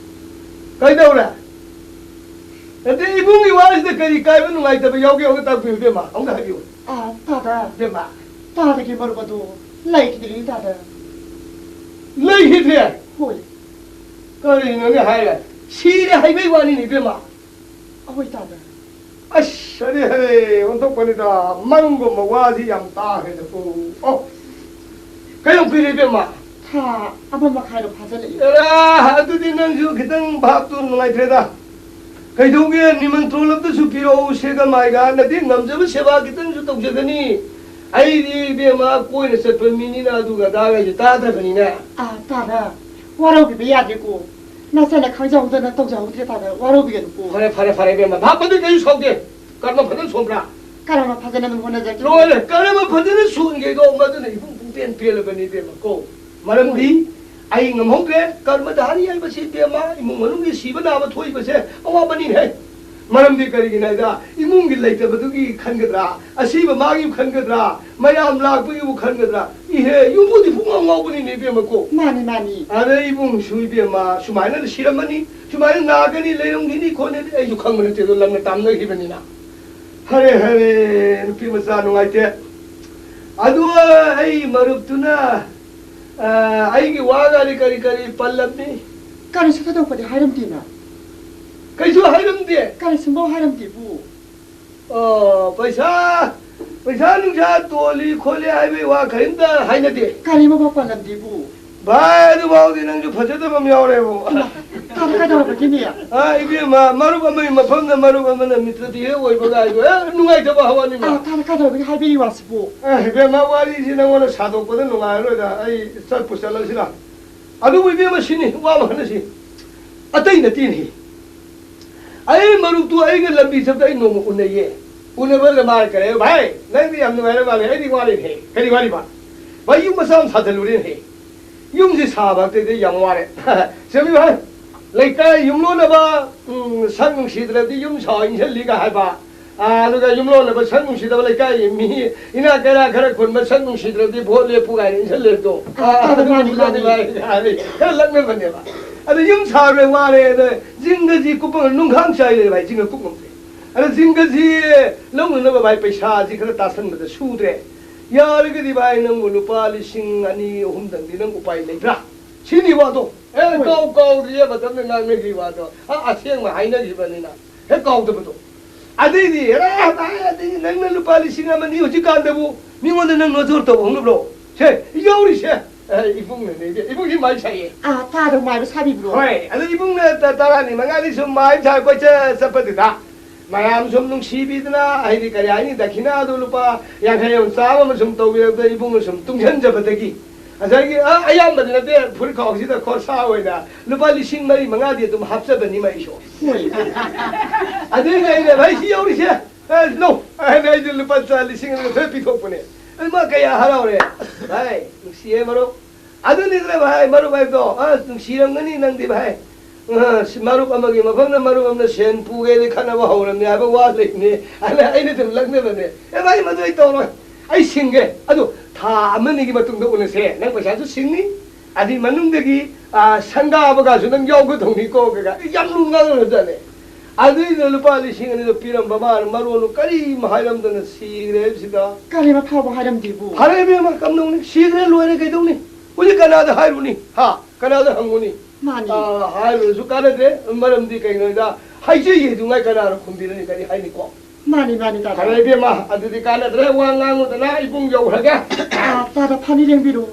ꯀꯩꯗꯧꯔꯦ? ꯅꯠꯇꯦ, ꯏꯕꯨꯡꯒꯤ ꯋꯥꯁꯤꯗ ꯀꯔꯤ ꯀꯥꯏꯕ ꯅꯨꯡꯉꯥꯏꯇꯕ ꯌꯥꯎꯒꯦ? ꯑꯃꯨꯛꯇ ꯇꯥꯛꯄꯤꯌꯨ, ꯏꯕꯦꯝꯃ꯫ ꯑꯃꯨꯛꯇ ꯍꯥꯏꯕꯤꯌꯨ꯫ ꯑꯥ, ꯇꯥꯗ꯫ ꯏꯕꯦꯝꯃ꯫ ꯇꯥꯗꯒꯤ ꯃꯔꯨꯞ ꯑꯗꯨ ꯂꯩꯈꯤꯗ꯭ꯔꯦ, ꯇꯥꯗ꯫ ꯂꯩꯈꯤꯗ꯭ꯔꯦ? ꯍꯣꯏ꯫ ꯀꯔꯤꯅꯣꯅꯦ ꯍꯥꯏꯔꯦ? ꯁꯤꯔꯦ ꯍꯥꯏꯕꯩ ꯋꯥꯅꯤꯅꯦ, ꯏꯕꯦꯝꯃ꯫ ꯑꯍꯣꯏ, ꯇꯥꯗ꯫ ꯑꯁ, ꯑꯔꯦ, ꯑꯔꯦ, ꯑꯣꯟꯊꯣꯛꯄꯅꯤꯗ, ꯃꯪꯒꯨꯝꯕ ꯋꯥꯁꯤ ꯌꯥꯝ ꯇꯥꯈ꯭ꯔꯦꯗꯀꯣ꯫ ꯑꯣ, ꯀꯌꯥꯝ ꯀꯨꯏꯔꯦ, ꯏꯕꯦꯝꯃ? ꯊꯥ ꯑꯃ ꯃꯈꯥꯏꯔꯣꯝ ꯐꯥꯖꯤꯜꯂꯛꯑꯦ꯫ ꯑꯔꯥ, ꯑꯗꯨꯗꯤ ꯅꯪꯁꯨ ꯈꯤꯇꯪ ꯚꯥꯞꯇꯨ ꯅꯨꯡꯉꯥꯏꯇ꯭ꯔꯦꯗ꯫ ꯀꯩꯗꯧꯒꯦ, ꯅꯤꯃꯟꯇ꯭ꯔꯣꯟ ꯑꯝꯇꯁꯨ ꯄꯤꯔꯛꯎ, ꯁꯦꯒ ꯃꯥꯏꯒ, ꯅꯗꯤ ꯉꯝꯖꯕ ꯁꯦꯕꯥ ꯈꯤꯇꯪꯁꯨ ꯇꯧꯖꯒꯅꯤ꯫ ꯑꯩꯗꯤ ꯏꯕꯦꯝꯃ ꯀꯣꯏꯅ ꯆꯠꯄ ꯃꯤꯅꯤꯅ ꯑꯗꯨꯒ ꯑꯗꯥꯒ ꯑꯩꯁꯦ ꯇꯥꯗ꯭ꯔꯕꯅꯤꯅꯦ꯫ ꯑꯥ, ꯇꯥꯗ꯫ ꯋꯥꯔꯧꯕꯤꯕ ꯌꯥꯗꯦꯀꯣ꯫ ꯅꯆꯥꯅ ꯈꯪꯖꯍꯧꯗꯅ ꯇꯧꯖꯍꯧꯗ꯭ꯔꯦ ꯇꯥꯗ꯫ ꯋꯥꯔꯧꯕꯤꯒꯅꯨꯀꯣ꯫ ꯐꯔꯦ, ꯐꯔꯦ, ꯐꯔꯦ, ꯏꯕꯦꯝꯃ꯫ ꯚꯥꯞ ꯑꯗꯨ ꯀꯩꯁꯨ ꯁꯥꯎꯗꯦ꯫ ꯀꯔꯃ ꯐꯖꯅ ꯁꯣꯝꯕ꯭ꯔꯥ? ꯀꯔꯃ ꯐꯖꯅ ꯑꯗꯨꯝ ꯍꯣꯠꯅꯖꯒꯦ꯫ ꯂꯣꯏꯔꯦ꯫ ꯀꯔꯃ ꯐꯖꯅ ꯁꯣꯟꯒꯦꯗꯣ ꯃꯗꯨꯅ ꯏꯄꯨꯡ ꯄꯨꯡꯄꯦꯟ ꯄꯦꯜꯂꯕꯅꯤ ꯏꯕꯦꯝꯃ ꯀꯣ꯫ ꯃꯔꯝꯗꯤ ꯑꯩ ꯉꯝꯍꯧꯗ꯭ꯔꯦ꯫ ꯀꯔꯃ ꯙꯥꯔꯤ ꯍꯥꯏꯕꯁꯤ ꯏꯕꯦꯝꯃ ꯏꯃꯨꯡ ꯃꯅꯨꯡꯒꯤ ꯁꯤꯕ ꯅꯥꯕ ꯊꯣꯛꯏꯕꯁꯦ ꯑꯋꯥꯕꯅꯤꯍꯦ꯫ ꯃꯔꯝꯗꯤ ꯀꯔꯤꯒꯤꯅꯣ ꯍꯥꯏꯗ, ꯏꯃꯨꯡꯒꯤ ꯂꯩꯇꯕꯗꯨꯒꯤ ꯈꯟꯒꯗ꯭ꯔꯥ, ꯑꯁꯤꯕ ꯃꯥꯒꯤ ꯈꯟꯒꯗ꯭ꯔꯥ, ꯃꯌꯥꯝ ꯂꯥꯛꯄꯒꯤꯕꯨ ꯈꯟꯒꯗ꯭ꯔꯥ? ꯏꯍꯦ, ꯌꯨꯝꯕꯨꯗꯤ ꯄꯨꯡꯉꯥꯎ ꯉꯥꯎꯕꯅꯤꯅꯦ ꯏꯕꯦꯝꯃꯀꯣ꯫ ꯃꯥꯅꯤ, ꯃꯥꯅꯤ꯫ ꯑꯗ ꯏꯕꯨꯡꯁꯨ ꯏꯕꯦꯝꯃ ꯁꯨꯃꯥꯏꯅ ꯁꯤꯔꯝꯃꯅꯤ, ꯁꯨꯃꯥꯏꯅ ꯅꯥꯒꯅꯤ, ꯂꯩꯔꯝꯈꯤꯅꯤ ꯈꯣꯠꯅꯤ ꯑꯩꯁꯨ ꯈꯪꯕ ꯅꯠꯇꯦ, ꯑꯗꯣ ꯂꯝꯅ ꯇꯥꯝꯅꯈꯤꯕꯅꯤꯅ꯫ ꯍꯔꯦ, ꯍꯔꯦ, ꯅꯨꯄꯤ ꯃꯆꯥ ꯅꯨꯡꯉꯥꯏꯇꯦ꯫ ꯑꯗꯨꯒ ꯑꯩ ꯃꯔꯨꯞꯇꯨꯅ, ꯑ, ꯑꯩꯒꯤ ꯋꯥꯒꯗꯤ ꯀꯔꯤ ꯀꯔꯤ ꯄꯜꯂꯝꯃꯤ? ꯀꯔꯤꯁꯨ ꯊꯣꯏꯗꯣꯛꯄꯗꯤ ꯍꯥꯏꯔꯝꯗꯦꯅ꯫ ꯀꯩꯁꯨ ꯍꯥꯏꯔꯝꯗꯦ? ꯀꯔꯤꯁꯨ ꯍꯥꯏꯔꯝꯗꯦꯕꯨ꯫ ꯑꯣ, ꯄꯩꯁꯥ, ꯄꯩꯁꯥ ꯅꯨꯡꯁꯥ ꯇꯣꯜꯂꯤ ꯈꯣꯠꯂꯤ ꯍꯥꯏꯕꯒꯤ ꯋꯥ ꯀꯔꯤꯝꯇ ꯍꯥꯏꯅꯗꯦ꯫ ꯀꯔꯤꯃꯐꯥꯎ ꯄꯜꯂꯝꯗꯦꯕꯨ꯫ ꯚꯥꯏ, ꯑꯗꯨꯐꯥꯎꯗꯤ ꯅꯪꯁꯨ ꯐꯖꯗꯕ ꯑꯃ ꯌꯥꯎꯔꯦꯕꯨ꯫ ꯏꯃꯥ, ꯀꯔꯤ ꯀꯩꯗꯧꯔꯕꯒꯤꯅꯦ? ꯑ, ꯏꯕꯦꯝꯃ, ꯃꯔꯨꯞ ꯑꯃꯒꯤ ꯃꯐꯝꯗ ꯃꯔꯨꯞ ꯑꯃꯅ ꯃꯤꯇ꯭ꯔꯗꯤ ꯍꯦꯛ ꯑꯣꯏꯕꯒ ꯍꯥꯏꯗꯣ, ꯑꯦ, ꯅꯨꯡꯉꯥꯏꯇꯕ ꯍꯋꯥꯅꯤꯕ꯫ ꯑꯥ, ꯀꯔꯤ ꯀꯩꯗꯧꯔꯕꯒꯤ ꯍꯥꯏꯕꯤꯔꯤ ꯋꯥꯁꯤꯕꯨ? ꯑꯦ, ꯏꯕꯦꯝꯃ, ꯋꯥꯔꯤꯁꯤ ꯅꯪꯉꯣꯟꯗ ꯁꯥꯗꯣꯛꯄꯗ ꯅꯨꯡꯉꯥꯏꯔꯔꯣꯏꯗ꯫ ꯑꯩ ꯆꯠꯄꯨ ꯆꯠꯂꯁꯤꯔ? ꯑꯗꯨꯕꯨ ꯏꯕꯦꯝꯃ ꯁꯤꯅꯤ, ꯋꯥ ꯑꯃ ꯍꯥꯏꯅꯁꯤ꯫ ꯑꯇꯩ ꯅꯠꯇꯦꯅꯦ꯫ ꯑꯩ ꯃꯔꯨꯞꯇꯨ ꯑꯩꯒ ꯂꯝꯕꯤ ꯆꯠꯄꯗ ꯑꯩ ꯅꯣꯡꯃ ꯎꯅꯩꯌꯦ꯫ ꯎꯅꯕꯗ ꯃꯥꯅ ꯀꯔꯤ ꯍꯥꯏ, "ꯚꯥꯏ, ꯅꯪꯗꯤ ꯌꯥꯝ ꯅꯨꯡꯉꯥꯏꯔ ꯃꯥꯜꯂꯦ, ꯑꯩꯗꯤ ꯋꯥꯔꯦꯅꯦ꯫ ꯀꯔꯤ ꯋꯥꯔꯤꯕ? ꯚꯥꯏ, ꯌꯨꯝ ꯃꯆꯥ ꯑꯃ ꯁꯥꯖꯜꯂꯨꯔꯦꯅꯦ꯫ ꯌꯨꯝꯁꯤ ꯁꯥꯕ ꯍꯥꯏꯕꯗꯩꯗꯤ ꯌꯥꯝ ꯋꯥꯔꯦ꯫ ꯆꯦꯝꯕꯤ ꯚꯥꯏ, ꯂꯩꯀꯥꯏ ꯌꯨꯝꯂꯣꯟꯅꯕ, ꯎꯝ, ꯁꯛ ꯅꯨꯡꯁꯤꯗ꯭ꯔꯗꯤ ꯌꯨꯝ ꯁꯥꯎ ꯏꯟꯁꯤꯜꯂꯤꯒ ꯍꯥꯏꯕ꯫ ꯑꯥ, ꯑꯗꯨꯒ ꯌꯨꯝꯂꯣꯟꯅꯕ ꯁꯛ ꯅꯨꯡꯁꯤꯗꯕ ꯂꯩꯀꯥꯏꯒꯤ ꯃꯤ ꯏꯅꯥꯛ ꯀꯩꯔꯥꯛ ꯈꯔ ꯈꯨꯟꯕ ꯁꯛ ꯅꯨꯡꯁꯤꯗ꯭ꯔꯗꯤ ꯚꯣꯠ ꯂꯦꯞꯄꯨ ꯀꯥꯏꯅ ꯏꯟꯁꯤꯜꯂꯦꯕꯗꯣ꯫ ꯑꯥ, ꯑꯥ, ꯑꯗꯨ ꯃꯥꯅꯤ, ꯃꯥꯅꯤ꯫ ꯈꯔ ꯂꯛꯅꯕꯅꯦꯕ꯫ ꯑꯗ ꯌꯨꯝ ꯁꯥꯕꯗ ꯋꯥꯔꯦ, ꯑꯗ ꯖꯤꯡꯒꯁꯤ ꯀꯨꯞꯄ ꯅꯨꯡꯈꯥꯡ ꯆꯥꯏ ꯂꯩ ꯚꯥꯏ, ꯖꯤꯡꯒ ꯀꯨꯞ ꯉꯝꯗ꯭ꯔꯦ꯫ ꯑꯗ ꯖꯤꯡꯒꯁꯤ ꯂꯧꯅꯅꯕ ꯚꯥꯏ ꯄꯩꯁꯥꯁꯤ ꯈꯔ ꯇꯥꯁꯟꯕꯗ ꯁꯨꯗ꯭ꯔꯦ꯫ ꯌꯥꯔꯒꯗꯤ ꯚꯥꯏ ꯅꯪꯕꯨ ꯂꯨꯄꯥ ꯂꯤꯁꯤꯡ ꯑꯅꯤ ꯑꯍꯨꯝꯗꯪꯗꯤ ꯅꯪ ꯎꯄꯥꯏ ꯂꯩꯕ꯭ꯔꯥ? ꯁꯤꯅꯤ ꯋꯥꯗꯣ꯫ ꯑꯦ, ꯍꯣꯏ꯫ ꯀꯥꯎ ꯀꯥꯎꯗ꯭ꯔꯤꯌꯦ ꯃꯇꯝꯗ ꯉꯥꯡꯅꯈꯤ ꯋꯥꯗꯣ꯫ ꯑ, ꯑꯁꯦꯡꯕ ꯍꯥꯏꯅꯈꯤꯕꯅꯤꯅ꯫ ꯍꯦꯛ ꯀꯥꯎꯗꯕꯗꯣ꯫ ꯑꯗꯩꯗꯤ, ꯑꯦ, ꯚꯥꯏ, ꯑꯗꯩꯗꯤ ꯅꯪꯅ ꯂꯨꯄꯥ ꯂꯤꯁꯤꯡ ꯑꯃ ꯑꯅꯤ ꯍꯧꯖꯤꯛꯀꯥꯟꯗꯕꯨ ꯃꯤꯉꯣꯟꯗ ꯅꯪ ꯅꯣꯖꯔ ꯇꯧꯕ ꯍꯧꯅꯕ꯭ꯔꯣ? ꯁꯦ, ꯌꯥꯎꯔꯤꯁꯦ꯫ ꯑꯦ, ꯏꯕꯨꯡꯅꯅꯦ, ꯏꯕꯨꯡꯁꯤ ꯃꯥꯏ ꯁꯥꯏꯌꯦ꯫ ꯑꯥ, ꯇꯥꯗꯧ ꯃꯥꯏꯕ ꯁꯥꯕꯤꯕ꯭ꯔꯣ? ꯍꯣꯏ, ꯑꯗꯨ ꯏꯕꯨꯡꯅ ꯇ-, ꯇꯔꯥꯅꯤ ꯃꯉꯥꯅꯤ ꯁꯨꯝ ꯃꯥꯏ ꯁꯥ ꯀꯣꯏꯆꯠ ꯆꯠꯄꯗꯨꯗ ꯃꯌꯥꯝ ꯁꯨꯝ ꯅꯨꯡꯁꯤꯕꯤꯗꯅ, ꯍꯥꯏꯗꯤ ꯀꯔꯤ ꯍꯥꯏꯅꯤ, ꯗꯈꯤꯅꯥꯗꯨ ꯂꯨꯄꯥ ꯌꯥꯡꯈꯩ ꯑꯃ, ꯆꯥꯝꯃ ꯑꯃ ꯁꯨꯝ ꯇꯧꯕꯤꯔꯛꯄꯗ ꯏꯕꯨꯡꯅ ꯁꯨꯝ ꯇꯨꯡꯁꯤꯟꯖꯕꯗꯒꯤ, ꯉꯁꯥꯏꯒꯤ, ꯑ, ꯑꯌꯥꯝꯕꯗꯤ ꯅꯠꯇꯦ, ꯐꯨꯔꯤꯠ ꯈꯥꯎꯁꯤꯗ ꯈꯣꯔꯁꯥ ꯑꯣꯏꯅ ꯂꯨꯄꯥ ꯂꯤꯁꯤꯡ ꯃꯔꯤ ꯃꯉꯥꯗꯤ ꯑꯗꯨꯝ ꯍꯥꯞꯆꯕꯅꯤ ꯃꯩꯁꯨ꯫ ꯑꯗꯨꯅ ꯑꯩꯅ, "ꯚꯥꯏ, ꯁꯤ ꯌꯧꯔꯤꯁꯦ, ꯑꯦ, ꯂꯧ," ꯍꯥꯏꯅ ꯑꯩꯁꯦ ꯂꯨꯄꯥ ꯆꯥ ꯂꯤꯁꯤꯡ ꯑꯅꯤ ꯊꯣꯏ ꯄꯤꯊꯣꯛꯄꯅꯦ꯫ ꯑꯗꯨ ꯃꯥ ꯀꯌꯥ ꯍꯔꯥꯎꯔꯦ꯫ ꯚꯥꯏ, ꯅꯨꯡꯁꯤꯌꯦ ꯃꯔꯨꯞ꯫ ꯑꯗꯨꯅꯤꯗꯅ ꯚꯥꯏ, ꯃꯔꯨꯞ ꯍꯥꯏꯕꯗꯣ, ꯑꯁ, ꯅꯨꯡꯁꯤꯔꯝꯒꯅꯤ ꯅꯪꯗꯤ ꯚꯥꯏ꯫ ꯑ, ꯁꯤ ꯃꯔꯨꯞ ꯑꯃꯒꯤ ꯃꯐꯝꯗ ꯃꯔꯨꯞ ꯑꯃꯅ ꯁꯦꯟ ꯄꯨꯒꯦꯗꯤ ꯈꯠꯅꯕ ꯍꯧꯔꯝꯅꯤ ꯍꯥꯏꯕ ꯋꯥ ꯂꯩꯕꯅꯦ꯫ ꯑꯗ ꯑꯩꯅ ꯑꯗꯨꯝ ꯂꯛꯅꯕꯅꯦ꯫ "ꯑꯦ ꯚꯥꯏ, ꯃꯗꯨ ꯑꯩ ꯇꯧꯔꯣꯏ꯫ ꯑꯩ ꯁꯤꯡꯒꯦ꯫ ꯑꯗꯨ ꯊꯥ ꯑꯃꯅꯤꯒꯤ ꯃꯇꯨꯡꯗ ꯎꯅꯁꯦ꯫ ꯅꯪ ꯄꯩꯁꯥꯁꯨ ꯁꯤꯡꯅꯤ, ꯑꯗꯨꯒꯤ ꯃꯅꯨꯡꯗꯒꯤ, ꯑ, ꯁꯪꯒꯥꯕꯒꯁꯨ ꯅꯪ ꯌꯥꯎꯒꯗꯧꯅꯤꯀꯣ" ꯀꯩꯀꯥ꯫ ꯑꯩ ꯌꯥꯝ ꯂꯨ ꯉꯥꯡꯅꯔꯖꯥꯠꯅꯦ꯫ ꯑꯗꯨꯏꯗꯨꯅ ꯂꯨꯄꯥ ꯂꯤꯁꯤꯡ ꯑꯅꯤꯗꯣ ꯄꯤꯔꯝꯕ ꯃꯥꯅ ꯃꯔꯣꯟꯗꯨ ꯀꯔꯤꯝ ꯍꯥꯏꯔꯝꯗꯅ ꯁꯤꯈ꯭ꯔꯦ ꯍꯥꯏꯕꯁꯤꯗ꯫ ꯀꯔꯤꯝ ꯑꯐꯥꯎꯕ ꯍꯥꯏꯔꯝꯗꯦꯕꯨ꯫ ꯍꯥꯏꯔꯦ ꯏꯕꯦꯝꯃ, ꯀꯝꯗꯧꯅꯤ? ꯁꯤꯈ꯭ꯔꯦ, ꯂꯣꯏꯔꯦ, ꯀꯩꯗꯧꯅꯤ? ꯍꯧꯖꯤꯛ ꯀꯅꯥꯗ ꯍꯥꯏꯔꯨꯅꯤ? ꯍꯥ? ꯀꯅꯥꯗ ꯍꯪꯉꯨꯅꯤ? ꯃꯥꯅꯤ꯫ ꯑ, ꯍꯥꯏꯔꯨꯔꯁꯨ ꯀꯥꯟꯅꯗ꯭ꯔꯦ꯫ ꯃꯔꯝꯗꯤ ꯀꯩꯒꯤꯅꯣꯗ, ꯍꯥꯏꯖꯩ ꯍꯥꯏꯗꯨꯉꯥꯏ ꯀꯅꯥꯅ ꯈꯨꯝꯕꯤꯔꯅꯤ? ꯀꯔꯤ ꯍꯥꯏꯅꯤꯀꯣ? ꯃꯥꯅꯤ, ꯃꯥꯅꯤ, ꯇꯥꯗ꯫ ꯐꯔꯦ ꯏꯕꯦꯝꯃ, ꯑꯗꯨꯗꯤ ꯀꯥꯟꯅꯗ꯭ꯔꯦ, ꯋꯥ ꯉꯥꯡꯉꯨꯗꯅ ꯏꯕꯨꯡ ꯌꯧꯈ꯭ꯔꯒꯦ꯫ ꯑ, ꯇꯥꯗ, ꯐꯅꯤ ꯂꯦꯡꯕꯤꯔꯣ꯫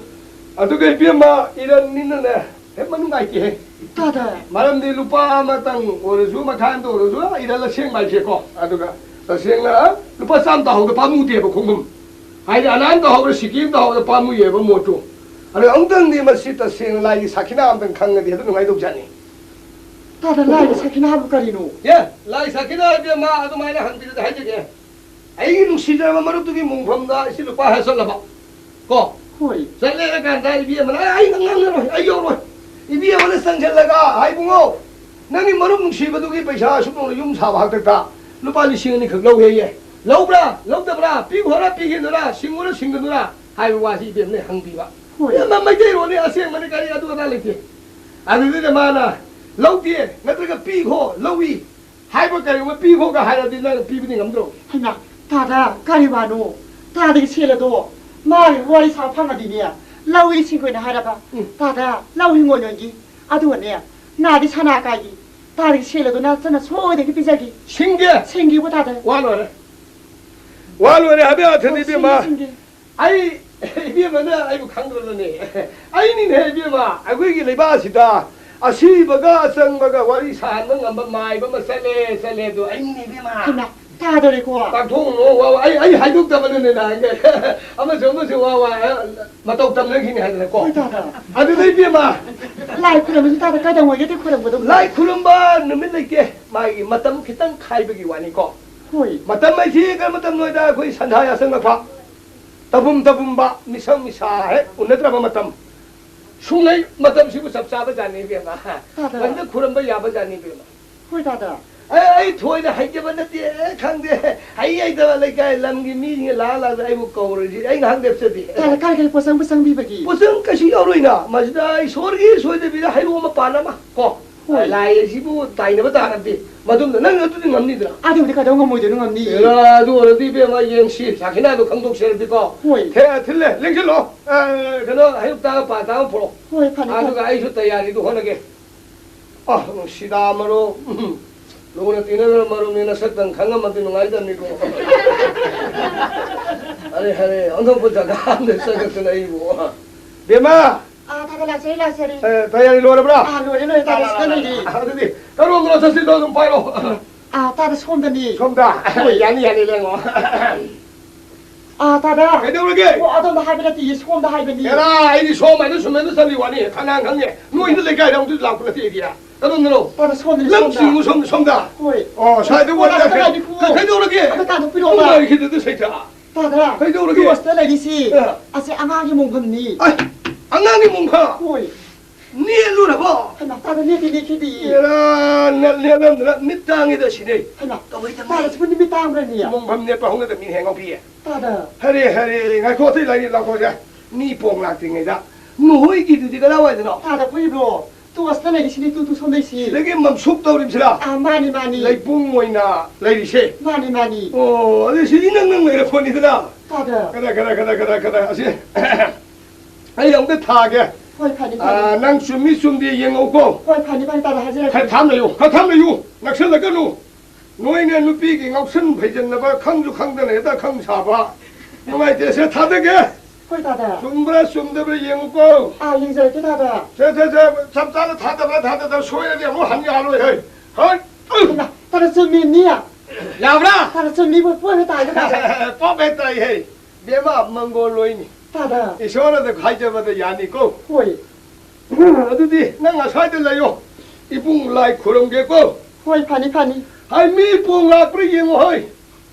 ꯑꯗꯨꯒ ꯏꯕꯦꯝꯃ, ꯏꯔꯟꯅꯤꯅꯅꯦ, ꯍꯦꯛ ꯃꯅꯨꯡ ꯉꯥꯏꯇꯦꯍꯦ꯫ ꯇꯥꯗ꯫ ꯃꯔꯝꯗꯤ ꯂꯨꯄꯥ ꯑꯃꯇꯪ ꯑꯣꯏꯔꯁꯨ, ꯃꯈꯥꯏ ꯑꯃꯇ ꯑꯣꯏꯔꯁꯨ, ꯏꯔꯟ ꯑꯁꯦꯡꯕ ꯍꯥꯏꯁꯦꯀꯣ꯫ ꯑꯗꯨꯒ ꯇꯁꯦꯡꯅ ꯂꯨꯄꯥ ꯆꯥꯝ ꯇꯥꯍꯧꯗ ꯄꯥꯝꯃꯨꯗꯦꯕ ꯈꯣꯡꯒꯨꯝ꯫ ꯍꯥꯏꯗꯤ ꯑꯅꯥꯟ ꯇꯥꯍꯧꯗ, ꯁꯤꯀꯤ ꯑꯃ ꯇꯥꯍꯧꯗ ꯄꯥꯝꯃꯨꯏꯌꯦꯕ ꯃꯣꯠꯇꯨ꯫ ꯑꯗꯣ ꯑꯃꯨꯛꯇꯪꯗꯤ ꯃꯁꯤ ꯇꯁꯦꯡꯅ ꯂꯥꯏꯒꯤ ꯁꯥꯈꯤꯅꯥ ꯑꯃꯇꯪ ꯈꯪꯉꯗꯤ ꯍꯦꯛꯇ ꯅꯨꯡꯉꯥꯏꯗꯧꯖꯥꯠꯅꯤ꯫ ꯇꯥꯗ, ꯂꯥꯏꯒꯤ ꯁꯥꯈꯤꯅꯥ ꯍꯥꯏꯕꯨ ꯀꯔꯤꯅꯣ? ꯑꯦ, ꯂꯥꯏ ꯁꯥꯈꯤꯅꯥ ꯍꯥꯏꯕ ꯑꯃ ꯑꯗꯨꯃꯥꯏꯅ ꯍꯪꯕꯤꯔꯗꯤ ꯍꯥꯏꯖꯒꯦ꯫ ꯑꯩꯒꯤ ꯅꯨꯡꯁꯤꯖꯔꯕ ꯃꯔꯨꯞꯇꯨꯒꯤ ꯃꯣꯡꯐꯝꯗ ꯑꯩꯁꯤ ꯂꯨꯄꯥ ꯍꯥꯏꯔ ꯆꯠꯂꯕ꯫ ꯀꯣ? ꯍꯣꯏ꯫ ꯆꯠꯂꯦ ꯀꯥꯟꯗ ꯏꯕꯦꯝꯃꯅ, "ꯑꯩ ꯉꯥꯡꯅꯔꯣꯏ, ꯑꯩ ꯌꯧꯔꯣꯏ꯫ ꯏꯕꯦꯝꯃꯅ ꯆꯪꯁꯤꯜꯂꯒ, 'ꯍꯥꯏ ꯏꯕꯨꯡꯉꯣ, ꯅꯪꯒꯤ ꯃꯔꯨꯞ ꯅꯨꯡꯁꯤꯕꯗꯨꯒꯤ ꯄꯩꯁꯥ ꯑꯁꯨꯛ ꯌꯧꯅ ꯌꯨꯝ ꯁꯥꯕ ꯍꯥꯛꯇꯛꯇ ꯂꯨꯄꯥ ꯂꯤꯁꯤꯡ ꯑꯅꯤꯈꯛ ꯂꯧꯋꯦꯌꯦ꯫ ꯂꯧꯕ꯭ꯔꯥ? ꯂꯧꯗꯕ꯭ꯔꯥ? ꯄꯤꯈꯣꯔꯥ? ꯄꯤꯈꯤꯗꯣꯏꯔꯥ? ꯁꯤꯡꯉꯨꯔꯥ? ꯁꯤꯡꯒꯅꯨꯔꯥ?' ꯍꯥꯏꯕ ꯋꯥꯁꯤ ꯏꯕꯦꯝꯃꯅ ꯍꯪꯕꯤꯕ꯫ ꯍꯣꯏ꯫ ꯏꯕꯦꯝꯃ, ꯃꯩꯇꯩꯔꯣꯟꯅꯤ, ꯑꯁꯦꯡꯕꯅꯤ, ꯀꯔꯤ ꯑꯗꯨ ꯑꯗꯥ ꯂꯩꯇꯦ꯫ ꯑꯗꯨꯗꯨꯅ ꯃꯥꯅ, "ꯂꯧꯗꯦ, ꯅꯠꯇ꯭ꯔꯒ ꯄꯤꯈꯣ, ꯂꯧꯏ" ꯍꯥꯏꯕ ꯀꯔꯤꯒꯨꯝꯕ ꯄꯤꯈꯣꯒ ꯍꯥꯏꯔꯗꯤ ꯅꯪ ꯄꯤꯕꯗꯤ ꯉꯝꯗ꯭ꯔꯣ? ꯍꯩꯃꯥ, ꯇꯥꯗ, ꯀꯔꯤ ꯋꯥꯅꯣ? ꯇꯥꯗꯒꯤ ꯁꯦꯜ ꯑꯗꯣ ꯃꯥꯒꯤ ꯋꯥꯔꯤ ꯁꯥꯕ ꯐꯪꯉꯗꯤꯅꯦ, ꯂꯧ ꯏꯁꯤꯡ ꯑꯣꯏꯅ ꯍꯥꯏꯔꯕ꯫ ꯎꯝ꯫ ꯇꯥꯗ, ꯂꯧ ꯍꯤꯡꯒꯣꯜ ꯌꯣꯟꯒꯤ꯫ ꯑꯗꯨꯒꯅꯦ, ꯅꯥꯗꯤ ꯁꯅꯥ ꯀꯥꯏꯒꯤ꯫ ꯇꯥꯗꯒꯤ ꯁꯦꯜ ꯑꯗꯣ ꯅꯆꯟꯅ ꯁꯣꯏꯗꯅ ꯄꯤꯖꯒꯤ꯫ ꯁꯤꯡꯒꯦ꯫ ꯁꯤꯡꯒꯤꯕꯨ ꯇꯥꯗ꯫ ꯋꯥ ꯂꯣꯏꯔꯦ꯫ ꯋꯥ ꯂꯣꯏꯔꯦ ꯍꯥꯏꯕ ꯑꯊꯦꯟ ꯑꯣ, ꯏꯕꯦꯝꯃ꯫ ꯁꯤꯡꯒꯦ, ꯁꯤꯡꯒꯦ꯫ ꯑꯩ, ꯏꯕꯦꯝꯃꯅ ꯑꯩꯕꯨ ꯈꯪꯗ꯭ꯔꯕꯅꯦ꯫ ꯑꯩꯅꯤꯅꯦ ꯏꯕꯦꯝꯃ, ꯑꯩꯈꯣꯏꯒꯤ ꯂꯩꯕꯥꯛ ꯑꯁꯤꯗ ꯑꯁꯤꯕꯒ ꯑꯆꯪꯕꯒ ꯋꯥꯔꯤ ꯁꯥꯍꯟꯕ ꯉꯝꯕ ꯃꯥꯏꯕ ꯑꯃ ꯆꯠꯂꯦ, ꯆꯠꯂꯦ, ꯑꯗꯣ ꯑꯩꯅꯤꯅꯦ, ꯏꯕꯦꯝꯃ꯫ ꯍꯩꯃꯥ, ꯇꯥꯗꯣꯔꯦꯀꯣ꯫ ꯇꯥꯛꯊꯣꯛꯎꯅꯣ, ꯋꯥ, ꯋꯥ, ꯑꯩ, ꯑꯩ ꯍꯥꯏꯗꯣꯛꯇꯕꯅꯅꯦ ꯅꯍꯥꯟꯒꯩ꯫ ꯑꯃꯁꯨ, ꯑꯃꯁꯨ ꯋꯥ, ꯋꯥ, ꯃꯇꯧ ꯇꯝꯅꯈꯤꯅꯤ ꯍꯥꯏꯗꯅꯀꯣ꯫ ꯍꯣꯏ, ꯇꯥꯗ꯫ ꯑꯗꯨꯗ ꯏꯕꯦꯝꯃ꯫ ꯂꯥꯏ ꯈꯨꯔꯨꯝꯕꯁꯤ ꯇꯥꯗ ꯀꯩꯗꯧꯉꯩꯒꯗꯤ ꯈꯨꯔꯨꯝꯒꯗꯧꯅꯣ? ꯂꯥꯏ ꯈꯨꯔꯨꯝꯕ ꯅꯨꯃꯤꯠ ꯂꯩꯇꯦ, ꯃꯥꯒꯤ ꯃꯇꯝ ꯈꯤꯇꯪ ꯈꯥꯏꯕꯒꯤ ꯋꯥꯅꯤꯀꯣ꯫ ꯍꯣꯏ꯫ ꯃꯇꯝ ꯍꯥꯏꯁꯤ ꯀꯔꯝꯕ ꯃꯇꯝꯅꯣ ꯍꯥꯏꯗ ꯑꯩꯈꯣꯏ ꯁꯟꯗꯥ ꯌꯥꯆꯪꯉꯛꯄ, ꯇꯧꯐꯝ ꯇꯧꯐꯝꯕ, ꯃꯤꯁꯪ ꯃꯤꯁꯥ ꯍꯦꯛ ꯎꯅꯗ꯭ꯔꯕ ꯃꯇꯝ꯫ ꯁꯨꯡꯂꯩ ꯃꯇꯝꯁꯤꯕꯨ ꯆꯞ ꯆꯥꯕ ꯖꯥꯠꯅꯤ ꯏꯕꯦꯝꯃ꯫ ꯇꯥꯗ꯫ ꯃꯁꯤꯗ ꯈꯨꯔꯨꯝꯕ ꯌꯥꯕ ꯖꯥꯠꯅꯤ ꯏꯕꯦꯝꯃ꯫ ꯍꯣꯏ ꯇꯥꯗ꯫ ꯑꯩ, ꯑꯩ ꯊꯣꯏꯅ ꯍꯩꯖꯕ ꯅꯠꯇꯦ, ꯑꯦ, ꯈꯪꯗꯦ꯫ ꯍꯩ ꯍꯩꯇꯕ ꯂꯩꯀꯥꯏ ꯂꯝꯒꯤ ꯃꯤꯁꯤꯡꯅ ꯂꯥꯛꯑ ꯂꯥꯛꯑꯒ ꯑꯩꯕꯨ ꯀꯧꯔꯁꯤ ꯑꯩ ꯉꯥꯏꯍꯥꯛ ꯂꯦꯞꯆꯗꯦ꯫ ꯇꯥꯗ, ꯀꯥꯏ ꯀꯥꯏ ꯄꯣꯠꯆꯪꯕ ꯆꯪꯕꯤꯕꯒꯤ? ꯄꯣꯠꯆꯪ ꯀꯩꯁꯨ ꯌꯥꯎꯔꯣꯏꯅ, ꯃꯁꯤꯗ ꯏꯁꯣꯔꯒꯤ ꯁꯣꯏꯗꯕꯤꯗ ꯍꯩꯔꯣꯛ ꯑꯃ ꯄꯥꯟ ꯑꯃ ꯀꯣ꯫ ꯍꯣꯏ꯫ ꯂꯥꯏ ꯑꯁꯤꯕꯨ ꯇꯥꯏꯅꯕ ꯇꯥꯔꯕꯗꯤ ꯃꯗꯨꯝꯗ ꯅꯪ ꯑꯗꯨꯗꯤ ꯉꯝꯅꯤꯗꯅ꯫ ꯑꯗꯨꯕꯨꯗꯤ ꯀꯩꯗꯧ ꯉꯝꯃꯣꯏꯗꯣꯏꯅꯣ, ꯉꯝꯅꯤ꯫ ꯑꯦꯔꯥ, ꯑꯗꯨ ꯑꯣꯏꯔꯗꯤ ꯏꯕꯦꯝꯃ ꯌꯦꯡꯁꯤ, ꯁꯥꯈꯤꯅꯥꯗꯣ ꯈꯪꯗꯣꯛꯁꯦꯔꯗꯤꯀꯣ꯫ ꯍꯣꯏ꯫ ꯊꯦ-, ꯊꯤꯜꯂꯦ, ꯂꯦꯡꯁꯤꯜꯂꯣ꯫ ꯑꯦ, ꯀꯩꯅꯣ, ꯍꯩꯔꯨꯛ ꯇꯥꯒ ꯄꯥ ꯇꯥꯒ ꯄꯨꯔꯛꯑꯣ꯫ ꯍꯣꯏ, ꯐꯅꯤ, ꯐꯅꯤ꯫ ꯑꯗꯨꯒ ꯑꯩꯁꯨ ꯇꯌꯥꯔꯤꯗꯨ ꯍꯣꯠꯅꯒꯦ꯫ ꯑ, ꯅꯨꯡꯁꯤꯗꯥ ꯃꯔꯨꯞ, ꯎꯝ, ꯂꯨꯅ ꯇꯤꯟꯅꯗꯕ ꯃꯔꯨꯞꯅꯤ, ꯅꯁꯛꯇꯪ ꯈꯪꯉꯝꯃꯗꯤ ꯅꯨꯡꯉꯥꯏꯗꯕꯅꯤꯀꯣ꯫ ꯑꯔꯦ, ꯑꯔꯦ, ꯑꯣꯟꯊꯣꯛꯄ ꯖꯒꯥ ꯑꯝꯗ ꯆꯪꯉꯛꯇꯅ ꯑꯩꯕꯨ꯫ ꯕꯦꯝꯃ! ꯑꯥ, ꯇꯥꯗ, ꯂꯥꯛꯆꯔꯤ, ꯂꯥꯛꯆꯔꯤ꯫ ꯑꯦ, ꯇꯌꯥꯔꯤ ꯂꯣꯏꯔꯕ꯭ꯔꯥ? ꯑꯥ, ꯂꯣꯏꯔꯦ, ꯂꯣꯏꯔꯦ, ꯇꯥꯗ, ꯁꯤꯗ ꯂꯩꯔꯤ꯫ ꯑꯗꯨꯗꯤ ꯀꯔꯣꯝꯗꯅꯣ ꯆꯠꯁꯤꯗꯣ ꯑꯗꯨꯝ ꯄꯥꯏꯔꯣ꯫ ꯑꯥ, ꯇꯥꯗ, ꯁꯣꯝꯗꯅꯤ꯫ ꯁꯣꯝꯗ? ꯍꯣꯏ꯫ ꯌꯥꯅꯤ, ꯌꯥꯅꯤ, ꯂꯦꯡꯉꯣ꯫ ꯑꯥ, ꯇꯥꯗ꯫ ꯀꯩꯗꯧꯔꯒꯦ? ꯑꯣ, ꯑꯗꯣꯝꯗ ꯍꯥꯏꯕ ꯅꯠꯇꯤꯌꯦ, ꯁꯣꯝꯗ ꯍꯥꯏꯕꯅꯤ꯫ ꯑꯦꯔꯥ, ꯑꯩꯗꯤ ꯁꯣꯝ ꯍꯥꯏꯅ ꯁꯨꯝ ꯍꯥꯏꯅ ꯆꯠꯂꯤ ꯋꯥꯅꯤ꯫ ꯀꯅꯥ ꯈꯪꯉꯦ? ꯅꯣꯏꯗ ꯂꯩꯀꯥꯏꯗ ꯑꯃꯨꯛꯇ ꯂꯥꯛꯄ ꯅꯠꯇꯦ ꯑꯩꯗꯤ꯫ ꯀꯔꯣꯝꯗꯅꯣ? ꯇꯥꯗ, ꯁꯣꯝꯗꯅꯤ, ꯂꯝ ꯁꯣꯝꯗ꯫ ꯆꯤꯡꯉꯨ ꯁꯣꯝꯗ, ꯁꯣꯝꯗ꯫ ꯍꯣꯏ꯫ ꯑꯣ, ꯁ꯭ꯋꯥꯏꯗ ꯑꯣ, ꯋꯥꯔꯤ ꯇꯥꯗ, ꯂꯥꯛꯀꯦ꯫ ꯇꯥꯗ, ꯀꯩꯗꯧꯔꯒꯦ? ꯑꯝꯇ ꯇꯥꯟꯊꯣꯛꯄꯤꯔꯛꯑꯣꯕ꯫ ꯅꯨꯡꯉꯥꯏꯈꯤꯗꯦꯗ ꯁꯩꯇ꯫ ꯇꯥꯗ, ꯀꯩꯗꯧꯔꯒꯦ? ꯇꯣꯁꯇ ꯂꯩꯔꯤꯁꯤ꯫ ꯑ꯫ ꯑꯁꯤ ꯑꯉꯥꯡꯒꯤ ꯃꯣꯡꯐꯝꯅꯤ꯫ ꯑ, ꯑꯉꯥꯡꯒꯤ ꯃꯣꯡꯐꯝ? ꯍꯣꯏ꯫ ꯅꯦꯠꯂꯨꯔꯕꯣ? ꯍꯩꯃꯥ, ꯇꯥꯗ, ꯅꯦꯠꯇꯤ ꯅꯦꯠꯈꯤꯗꯤꯌꯦ꯫ ꯑꯦꯔꯥ, ꯅ-, ꯅꯦꯠꯂꯝꯗꯅ ꯃꯤꯠ ꯇꯥꯡꯉꯤꯗ ꯁꯤꯅꯦ꯫ ꯍꯩꯃꯥ, ꯀꯃꯥꯏ ꯇꯧꯅꯤ? ꯇꯥꯗ, ꯁꯤꯕꯨ ꯅꯨꯃꯤꯠ ꯇꯥꯡꯕ꯭ꯔꯅꯦ? ꯃꯣꯡꯐꯝ ꯅꯦꯠꯄ ꯍꯧꯅꯗꯕ ꯃꯤ ꯍꯦꯡꯉꯧ ꯄꯤꯌꯦ꯫ ꯇꯥꯗ꯫ ꯍꯔꯦ, ꯍꯔꯦ, ꯍꯔꯦ, ꯉꯥꯏꯈꯣ, ꯑꯇꯩ ꯂꯥꯏꯔꯤ ꯂꯥꯛꯈꯣꯁꯦ꯫ ꯃꯤ ꯄꯣꯡ ꯂꯥꯛꯇ꯭ꯔꯤꯉꯩꯗ꯫ ꯅꯈꯣꯏꯒꯤꯗꯨꯗꯤ ꯀꯗꯥꯏꯋꯥꯏꯗꯅꯣ? ꯇꯥꯗ, ꯑꯩꯈꯣꯏꯒꯤꯕ꯭ꯔꯣ? ꯇꯣꯁꯇ ꯂꯩꯔꯤꯁꯤꯅꯤ, ꯇꯨ, ꯇꯨ, ꯁꯣꯝꯗꯩꯁꯤ꯫ ꯁꯤꯗꯒꯤ ꯃꯝꯁꯨꯞ ꯇꯧꯔꯤꯕꯁꯤꯔꯥ? ꯑꯥ, ꯃꯥꯅꯤ, ꯃꯥꯅꯤ꯫ ꯂꯩꯄꯨꯡ ꯑꯣꯏꯅ ꯂꯩꯔꯤꯁꯦ? ꯃꯥꯅꯤ, ꯃꯥꯅꯤ꯫ ꯑꯣ, ꯑꯗꯨ ꯁꯤꯗꯤ ꯅꯪ ꯅꯪ ꯂꯩꯔ ꯄꯣꯠꯅꯤꯗꯅ꯫ ꯇꯥꯗ꯫ ꯀꯗꯥ, ꯀꯗꯥ, ꯀꯗꯥ, ꯀꯗꯥ, ꯀꯗꯥ, ꯑꯁꯤ꯫ ꯑꯩ ꯑꯃꯨꯛꯇ ꯊꯥꯒꯦ꯫ ꯍꯣꯏ, ꯐꯅꯤ, ꯐꯅꯤ꯫ ꯑꯥ, ꯅꯪ ꯆꯨꯝꯃꯤ ꯆꯨꯝꯗꯦ ꯌꯦꯡꯉꯧꯀꯣ꯫ ꯍꯣꯏ, ꯐꯅꯤ, ꯐꯅꯤ, ꯇꯥꯗ, ꯍꯥꯏꯖꯔꯛꯀꯦ꯫ ꯈꯔ ꯊꯥꯝ ꯂꯩꯌꯨ, ꯈꯔ ꯊꯥꯝ ꯂꯩꯌꯨ꯫ ꯅꯛꯁꯜꯂꯛꯀꯅꯨ꯫ ꯅꯣꯏꯅ ꯅꯨꯄꯤꯒꯤ ꯉꯥꯎꯁꯟ ꯐꯩꯖꯟꯅꯕ ꯈꯪꯁꯨ ꯈꯪꯗꯅ ꯍꯦꯛꯇ ꯈꯪ ꯁꯥꯕ꯫ ꯅꯨꯡꯉꯥꯏꯇꯦ, ꯁꯦ ꯊꯥꯗꯒꯦ꯫ ꯍꯣꯏ, ꯇꯥꯗ꯫ ꯆꯨꯝꯕ꯭ꯔꯥ ꯆꯨꯝꯗꯕ꯭ꯔꯥ ꯌꯦꯡꯉꯨꯀꯣ꯫ ꯑꯥ, ꯌꯦꯡꯖꯔꯛꯀꯦ, ꯇꯥꯗ꯫ ꯁꯦ, ꯁꯦ, ꯁꯦ, ꯆꯞ ꯆꯥꯅ ꯊꯥꯗꯕ꯭ꯔꯥ ꯊꯥꯗꯗꯕ꯭ꯔꯥ ꯁꯣꯏꯔꯗꯤ ꯑꯃꯨꯛ ꯍꯟ ꯌꯥꯔꯣꯏ, ꯍꯩ꯫ ꯍꯩ꯫ ꯍꯩꯃꯥ, ꯇꯥꯗ, ꯆꯨꯝꯃꯤꯅꯤ꯫ ꯌꯥꯕ꯭ꯔꯥ? ꯇꯥꯗ, ꯆꯨꯝꯃꯤ, ꯄꯣ-, ꯄꯣꯠ ꯍꯦꯛ ꯇꯥꯏꯗ, ꯇꯥꯗ꯫ ꯄꯣꯞ ꯍꯦꯛ ꯇꯥꯏ, ꯍꯩ꯫ ꯕꯦꯝꯃ, ꯃꯪꯒꯣꯜ ꯂꯣꯏꯅꯤ꯫ ꯇꯥꯗ꯫ ꯏꯁꯣꯔꯅ ꯑꯗꯨꯝ ꯍꯥꯏꯖꯕꯗ ꯌꯥꯅꯤꯀꯣ꯫ ꯍꯣꯏ꯫ ꯑꯗꯨꯗꯤ ꯅꯪ ꯑꯁ꯭ꯋꯥꯏꯗ ꯂꯩꯌꯣ꯫ ꯏꯕꯨꯡ ꯂꯥꯏ ꯈꯨꯔꯨꯝꯒꯦꯀꯣ꯫ ꯍꯣꯏ, ꯐꯅꯤ, ꯐꯅꯤ꯫ ꯍꯥꯏ, ꯃꯤ ꯄꯣꯡ ꯂꯥꯛꯄ꯭ꯔꯥ ꯌꯦꯡꯉꯣ, ꯍꯣꯏ꯫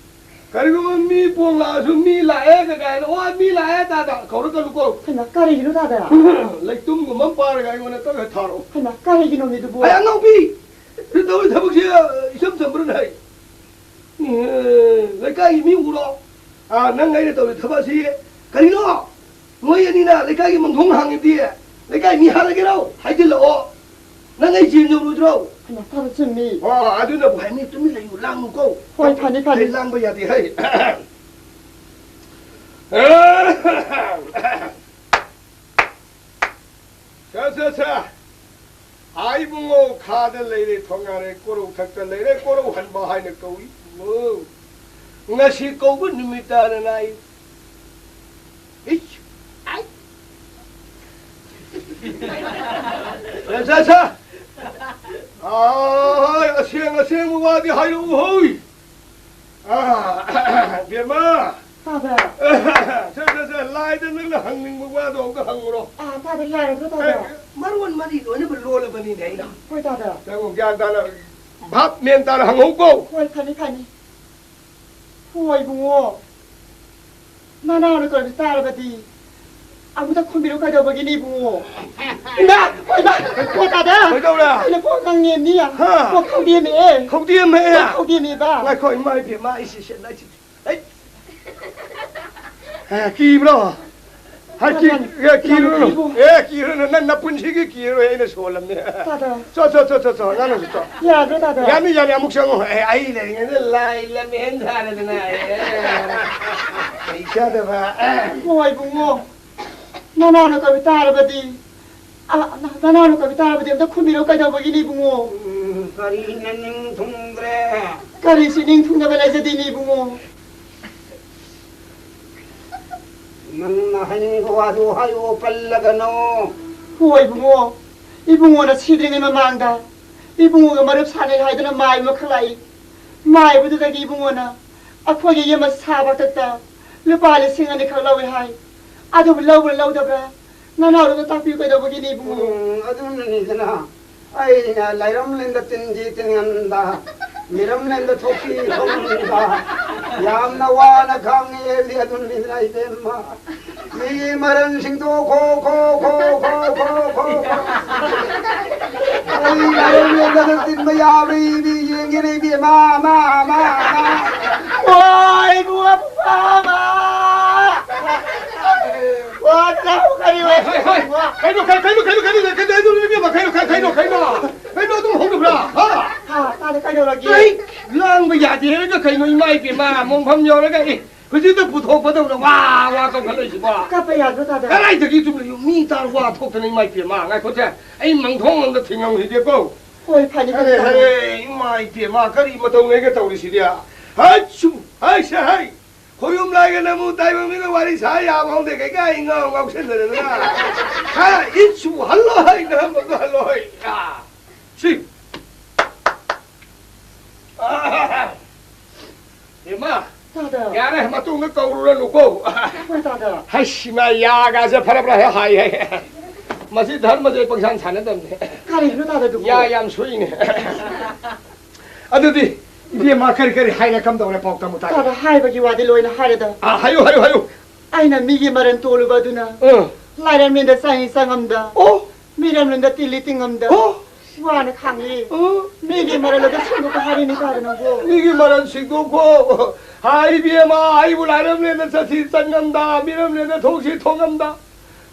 ꯀꯔꯤꯒꯨꯝꯕ ꯃꯤ ꯄꯣꯡ ꯂꯥꯛꯑꯁꯨ, "ꯃꯤ ꯂꯥꯛꯑꯦ" ꯀꯥꯏꯅ, "ꯑꯣ, ꯃꯤ ꯂꯥꯛꯑꯦ, ꯇꯥꯗ" ꯀꯧꯔꯛꯀꯅꯨꯀꯣ꯫ ꯍꯩꯃꯥ, ꯀꯔꯤꯒꯤꯅꯣ, ꯇꯥꯗ? ꯂꯩꯇꯨꯝꯒꯨꯝꯕ ꯑꯃ ꯄꯥꯔꯒ ꯑꯩꯉꯣꯟꯗ ꯇꯞꯅ ꯊꯥꯔꯛꯑꯣ꯫ ꯍꯩꯃꯥ, ꯀꯔꯤꯒꯤꯅꯣ, ꯃꯤꯗꯨꯕꯨ? ꯑꯩ ꯑꯉꯥꯎꯕꯤ! ꯁꯤ ꯇꯧꯔꯤ ꯊꯕꯛꯁꯦ ꯏꯆꯝ ꯆꯝꯕ꯭ꯔꯅꯦ? ꯍꯩ, ꯑꯦ, ꯂꯩꯀꯥꯏꯒꯤ ꯃꯤ ꯎꯔꯣ? ꯑꯥ, ꯅꯪ ꯑꯩꯅ ꯇꯧꯔꯤ ꯊꯕꯛꯁꯤ ꯀꯔꯤꯅꯣ? ꯅꯣꯏ ꯑꯅꯤꯅ ꯂꯩꯀꯥꯏꯒꯤ ꯃꯪꯊꯣꯡ ꯍꯥꯡꯉꯤꯗꯤ ꯂꯩꯀꯥꯏ ꯃꯤ ꯍꯥꯠꯂꯒꯦꯔꯣ? ꯍꯥꯏꯖꯤꯜꯂꯛꯑꯣ꯫ ꯅꯪ ꯑꯩ ꯖꯦꯜ ꯌꯧꯔꯣꯏꯗ꯭ꯔꯣ? ꯍꯩꯃꯥ, ꯐꯔꯦ, ꯆꯨꯝꯃꯤ꯫ ꯑꯣ, ꯑꯗꯨꯅꯕꯨ ꯍꯥꯏꯅꯤ, ꯇꯨꯃꯤꯟ ꯂꯩꯌꯨ, ꯂꯥꯡꯅꯨꯀꯣ꯫ ꯍꯣꯏ, ꯐꯅꯤ, ꯐꯅꯤ꯫ ꯑꯩ ꯂꯥꯡꯕ ꯌꯥꯗꯦ, ꯍꯩ꯫ ꯁꯦ, ꯁꯦ, ꯁꯦ꯫ ꯑꯥ, ꯏꯕꯨꯡꯉꯣ, ꯈꯥꯗ ꯂꯩꯔꯦ, ꯊꯣꯡ ꯌꯥꯔꯦ, ꯀꯣꯔꯧ ꯊꯛꯇ ꯂꯩꯔꯦ, ꯀꯣꯔꯧ ꯍꯟꯕ ꯍꯥꯏꯅ ꯀꯧꯏ, ꯏꯕꯨꯡꯉꯣ꯫ ꯉꯁꯤ ꯀꯧꯕ ꯅꯨꯃꯤꯠ ꯇꯥꯔ ꯅꯥꯏ꯫ ꯏꯁ! ꯑꯥꯏ! ꯁꯦ, ꯁꯦ, ꯁꯦ! ꯑꯥ, ꯑꯁꯦꯡ ꯑꯁꯦꯡꯕ ꯋꯥꯗꯤ ꯍꯥꯏꯔꯛꯎ ꯍꯣꯏ! ꯑꯥ, ꯕꯦꯝꯃ! ꯇꯥꯗ꯫ ꯁꯦ, ꯁꯦ, ꯁꯦ, ꯂꯥꯏꯗ ꯅꯪꯅ ꯍꯪꯅꯤꯡꯕ ꯋꯥꯗꯣ ꯑꯝꯇ ꯍꯪꯉꯨꯔꯣ꯫ ꯑꯥ, ꯇꯥꯗ, ꯌꯥꯔꯗ꯭ꯔꯣ, ꯇꯥꯗ? ꯑꯦ, ꯃꯔꯣꯟ ꯃꯔꯤ ꯂꯣꯏꯅꯕ ꯂꯣꯜꯂꯕꯅꯤꯅꯦ ꯑꯩꯅ꯫ ꯍꯣꯏ, ꯇꯥꯗ꯫ ꯅꯪ ꯒ꯭ꯌꯥꯟ ꯇꯥꯅ, ꯚꯥꯞ ꯃꯦꯟ ꯇꯥꯅ ꯍꯪꯍꯧꯀꯣ꯫ ꯍꯣꯏ, ꯐꯅꯤ, ꯐꯅꯤ꯫ ꯍꯣꯏ, ꯏꯕꯨꯡꯉꯣ꯫ ꯅꯅꯥꯎꯅ ꯀꯧꯔꯤꯕ ꯇꯥꯔꯕꯗꯤ ꯑꯃꯨꯛꯇ ꯈꯨꯝꯕꯤꯔꯨ ꯀꯩꯗꯧꯕꯒꯤꯅꯤ, ꯏꯕꯨꯡꯉꯣ? ꯏꯃꯥ! ꯏꯃꯥ! ꯀꯣ ꯇꯥꯗ! ꯀꯩꯗꯧꯔꯦ? ꯑꯩꯅ ꯀꯣ ꯉꯪꯉꯦ, ꯃꯤ꯫ ꯍꯥ? ꯀꯣ ꯈꯧꯗꯦꯝꯃꯦ꯫ ꯈꯧꯗꯦꯝꯃꯦ? ꯀꯣ ꯈꯧꯗꯦꯝꯃꯦꯕ꯫ ꯉꯥꯏꯈꯣ, ꯏꯃꯥ ꯏꯕꯦꯝꯃ, ꯑꯩ ꯁꯤ ꯁꯦ-, ꯑꯩ ꯁꯤ-, ꯑꯩ-, ꯑꯦ, ꯀꯤꯕ꯭ꯔꯣ? ꯍꯥꯏ, ꯀꯤ-, ꯇꯥꯗ, ꯑꯦ, ꯀꯤꯔꯨꯅꯨ꯫ ꯌꯥꯝꯅ ꯀꯤꯕ꯫ ꯑꯦ, ꯀꯤꯔꯨꯅꯨ꯫ ꯅꯪ ꯅꯄꯨꯟꯁꯤꯒꯤ ꯀꯤꯔꯣꯏ, ꯑꯩꯅ ꯁꯣꯜꯂꯝꯅꯦ꯫ ꯇꯥꯗ꯫ ꯆꯣ, ꯆꯣ, ꯆꯣ, ꯆꯣ, ꯆꯣ, ꯅꯪꯅꯁꯨ ꯆꯣ꯫ ꯌꯥꯗ꯭ꯔꯣ, ꯇꯥꯗ? ꯌꯥꯅꯤ, ꯌꯥꯅꯤ, ꯑꯃꯨꯛ ꯆꯪꯉꯣ꯫ ꯑꯦ, ꯑꯩ ꯂꯩꯔꯤꯉꯩꯗ ꯂꯥꯏ ꯂꯝꯍꯦꯟ ꯊꯥꯔꯗꯅ, ꯑꯦ, ꯀꯩ ꯆꯥꯗꯕ꯫ ꯍꯣꯏ, ꯏꯕꯨꯡꯉꯣ꯫ ꯅꯅꯥꯎꯅ ꯀꯧꯏ ꯇꯥꯔꯕꯗꯤ, ꯑ, ꯅ-, ꯅꯅꯥꯎꯅ ꯀꯧꯏ ꯇꯥꯔꯕꯗꯤ ꯑꯝꯇ ꯈꯨꯝꯕꯤꯔꯛꯎ ꯀꯩꯗꯧꯕꯒꯤꯅꯤ, ꯏꯕꯨꯡꯉꯣ? ꯎꯝ, ꯀꯔꯤꯅ ꯅꯤꯡ ꯊꯨꯡꯗ꯭ꯔꯦ? ꯀꯔꯤꯁꯨ ꯅꯤꯡ ꯊꯨꯡꯗꯕ ꯂꯩꯖꯗꯦꯅꯦ, ꯏꯕꯨꯡꯉꯣ꯫ ꯅꯪꯅ ꯍꯥꯏꯅꯤꯡꯕ ꯋꯥꯗꯨ ꯍꯥꯏꯌꯨ, ꯄꯜꯂꯒꯅꯨ꯫ ꯍꯣꯏ ꯏꯕꯨꯡꯉꯣ, ꯏꯕꯨꯡꯉꯣꯅ ꯁꯤꯗ꯭ꯔꯤꯉꯩ ꯃꯃꯥꯡꯗ ꯏꯕꯨꯡꯉꯣꯒ ꯃꯔꯨꯞ ꯁꯥꯟꯅꯩ ꯍꯥꯏꯗꯨꯅ ꯃꯥꯏꯕ ꯑꯃꯈꯛ ꯂꯥꯛꯏ꯫ ꯃꯥꯏꯕꯗꯨꯗꯒꯤ ꯏꯕꯨꯡꯉꯣꯅ ꯑꯩꯈꯣꯏꯒꯤ ꯌꯨꯝ ꯑꯁꯤ ꯁꯥꯕ ꯈꯛꯇ ꯂꯨꯄꯥ ꯂꯤꯁꯤꯡ ꯑꯅꯤꯈꯛ ꯂꯧꯏ ꯍꯥꯏ꯫ ꯑꯗꯨꯕꯨ ꯂꯧꯕ꯭ꯔꯥ ꯂꯧꯗꯕ꯭ꯔꯥ ꯅꯅꯥꯎꯗꯨꯗ ꯇꯥꯛꯄꯤꯌꯨ ꯀꯩꯗꯧꯕꯒꯤꯅꯤ ꯏꯕꯨꯡꯉꯣ? ꯎꯝ, ꯑꯗꯨꯅꯅꯤꯗꯅ ꯑꯩꯅ ꯂꯩꯔꯝꯂꯦꯟꯗ ꯇꯤꯟꯗꯤ ꯇꯤꯟꯉꯝꯗ, ꯃꯤꯔꯝꯂꯦꯟꯗ ꯊꯣꯛꯄꯤ ꯊꯣꯛꯉꯝꯗ, ꯌꯥꯝꯅ ꯋꯥꯅ ꯈꯥꯡꯉꯦ ꯑꯩꯗꯤ ꯑꯗꯨꯅꯤꯗꯅ ꯏꯕꯦꯝꯃ꯫ ꯃꯤ ꯃꯔꯟꯁꯤꯡꯗꯣ ꯈꯣ, ꯈꯣ, ꯈꯣ, ꯈꯣ, ꯈꯣ, ꯈꯣ, ꯈꯣ꯫ ꯑꯩ ꯃꯔꯟ ꯌꯦꯡꯕꯗ ꯇꯤꯟꯕ ꯌꯥꯕ꯭ꯔꯥ ꯏꯕꯤ ꯌꯦꯡꯒꯦꯅꯦ ꯏꯕꯦꯝꯃ, ꯃꯥ, ꯃꯥ, ꯃꯥ꯫ ꯋꯥ, ꯏꯕꯨꯡꯉꯣ, ꯃꯥ, ꯃꯥ꯫ ꯋꯥ, ꯅꯅꯥꯎ ꯀꯔꯤ ꯑꯣꯏ-, ꯍꯣꯏ, ꯍꯣꯏ, ꯍꯣꯏ꯫ ꯀꯩꯅꯣ, ꯀꯩ-, ꯀꯩꯅꯣ, ꯀꯩꯅꯣ, ꯀꯩꯅꯣ, ꯀꯩꯅꯣ, ꯀꯩꯅꯣ, ꯏꯕꯦꯝꯃ, ꯀꯩꯅꯣ, ꯀꯩ-, ꯀꯩꯅꯣ, ꯀꯩꯅꯣ? ꯀꯩꯅꯣ ꯑꯗꯨꯝ ꯍꯧꯔꯕ꯭ꯔꯥ? ꯍꯥ? ꯍꯥ, ꯇꯥꯗꯦ, ꯀꯩꯗꯧꯔꯒꯦ? ꯑꯩ ꯂꯥꯡꯕ ꯌꯥꯗꯦ ꯍꯥꯏꯔꯒ ꯀꯩꯅꯣ ꯏꯃꯥ ꯏꯕꯦꯝꯃ ꯃꯣꯡꯐꯝ ꯌꯧꯔꯒ, ꯑꯦ, ꯍꯧꯖꯤꯛꯇ ꯄꯨꯊꯣꯛꯄꯗꯧꯅ ꯋꯥ ꯋꯥ ꯀꯧꯈꯠꯂꯛꯏꯁꯤꯕꯣ? ꯀꯞꯄ ꯌꯥꯗ꯭ꯔꯣ, ꯇꯥꯗ? ꯀꯗꯥꯏꯗꯒꯤ ꯆꯨꯝꯅ ꯃꯤ ꯇꯥꯔ ꯋꯥ ꯊꯣꯛꯇꯅ ꯏꯃꯥ ꯏꯕꯦꯝꯃ, ꯉꯥꯏꯈꯣ ꯁꯦ, ꯑꯩ ꯃꯪꯊꯣꯡ ꯑꯝꯗ ꯊꯤꯡꯉꯝꯈꯤꯒꯦꯀꯣ꯫ ꯍꯣꯏ, ꯐꯅꯤ, ꯐꯅꯤ, ꯑꯔꯦ, ꯇꯥꯗ꯫ ꯑꯔꯦ, ꯏꯃꯥ ꯏꯕꯦꯝꯃ, ꯀꯔꯤ ꯃꯇꯧꯅꯦꯒ ꯇꯧꯔꯤꯁꯤꯗꯤ? ꯍꯠꯁꯨ, ꯍꯩꯁꯦ, ꯍꯩ! ꯈꯣꯏꯔꯨꯝ ꯂꯥꯏꯒ ꯅꯃꯨ ꯇꯥꯏꯕꯪ ꯃꯤꯒ ꯋꯥꯔꯤ ꯁꯥ ꯌꯥꯕ ꯍꯧꯗꯦ, ꯀꯩꯀꯥ ꯑꯩ ꯉꯥꯎ ꯉꯥꯎꯁꯟꯅꯗꯅ꯫ ꯍꯥ, ꯏꯠꯁꯨ ꯍꯜꯂꯣ ꯍꯩ, ꯅꯝꯕꯗꯣ ꯍꯜꯂꯣ ꯍꯩ꯫ ꯑꯥ, ꯁꯤ꯫ ꯏꯃꯥ, ꯇꯥꯗ꯫ ꯌꯥꯔꯦ, ꯃꯇꯨꯡꯗ ꯀꯧꯔꯨꯔꯅꯨꯀꯣ꯫ ꯍꯣꯏ, ꯇꯥꯗ꯫ ꯍꯩꯁ, ꯏꯃꯥ, ꯌꯥꯒꯥꯁꯦ ꯐꯔ ꯐꯔ ꯍꯦꯛ ꯍꯥꯏ ꯍꯥꯏ꯫ ꯃꯁꯤ ꯙꯔꯃꯁꯦ ꯄꯪꯁꯥꯟ ꯁꯥꯟꯅꯗꯕꯅꯦ꯫ ꯀꯔꯤꯅꯣ, ꯇꯥꯗ, ꯑꯗꯨꯕꯨ? ꯌꯥ ꯌꯥꯝ ꯁꯣꯛꯏꯅꯦ꯫ ꯑꯗꯨꯗꯤ ꯏꯕꯦꯝꯃ ꯀꯔꯤ ꯀꯔꯤ ꯍꯥꯏꯔꯦ, ꯀꯝꯗꯧꯔꯦ, ꯄꯥꯎ ꯇꯝꯃꯨ ꯇꯥꯒꯦ꯫ ꯇꯥꯗ, ꯍꯥꯏꯕꯒꯤ ꯋꯥꯗꯤ ꯂꯣꯏꯅ ꯍꯥꯏꯔꯦꯗ꯫ ꯑꯥ, ꯍꯥꯏꯌꯨ, ꯍꯥꯏꯌꯨ, ꯍꯥꯏꯌꯨ꯫ ꯑꯩꯅ ꯃꯤꯒꯤ ꯃꯔꯟ ꯇꯣꯜꯂꯨꯕ ꯑꯗꯨꯅ ꯑꯥ꯫ ꯂꯥꯏꯔꯦꯝꯂꯦꯟꯗ ꯆꯪꯉꯤ ꯆꯪꯉꯝꯗ, ꯑꯣ꯫ ꯃꯤꯔꯝꯂꯦꯟꯗ ꯇꯤꯜꯂꯤ ꯇꯤꯡꯉꯝꯗ ꯑꯣ꯫ ꯋꯥꯅ ꯈꯥꯡꯉꯤ꯫ ꯑꯣ꯫ ꯃꯤꯒꯤ ꯃꯔꯜ ꯑꯗꯨ ꯁꯦꯡꯗꯣꯛꯄ ꯍꯥꯏꯔꯤꯅꯤ ꯇꯥꯗ ꯅꯪꯕꯨ꯫ ꯃꯤꯒꯤ ꯃꯔꯜ ꯁꯦꯡꯗꯣꯛꯈꯣ꯫ ꯍꯥꯏ ꯏꯕꯦꯝꯃ, ꯑꯩꯕꯨ ꯂꯥꯏꯔꯝꯂꯦꯟꯗ ꯆꯠꯁꯤ ꯆꯪꯉꯝꯗ, ꯃꯤꯔꯝꯂꯦꯟꯗ ꯊꯣꯛꯁꯤ ꯊꯣꯛꯉꯝꯗ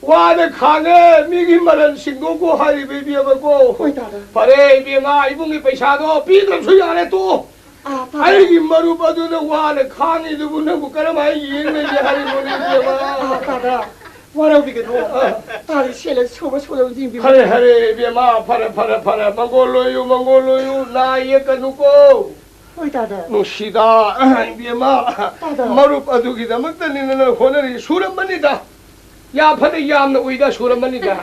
ꯋꯥꯅ ꯈꯥꯡꯉꯦ, ꯃꯤꯒꯤ ꯃꯔꯜ ꯁꯦꯡꯗꯣꯛꯈꯣ ꯍꯥꯏꯔꯤꯕ ꯏꯕꯦꯝꯃꯀꯣ꯫ ꯍꯣꯏ ꯇꯥꯗ꯫ ꯐꯔꯦ ꯏꯕꯦꯝꯃ, ꯏꯕꯨꯡꯒꯤ ꯄꯩꯁꯥꯗꯣ ꯄꯤꯗ꯭ꯔꯁꯨ ꯌꯥꯔꯦ, ꯇꯣꯛꯑꯣ꯫ ꯑꯥ, ꯇꯥꯗ꯫ ꯑꯩꯒꯤ ꯃꯔꯨꯞ ꯑꯗꯨꯅ ꯋꯥꯅ ꯈꯥꯡꯉꯤꯗꯨꯕꯨ ꯅꯪꯕꯨ ꯀꯔꯝꯍꯥꯏꯅ ꯌꯦꯡ ꯂꯩꯒꯦ ꯍꯥꯏꯔꯤꯅꯣꯅꯦ ꯏꯕꯦꯝꯃ? ꯑꯥ, ꯇꯥꯗ꯫ ꯋꯥꯔꯧꯕꯤꯒꯅꯨ꯫ ꯑꯥ꯫ ꯇꯥꯗ, ꯁꯦꯜꯂ ꯁꯨꯕ ꯁꯨꯗꯕ ꯌꯦꯡꯕꯤꯌꯨ꯫ ꯐꯔꯦ, ꯐꯔꯦ, ꯏꯕꯦꯝꯃ, ꯐꯔꯦ, ꯐꯔꯦ, ꯐꯔꯦ꯫ ꯃꯪꯒꯣꯜ ꯑꯣꯏꯌꯨ, ꯃꯪꯒꯣꯜ ꯑꯣꯏꯌꯨ, ꯅꯥ ꯌꯦꯛꯀꯅꯨꯀꯣ꯫ ꯍꯣꯏ, ꯇꯥꯗ꯫ ꯅꯨꯡꯁꯤꯗ, ꯏꯕꯦꯝꯃ, ꯇꯥꯗ꯫ ꯃꯔꯨꯞ ꯑꯗꯨꯒꯤꯗꯃꯛꯇꯅꯤ ꯅꯪꯅ ꯍꯣꯠꯅꯔꯤ꯫ ꯁꯨꯔꯝꯃꯅꯤꯗ꯫ ꯌꯥ ꯐꯅ ꯌꯥꯝꯅ ꯎꯏꯗ, ꯁꯨꯔꯝꯃꯅꯤꯗ꯫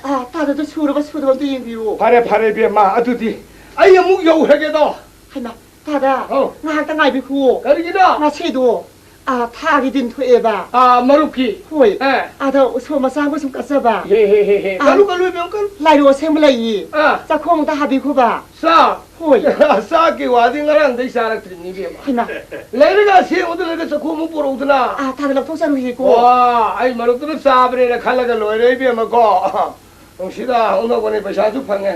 ꯑꯥ, ꯇꯥꯗ, ꯑꯗꯨ ꯁꯨꯔꯕ ꯁꯨꯗꯕ ꯑꯝꯇ ꯌꯦꯡꯕꯤꯌꯨ꯫ ꯐꯔꯦ, ꯐꯔꯦ, ꯏꯕꯦꯝꯃ, ꯑꯗꯨꯗꯤ ꯑꯩ ꯑꯃꯨꯛ ꯌꯧꯈ꯭ꯔꯒꯦꯗꯣ꯫ ꯍꯩꯃꯥ, ꯇꯥꯗ, ꯑꯧ꯫ ꯉꯥꯏꯍꯥꯛꯇ ꯉꯥꯏꯕꯤꯈꯨꯋꯣ꯫ ꯀꯔꯤꯒꯤꯅꯣ? ꯉꯁꯤꯗꯣ, ꯑꯥ, ꯊꯥꯒꯤ ꯗꯤꯟ ꯊꯣꯛꯑꯦꯕ꯫ ꯑꯥ, ꯃꯔꯨꯞꯀꯤ? ꯍꯣꯏ꯫ ꯑꯥ꯫ ꯑꯗ ꯎꯁꯣꯞ ꯃꯆꯥ ꯑꯃ ꯁꯨꯝ ꯀꯠꯆꯕ꯫ ꯍꯦ, ꯍꯦ, ꯍꯦ, ꯍꯦ꯫ ꯑꯥ꯫ ꯀꯜꯂꯨ, ꯀꯜꯂꯨ, ꯏꯕꯦꯝꯃ, ꯀꯜꯂꯨ꯫ ꯂꯥꯏꯔꯨ ꯑꯁꯦꯡꯕ ꯂꯩꯌꯦ꯫ ꯑꯥ꯫ ꯆꯥꯛꯈꯣꯝ ꯑꯝꯇ ꯍꯥꯞꯄꯤꯈꯣꯕ꯫ ꯆꯥꯛ? ꯍꯣꯏ꯫ ꯆꯥꯛꯀꯤ ꯋꯥꯗꯤ ꯉꯔꯥꯡꯗꯩ ꯆꯥꯔꯛꯇ꯭ꯔꯤꯅꯤ, ꯏꯕꯦꯝꯃ꯫ ꯍꯩꯃꯥ꯫ ꯂꯩꯔꯒ ꯑꯁꯦꯡꯕꯗꯨ ꯂꯩꯔꯒ ꯆꯥꯛꯈꯣꯝ ꯑꯃ ꯄꯨꯔꯛꯎꯗꯅ꯫ ꯑꯥ, ꯇꯥꯗ, ꯂꯧꯊꯣꯛꯆꯔꯨꯒꯦꯀꯣ꯫ ꯋꯥ, ꯑꯩ ꯃꯔꯨꯞꯇꯨꯅ ꯆꯥꯕꯅꯦꯅ ꯈꯜꯂꯒ ꯂꯣꯏꯔꯦ, ꯏꯕꯦꯝꯃꯀꯣ꯫ ꯅꯨꯡꯁꯤꯗ, ꯍꯧꯅꯕꯅꯦ, ꯄꯩꯁꯥꯁꯨ ꯐꯪꯉꯦ꯫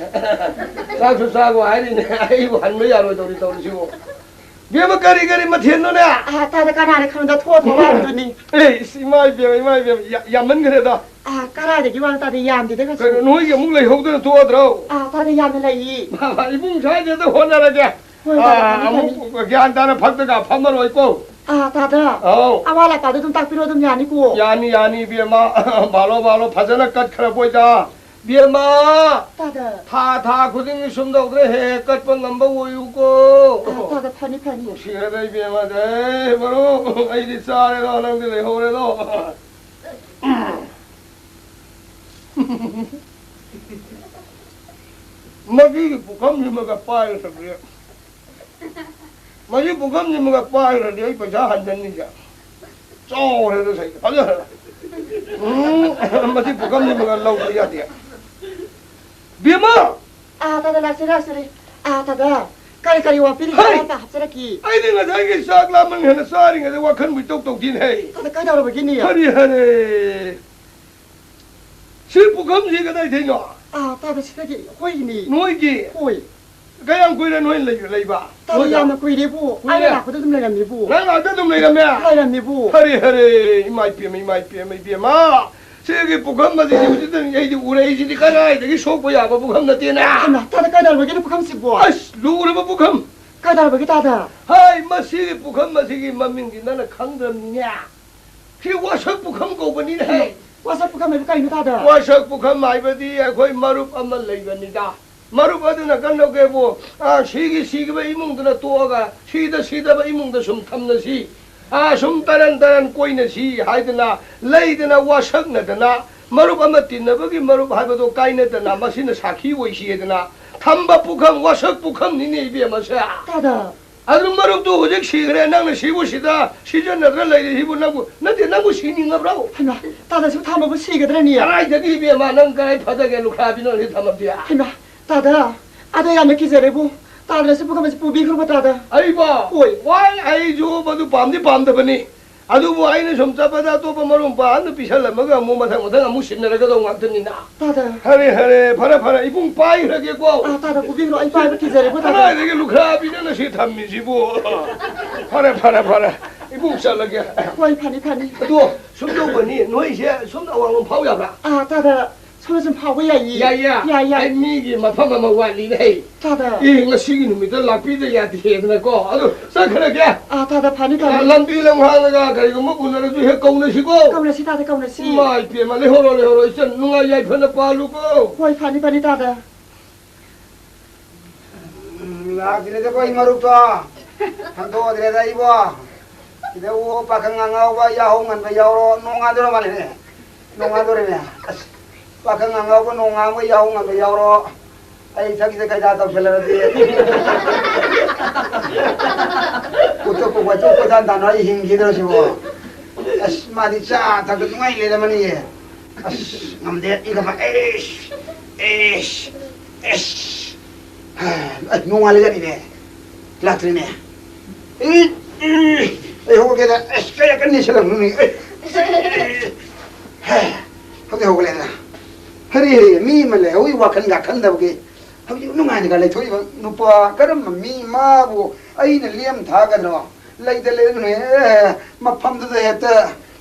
ꯆꯥꯛꯁꯨ ꯆꯥꯒꯣ ꯍꯥꯏꯔꯤꯅꯦ, ꯑꯩꯕꯨ ꯍꯟꯕ ꯌꯥꯔꯣꯏꯗꯧꯔꯤ ꯇꯧꯔꯤꯁꯤꯕꯨ꯫ ꯏꯕꯦꯝꯃ, ꯀꯔꯤ ꯀꯔꯤ ꯃꯊꯦꯜꯅꯣꯅꯦ? ꯑꯥ, ꯇꯥꯗ, ꯀꯅꯥꯅ ꯈꯪꯗ ꯊꯣꯛꯑ ꯊꯣꯛꯑ ꯍꯥꯏꯕꯗꯨꯅꯤ꯫ ꯑꯦ, ꯏꯁ, ꯏꯃꯥ ꯏꯕꯦꯝꯃ, ꯏꯃꯥ ꯏꯕꯦꯝꯃ, ꯌꯥ-, ꯌꯥꯝꯃꯟꯈ꯭ꯔꯦꯗ꯫ ꯑꯥ, ꯀꯗꯥꯏꯗꯒꯤ ꯋꯥꯅꯣ ꯇꯥꯗ, ꯌꯥꯝꯗꯦꯗ ꯀꯩꯁꯨ꯫ ꯀꯩꯅꯣ, ꯅꯣꯏꯒꯤ ꯑꯃꯨꯛ ꯂꯩꯍꯧꯗꯅ ꯊꯣꯛꯑꯗ꯭ꯔꯣ? ꯑꯥ, ꯇꯥꯗ, ꯌꯥꯝꯅ ꯂꯩꯌꯦ꯫ ꯏꯕꯨꯡ ꯁ꯭ꯋꯥꯏꯗ ꯍꯣꯠꯅꯔꯒꯦ꯫ ꯍꯣꯏ, ꯇꯥꯗ, ꯑꯥ, ꯐꯅꯤ, ꯑꯃꯨꯛ ꯐꯅꯤ꯫ ꯒ꯭ꯌꯥꯟ ꯇꯥꯅ ꯐꯛꯇꯒ ꯐꯝꯃꯔꯣꯏꯀꯣ꯫ ꯑꯥ, ꯇꯥꯗ꯫ ꯑꯧ꯫ ꯑꯋꯥꯠ ꯑꯄꯥꯗꯣ ꯑꯗꯨꯝ ꯇꯥꯛꯄꯤꯔꯣ, ꯑꯗꯨꯝ ꯌꯥꯅꯤꯀꯣ꯫ ꯌꯥꯅꯤ, ꯌꯥꯅꯤ, ꯏꯕꯦꯝꯃ꯫ ꯚꯥꯂꯣ, ꯚꯥꯂꯣ, ꯐꯖꯅ ꯀꯠꯈ꯭ꯔꯕꯣꯏꯗ꯫ ꯏꯕꯦꯝꯃ! ꯇꯥꯗ꯫ ꯊꯥ, ꯊꯥ ꯈꯨꯗꯤꯡꯒꯤ ꯁꯨꯝ ꯇꯧꯗꯅ ꯍꯦꯛ ꯍꯦꯛ ꯀꯠꯄ ꯉꯝꯕ ꯑꯣꯏꯌꯨꯀꯣ꯫ ꯑꯥ, ꯇꯥꯗ, ꯐꯅꯤ, ꯐꯅꯤ꯫ ꯅꯨꯡꯁꯤꯈ꯭ꯔꯦꯗ, ꯏꯕꯦꯝꯃ꯫ ꯑꯦ, ꯃꯔꯨꯞ, ꯑꯩꯗꯤ ꯆꯥꯔꯦꯗꯣ, ꯅꯪꯗꯤ ꯂꯩꯍꯧꯔꯦꯗꯣ꯫ ꯃꯁꯤꯒꯤ ꯄꯨꯈꯝꯁꯤꯃꯒ ꯄꯥꯏꯔ ꯆꯠꯄꯁꯦ꯫ ꯃꯁꯤ ꯄꯨꯈꯝꯁꯤꯃꯒ ꯄꯥꯏꯈ꯭ꯔꯗꯤ ꯑꯩ ꯄꯩꯁꯥ ꯍꯟꯖꯟꯅꯤꯁꯦ꯫ ꯆꯥꯎꯔꯦꯗ ꯁꯩ, ꯐꯖꯔꯦ꯫ ꯎꯝ, ꯃꯁꯤ ꯄꯨꯈꯝꯁꯤꯃꯒ ꯂꯧꯗ ꯌꯥꯗꯦ꯫ ꯕꯦꯝꯃ! ꯑꯥ, ꯇꯥꯗ, ꯂꯥꯛꯆꯔꯦ, ꯂꯥꯛꯆꯔꯦ꯫ ꯑꯥ, ꯇꯥꯗ, ꯀꯔꯤ ꯀꯔꯤ ꯋꯥꯄꯤꯔꯤꯒꯦ? ꯍꯩ! ꯑꯋꯥꯠ ꯑꯄꯥ ꯍꯥꯞꯆꯔꯛꯀꯦ꯫ ꯑꯩꯗꯤ ꯉꯁꯥꯏꯒꯤ ꯆꯥꯛ ꯂꯥꯝꯃꯟ ꯍꯦꯟꯅ ꯆꯥꯔꯤꯉꯩꯗ ꯋꯥꯈꯜꯕꯨ ꯏꯇꯧ ꯇꯧꯗꯦꯅꯦ, ꯍꯩ꯫ ꯇꯥꯗ, ꯀꯩꯗꯧꯔꯕꯒꯤꯅꯦ? ꯀꯔꯤ ꯍꯥꯏꯔꯦ? ꯁꯤ ꯄꯨꯈꯝꯁꯤ ꯀꯗꯥꯏꯗꯩꯅꯣ? ꯑꯥ, ꯇꯥꯗ, ꯁꯤꯗꯒꯤ ꯑꯩꯈꯣꯏꯒꯤꯅꯤ꯫ ꯅꯣꯏꯒꯤ? ꯍꯣꯏ꯫ ꯀꯌꯥꯝ ꯀꯨꯏꯔꯦ ꯅꯣꯏ ꯂꯩ-, ꯂꯩꯕ? ꯇꯥꯗ, ꯅꯣꯏꯗ? ꯌꯥꯝꯅ ꯀꯨꯏꯔꯦꯕꯨ꯫ ꯀꯨꯏꯔꯦ? ꯑꯩꯅ ꯂꯥꯛꯄꯗ ꯑꯗꯨꯝ ꯂꯩꯔꯝꯃꯤꯕꯨ꯫ ꯅꯪ ꯂꯥꯛꯄꯗ ꯑꯗꯨꯝ ꯂꯩꯔꯝꯃꯦ? ꯂꯩꯔꯝꯃꯤꯕꯨ꯫ ꯍꯔꯦ, ꯍꯔꯦ, ꯏꯃꯥ ꯏꯄꯦꯝꯃ, ꯏꯃꯥ ꯏꯄꯦꯝꯃ, ꯏꯕꯦꯝꯃ꯫ ꯁꯤꯒꯤ ꯄꯨꯈꯝ ꯑꯁꯤꯗꯤ ꯍꯧꯖꯤꯛꯇ ꯑꯩꯗꯤ ꯎꯔꯛꯏꯁꯤꯗꯤ ꯀꯗꯥꯏꯗꯒꯤ ꯁꯣꯛꯄ ꯌꯥꯕ ꯄꯨꯈꯝ ꯅꯠꯇꯦꯅꯦ꯫ ꯍꯩꯃꯥ, ꯇꯥꯗ, ꯀꯩꯗꯧꯔꯕꯒꯤꯅꯦ ꯄꯨꯈꯝꯁꯤꯕꯣ? ꯑꯁ, ꯂꯨꯔꯕ ꯄꯨꯈꯝ꯫ ꯀꯩꯗꯧꯔꯕꯒꯤ, ꯇꯥꯗ? ꯍꯥꯏ, ꯃꯁꯤꯒꯤ ꯄꯨꯈꯝ ꯑꯁꯤꯒꯤ ꯃꯃꯤꯡꯗꯤ ꯅꯪꯅ ꯈꯪꯗ꯭ꯔꯕꯅꯤꯅꯦ꯫ ꯁꯤ ꯋꯥꯁꯛ ꯄꯨꯈꯝ ꯀꯧꯕꯅꯤꯅꯦ꯫ ꯍꯦ, ꯋꯥꯁꯛ ꯄꯨꯈꯝ ꯍꯥꯏꯕꯨ ꯀꯩꯅꯣ, ꯇꯥꯗ? ꯋꯥꯁꯛ ꯄꯨꯈꯝ ꯍꯥꯏꯕꯗꯤ ꯑꯩꯈꯣꯏ ꯃꯔꯨꯞ ꯑꯃ ꯂꯩꯕꯅꯤꯗ꯫ ꯃꯔꯨꯞ ꯑꯗꯨꯅ ꯀꯝꯗꯧꯒꯦꯕꯨ, ꯑꯥ, ꯁꯤꯒꯤ ꯁꯤꯈꯤꯕ ꯏꯃꯨꯡꯗꯨꯅ ꯇꯣꯛꯑꯒ ꯁꯤꯗ ꯁꯤꯗꯕ ꯏꯃꯨꯡꯗ ꯁꯨꯝ ꯊꯝꯅꯁꯤ, ꯑꯥ, ꯁꯨꯝ ꯇꯔꯟ ꯇꯔꯟ ꯀꯣꯏꯅꯁꯤ ꯍꯥꯏꯗꯅ ꯂꯩꯗꯅ ꯋꯥꯁꯛꯅꯗꯅ, ꯃꯔꯨꯞ ꯑꯃ ꯇꯤꯟꯅꯕꯒꯤ ꯃꯔꯨꯞ ꯍꯥꯏꯕꯗꯣ ꯀꯥꯏꯅꯗꯅ, ꯃꯁꯤꯅ ꯁꯥꯈꯤ ꯑꯣꯏꯁꯤꯗꯅ ꯊꯝꯕ ꯄꯨꯈꯝ, ꯋꯥꯁꯛ ꯄꯨꯈꯝꯅꯤꯅꯦ ꯏꯕꯦꯝꯃꯁꯦ꯫ ꯇꯥꯗ꯫ ꯑꯗꯨ ꯃꯔꯨꯞꯇꯨ ꯍꯧꯖꯤꯛ ꯁꯤꯈ꯭ꯔꯦ, ꯅꯪꯅ ꯁꯤꯕꯨ ꯁꯤꯗ ꯁꯤꯖꯤꯟꯅꯗ꯭ꯔ ꯂꯩꯔꯤꯁꯤꯕꯨ, ꯅꯪꯕꯨ, ꯅꯠꯇꯦ, ꯅꯪꯕꯨ ꯁꯤꯅꯤꯡꯉꯕ꯭ꯔꯣ? ꯍꯩꯃꯥ, ꯇꯥꯗ, ꯁꯤꯕꯨ ꯊꯝꯕꯕꯨ ꯁꯤꯒꯗ꯭ꯔꯅꯤ? ꯀꯗꯥꯏꯗꯒꯤ ꯏꯕꯦꯝꯃ, ꯅꯪ ꯀꯗꯥꯏ ꯐꯗꯒꯦ, ꯂꯨꯈ꯭ꯔꯥꯕꯤ ꯅꯪ ꯁꯤ ꯊꯝꯃꯝꯗꯦ? ꯍꯩꯃꯥ, ꯇꯥꯗ, ꯑꯗꯣ ꯌꯥꯝꯅ ꯀꯤꯖꯔꯦꯕꯨ꯫ ꯇꯥꯗꯅ ꯁꯤ ꯄꯨꯈꯝ ꯑꯁꯤ ꯄꯨꯕꯤꯈ꯭ꯔꯣꯕ, ꯇꯥꯗ꯫ ꯑꯩꯕꯣ? ꯍꯣꯏ꯫ ꯋꯥꯏ, ꯑꯩꯁꯨ ꯃꯗꯨ ꯄꯥꯝꯗꯤ ꯄꯥꯝꯗꯕꯅꯤ꯫ ꯑꯗꯨꯕꯨ ꯑꯩꯅ ꯁꯨꯝ ꯆꯠꯄꯗ ꯑꯇꯣꯞꯄ ꯃꯔꯨꯞ ꯃꯄꯥꯡ ꯑꯃꯗ ꯄꯤꯁꯜꯂꯝꯃꯒ ꯑꯃꯨꯛ ꯃꯊꯪ ꯃꯊꯪ ꯑꯃꯨꯛ ꯁꯤꯟꯅꯔꯒꯗꯧ ꯉꯥꯛꯇꯅꯤꯅ꯫ ꯇꯥꯗ꯫ ꯐꯔꯦ, ꯐꯔꯦ, ꯐꯔꯦ, ꯐꯔꯦ, ꯏꯕꯨꯡ ꯄꯥꯏꯈ꯭ꯔꯒꯦꯀꯣ꯫ ꯑꯥ, ꯇꯥꯗ, ꯄꯨꯕꯤꯈ꯭ꯔꯣ, ꯑꯩ ꯄꯥꯏꯕ ꯀꯤꯖꯔꯦꯀꯣ, ꯇꯥꯗ꯫ ꯀꯗꯥꯏꯗꯒꯤ ꯂꯨꯈ꯭ꯔꯥꯕꯤꯅ ꯁꯤ ꯊꯝꯃꯤꯁꯤꯕꯨ? ꯐꯔꯦ, ꯐꯔꯦ, ꯐꯔꯦ, ꯏꯕꯨꯡ ꯆꯠꯂꯒꯦ꯫ ꯍꯣꯏ, ꯐꯅꯤ, ꯐꯅꯤ꯫ ꯑꯗꯣ ꯁꯨꯝ ꯇꯧꯕꯅꯤ, ꯅꯣꯏꯁꯦ ꯁꯣꯝꯗ ꯑꯋꯥꯡꯂꯣꯝ ꯐꯥꯎ ꯌꯥꯕ꯭ꯔꯥ? ꯑꯥ, ꯇꯥꯗ, ꯁꯣꯝꯗ ꯁꯨꯝ ꯐꯥꯎꯕ ꯌꯥꯏꯌꯦ꯫ ꯌꯥꯏꯌꯦ? ꯌꯥꯏ, ꯌꯥꯏ꯫ ꯑꯩ ꯃꯤꯒꯤ ꯃꯐꯝ ꯑꯃ ꯋꯥꯠꯂꯤꯅꯦ꯫ ꯇꯥꯗ꯫ ꯑꯦ, ꯉꯁꯤꯒꯤ ꯅꯨꯃꯤꯠꯇ ꯂꯥꯛꯄꯤꯗ ꯌꯥꯗꯦꯗꯅꯀꯣ꯫ ꯑꯗꯨ ꯆꯠꯈ꯭ꯔꯒꯦ꯫ ꯑꯥ, ꯇꯥꯗ, ꯐꯅꯤ, ꯑ, ꯐꯅꯤ꯫ ꯂꯝꯕꯤ ꯂꯝꯍꯥꯡꯂꯒ ꯀꯔꯤꯒꯨꯝꯕ ꯎꯅꯔꯁꯨ ꯍꯦꯛ ꯀꯧꯅꯁꯤꯀꯣ꯫ ꯀꯧꯅꯁꯤ, ꯇꯥꯗ, ꯀꯧꯅꯁꯤ꯫ ꯏꯃꯥ ꯏꯄꯦꯝꯃ, ꯂꯩꯍꯧꯔꯣ, ꯂꯩꯍꯧꯔꯣ, ꯏꯆꯟ, ꯅꯨꯡꯉꯥꯏ ꯌꯥꯏꯐꯅ ꯄꯥꯜꯂꯨꯀꯣ꯫ ꯍꯣꯏ, ꯐꯅꯤ, ꯐꯅꯤ, ꯇꯥꯗ꯫ ꯎꯝ, ꯂꯥꯛꯇ꯭ꯔꯦꯗꯀꯣ ꯑꯩ ꯃꯔꯨꯞꯇꯣ꯫ ꯈꯪꯗꯣꯛꯑꯗ꯭ꯔꯦꯗ ꯑꯩꯕꯣ꯫ ꯁꯤꯗ ꯑꯣ ꯄꯥꯈꯪ ꯑꯉꯥꯎꯕ ꯌꯥꯍꯧ ꯉꯟꯕ ꯌꯥꯎꯔꯣ, ꯅꯣꯡꯉꯥꯟꯗꯣꯔ ꯃꯥꯜꯂꯦꯅꯦ꯫ ꯅꯣꯡꯉꯥꯟꯗꯣꯔꯦꯅꯦ꯫ ꯑꯁ, ꯄꯥꯈꯪ ꯑꯉꯥꯎꯕ ꯅꯣꯡꯉꯥꯟꯕ ꯌꯥꯍꯧ ꯉꯟꯕ ꯌꯥꯎꯔꯣ꯫ ꯑꯩ ꯊꯛꯁꯤꯗ ꯀꯩꯗꯥ ꯇꯧꯁꯜꯂꯛꯑꯗꯤ꯫ ꯎꯇꯨꯞꯄ ꯋꯥꯆꯨꯞ ꯀꯣꯏꯇꯥꯟ ꯇꯥꯟꯅ ꯑꯩ ꯍꯤꯡꯈꯤꯗ꯭ꯔꯣ ꯁꯤꯕꯣ? ꯑꯁ, ꯃꯥꯗꯤ ꯆꯥ ꯊꯛꯇ ꯅꯨꯡꯉꯥꯏ ꯂꯩꯔꯝꯃꯅꯤꯌꯦ꯫ ꯑꯁ, ꯉꯝꯗꯦ, ꯏ ꯀꯃ-, ꯑꯩꯁ, ꯑꯩꯁ, ꯑꯩꯁ꯫ ꯑꯩ, ꯅꯣꯡꯉꯥꯜꯂꯦ ꯖꯥꯠꯅꯤꯅꯦ꯫ ꯂꯥꯛꯇ꯭ꯔꯤꯅꯦ꯫ ꯏ, ꯏ, ꯑꯩ ꯍꯧꯒꯠꯀꯦꯗ꯫ ꯑꯁ, ꯀꯌꯥ ꯀꯟꯅ ꯅꯦꯠꯁꯜꯂꯝꯃꯅꯤ꯫ ꯑꯩ, ꯍꯦ, ꯍꯧꯖꯤꯛ ꯍꯧꯒꯠꯂꯦꯗꯅ꯫ ꯍꯔꯦ, ꯍꯔꯦ, ꯃꯤ ꯑꯃ ꯂꯩꯍꯧꯏ ꯋꯥꯈꯜꯒ ꯈꯟꯗꯕꯒꯤ꯫ ꯍꯧꯖꯤꯛ ꯅꯨꯡꯉꯥꯏꯅꯒ ꯂꯩꯊꯣꯛꯏꯕ ꯅꯨꯄꯥ ꯀꯔꯝꯕ ꯃꯤ ꯃꯥꯕꯨ ꯑꯩꯅ ꯂꯦꯝ ꯊꯥꯒꯗ꯭ꯔꯣ? ꯂꯩꯇ ꯂꯩꯔꯅꯨꯍꯦ, ꯃꯐꯝꯗꯨꯗ ꯍꯦꯛꯇ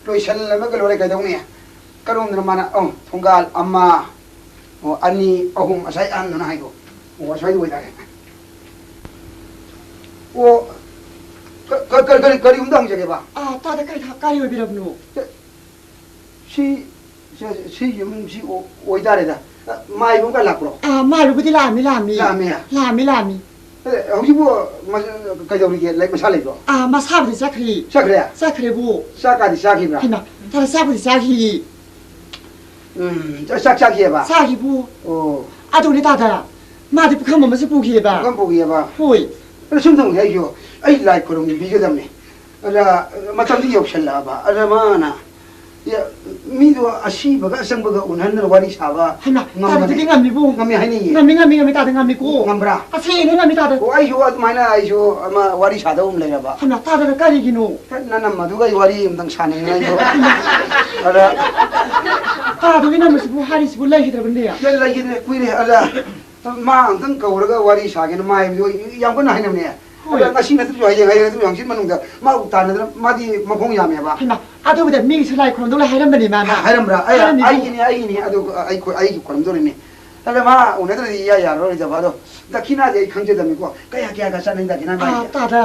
ꯂꯣꯏꯁꯜꯂꯝꯃꯒ ꯂꯣꯏꯔꯦ ꯀꯩꯗꯧꯅꯤ? ꯀꯔꯣꯝꯗꯅꯣ ꯃꯥꯅ, ꯑꯣ, ꯊꯣꯡꯒꯥꯜ ꯑꯃ, ꯑꯣ, ꯑꯅꯤ, ꯑꯍꯨꯝ, ꯑꯁ꯭ꯋꯥꯏ ꯑꯍꯟꯗꯨꯅ ꯍꯥꯏꯗꯣ꯫ ꯑꯣ, ꯑꯁ꯭ꯋꯥꯏꯗ ꯑꯣꯏꯇꯥꯔꯦ꯫ ꯑꯣ, ꯀ-, ꯀ-, ꯀ-, ꯀꯔꯤ, ꯀꯔꯤꯒꯨꯝꯇ ꯍꯪꯖꯒꯦꯕ? ꯑꯥ, ꯇꯥꯗ, ꯀꯔꯤ ꯊ-, ꯀꯔꯤ ꯑꯣꯏꯕꯤꯔꯕꯅꯣ? ꯁꯤ, ꯁꯤ, ꯁꯤ ꯌꯨꯝꯁꯤ ꯑꯣ-, ꯑꯣꯏꯇꯥꯔꯦꯗ꯫ ꯃꯥꯏꯕ ꯑꯃꯒ ꯂꯥꯛꯄ꯭ꯔꯣ? ꯑꯥ, ꯃꯥꯏꯕꯕꯨꯗꯤ ꯂꯥꯛꯑꯝꯃꯤ, ꯂꯥꯛꯑꯝꯃꯤ꯫ ꯂꯥꯛꯑꯝꯃꯤ? ꯂꯥꯛꯑꯝꯃꯤ, ꯂꯥꯛꯑꯝꯃꯤ꯫ ꯑꯦ, ꯍꯧꯖꯤꯛꯄꯨ ꯃꯁ-, ꯀꯩꯗꯧꯔꯤꯒꯦ? ꯂꯩ-, ꯃꯁꯥ ꯂꯩꯕ꯭ꯔꯣ? ꯑꯥ, ꯃꯁꯥꯕꯨꯗꯤ ꯆꯠꯈ꯭ꯔꯤ꯫ ꯆꯠꯈ꯭ꯔꯦ? ꯆꯠꯈ꯭ꯔꯦꯕꯨ꯫ ꯆꯥꯛꯀꯥꯗꯤ ꯆꯥꯈꯤꯕ꯭ꯔꯥ? ꯍꯩꯃꯥ, ꯇꯥꯗ ꯆꯥꯛꯄꯨꯗꯤ ꯆꯥꯈꯤ꯫ ꯎꯝ, ꯆꯥꯛ, ꯆꯥꯛ ꯆꯥꯈꯤꯑꯕ? ꯆꯥꯈꯤꯕꯨ꯫ ꯑꯣ꯫ ꯑꯗꯨꯅꯦ ꯇꯥꯗ, ꯃꯥꯗꯤ ꯄꯨꯈꯝ ꯑꯃꯁꯨ ꯄꯨꯈꯤꯑꯕ꯫ ꯄꯨꯈꯝ ꯄꯨꯈꯤꯑꯕ? ꯍꯣꯏ꯫ ꯑꯗꯣ ꯁꯨꯝ ꯇꯧꯅꯤ, ꯑꯩꯁꯨ, ꯑꯩ ꯂꯥꯏ ꯈꯨꯔꯨꯝꯕꯤꯒꯗꯕꯅꯤ꯫ ꯑꯗ ꯃꯇꯝꯗꯤ ꯌꯧꯁꯜꯂꯛꯑꯕ꯫ ꯑꯗ ꯃꯥꯅ, ꯌꯥ-, ꯃꯤꯗꯣ ꯑꯁꯤꯕꯒ ꯑꯆꯪꯕꯒ ꯎꯅꯍꯟꯗꯅ ꯋꯥꯔꯤ ꯁꯥꯕ ꯍꯩꯃꯥ, ꯉꯝꯕꯅꯦ꯫ ꯇꯥꯗꯗꯤ ꯉꯝꯃꯤꯕꯨ꯫ ꯉꯝꯃꯤ ꯍꯥꯏꯅꯤꯡꯉꯤ꯫ ꯉꯝꯃꯤ, ꯉꯝꯃꯤ, ꯉꯝꯃꯤ, ꯇꯥꯗ ꯉꯝꯃꯤꯀꯣ꯫ ꯉꯝꯕ꯭ꯔꯥ? ꯑꯁꯦꯡꯅꯦ ꯉꯝꯃꯤ, ꯇꯥꯗ꯫ ꯑꯣ, ꯑꯩꯁꯨ ꯑꯗꯨꯃꯥꯏꯅ ꯑꯩꯁꯨ ꯑꯃ ꯋꯥꯔꯤ ꯁꯥꯗꯧ ꯑꯃ ꯂꯩꯔꯕ꯫ ꯍꯩꯃꯥ, ꯇꯥꯗꯅ ꯀꯔꯤꯒꯤꯅꯣ? ꯍꯦꯛ ꯅꯅꯝꯃꯗꯨꯒ ꯑꯩ ꯋꯥꯔꯤ ꯑꯃꯇꯪ ꯁꯥꯅꯤꯡꯉꯦ ꯑꯩꯁꯨ꯫ ꯑꯗ ꯇꯥꯗꯒꯤ ꯅꯝꯕꯁꯤꯕꯨ ꯍꯥꯏꯔꯤꯁꯤꯕꯨ ꯂꯩꯈꯤꯗ꯭ꯔꯕꯅꯦ? ꯂꯩ-, ꯂꯩꯈꯤꯗ꯭ꯔꯦ, ꯀꯨꯏꯔꯦ꯫ ꯑꯗ ꯃꯥ ꯑꯝꯇꯪ ꯀꯧꯔꯒ ꯋꯥꯔꯤ ꯁꯥꯒꯦꯅ ꯃꯥ ꯍꯥꯏꯕꯗꯣ ꯌꯥꯝ ꯀꯟꯅ ꯍꯥꯏꯅꯕꯅꯦ꯫ ꯍꯣꯏ꯫ ꯑꯗ ꯉꯁꯤ ꯅꯠꯇ꯭ꯔꯁꯨ ꯍꯌꯦꯡ, ꯍꯌꯦꯡ ꯅꯠꯇ꯭ꯔꯁꯨ ꯍꯪꯆꯤꯠ ꯃꯅꯨꯡꯗ ꯃꯥꯕꯨ ꯇꯥꯟꯅꯗꯅ ꯃꯥꯗꯤ ꯃꯈꯣꯡ ꯌꯥꯝꯃꯦꯕ꯫ ꯍꯩꯃꯥ, ꯑꯗꯨꯕꯨꯗꯤ ꯃꯤꯒꯤꯁꯨ ꯂꯥꯏ ꯈꯨꯔꯨꯝꯗꯧ ꯂꯩ ꯍꯥꯏꯔꯝꯕꯅꯦ ꯃꯥꯅ꯫ ꯍꯥꯏꯔꯝꯕ꯭ꯔꯥ? ꯑꯩ, ꯍꯥꯏꯔꯝꯃꯤꯕꯨ꯫ ꯑꯩꯒꯤꯅꯦ, ꯑꯩꯒꯤꯅꯦ, ꯑꯗꯨ ꯑꯩ ꯈꯨ-, ꯑꯩꯒꯤ ꯈꯨꯔꯨꯝꯗꯧꯔꯤꯅꯦ꯫ ꯑꯗ ꯃꯥ ꯎꯅꯗ꯭ꯔꯗꯤ ꯏꯌꯥ ꯌꯥꯔꯔꯣꯏꯗꯕ꯫ ꯑꯗꯣ ꯗꯈꯤꯅꯥꯗꯤ ꯑꯩ ꯈꯪꯖꯗꯕꯅꯤꯀꯣ꯫ ꯀꯌꯥ, ꯀꯌꯥꯒ ꯆꯠꯅꯩ ꯗꯈꯤꯅꯥ ꯑꯥ, ꯃꯥꯒꯤꯁꯦ? ꯇꯥꯗ꯫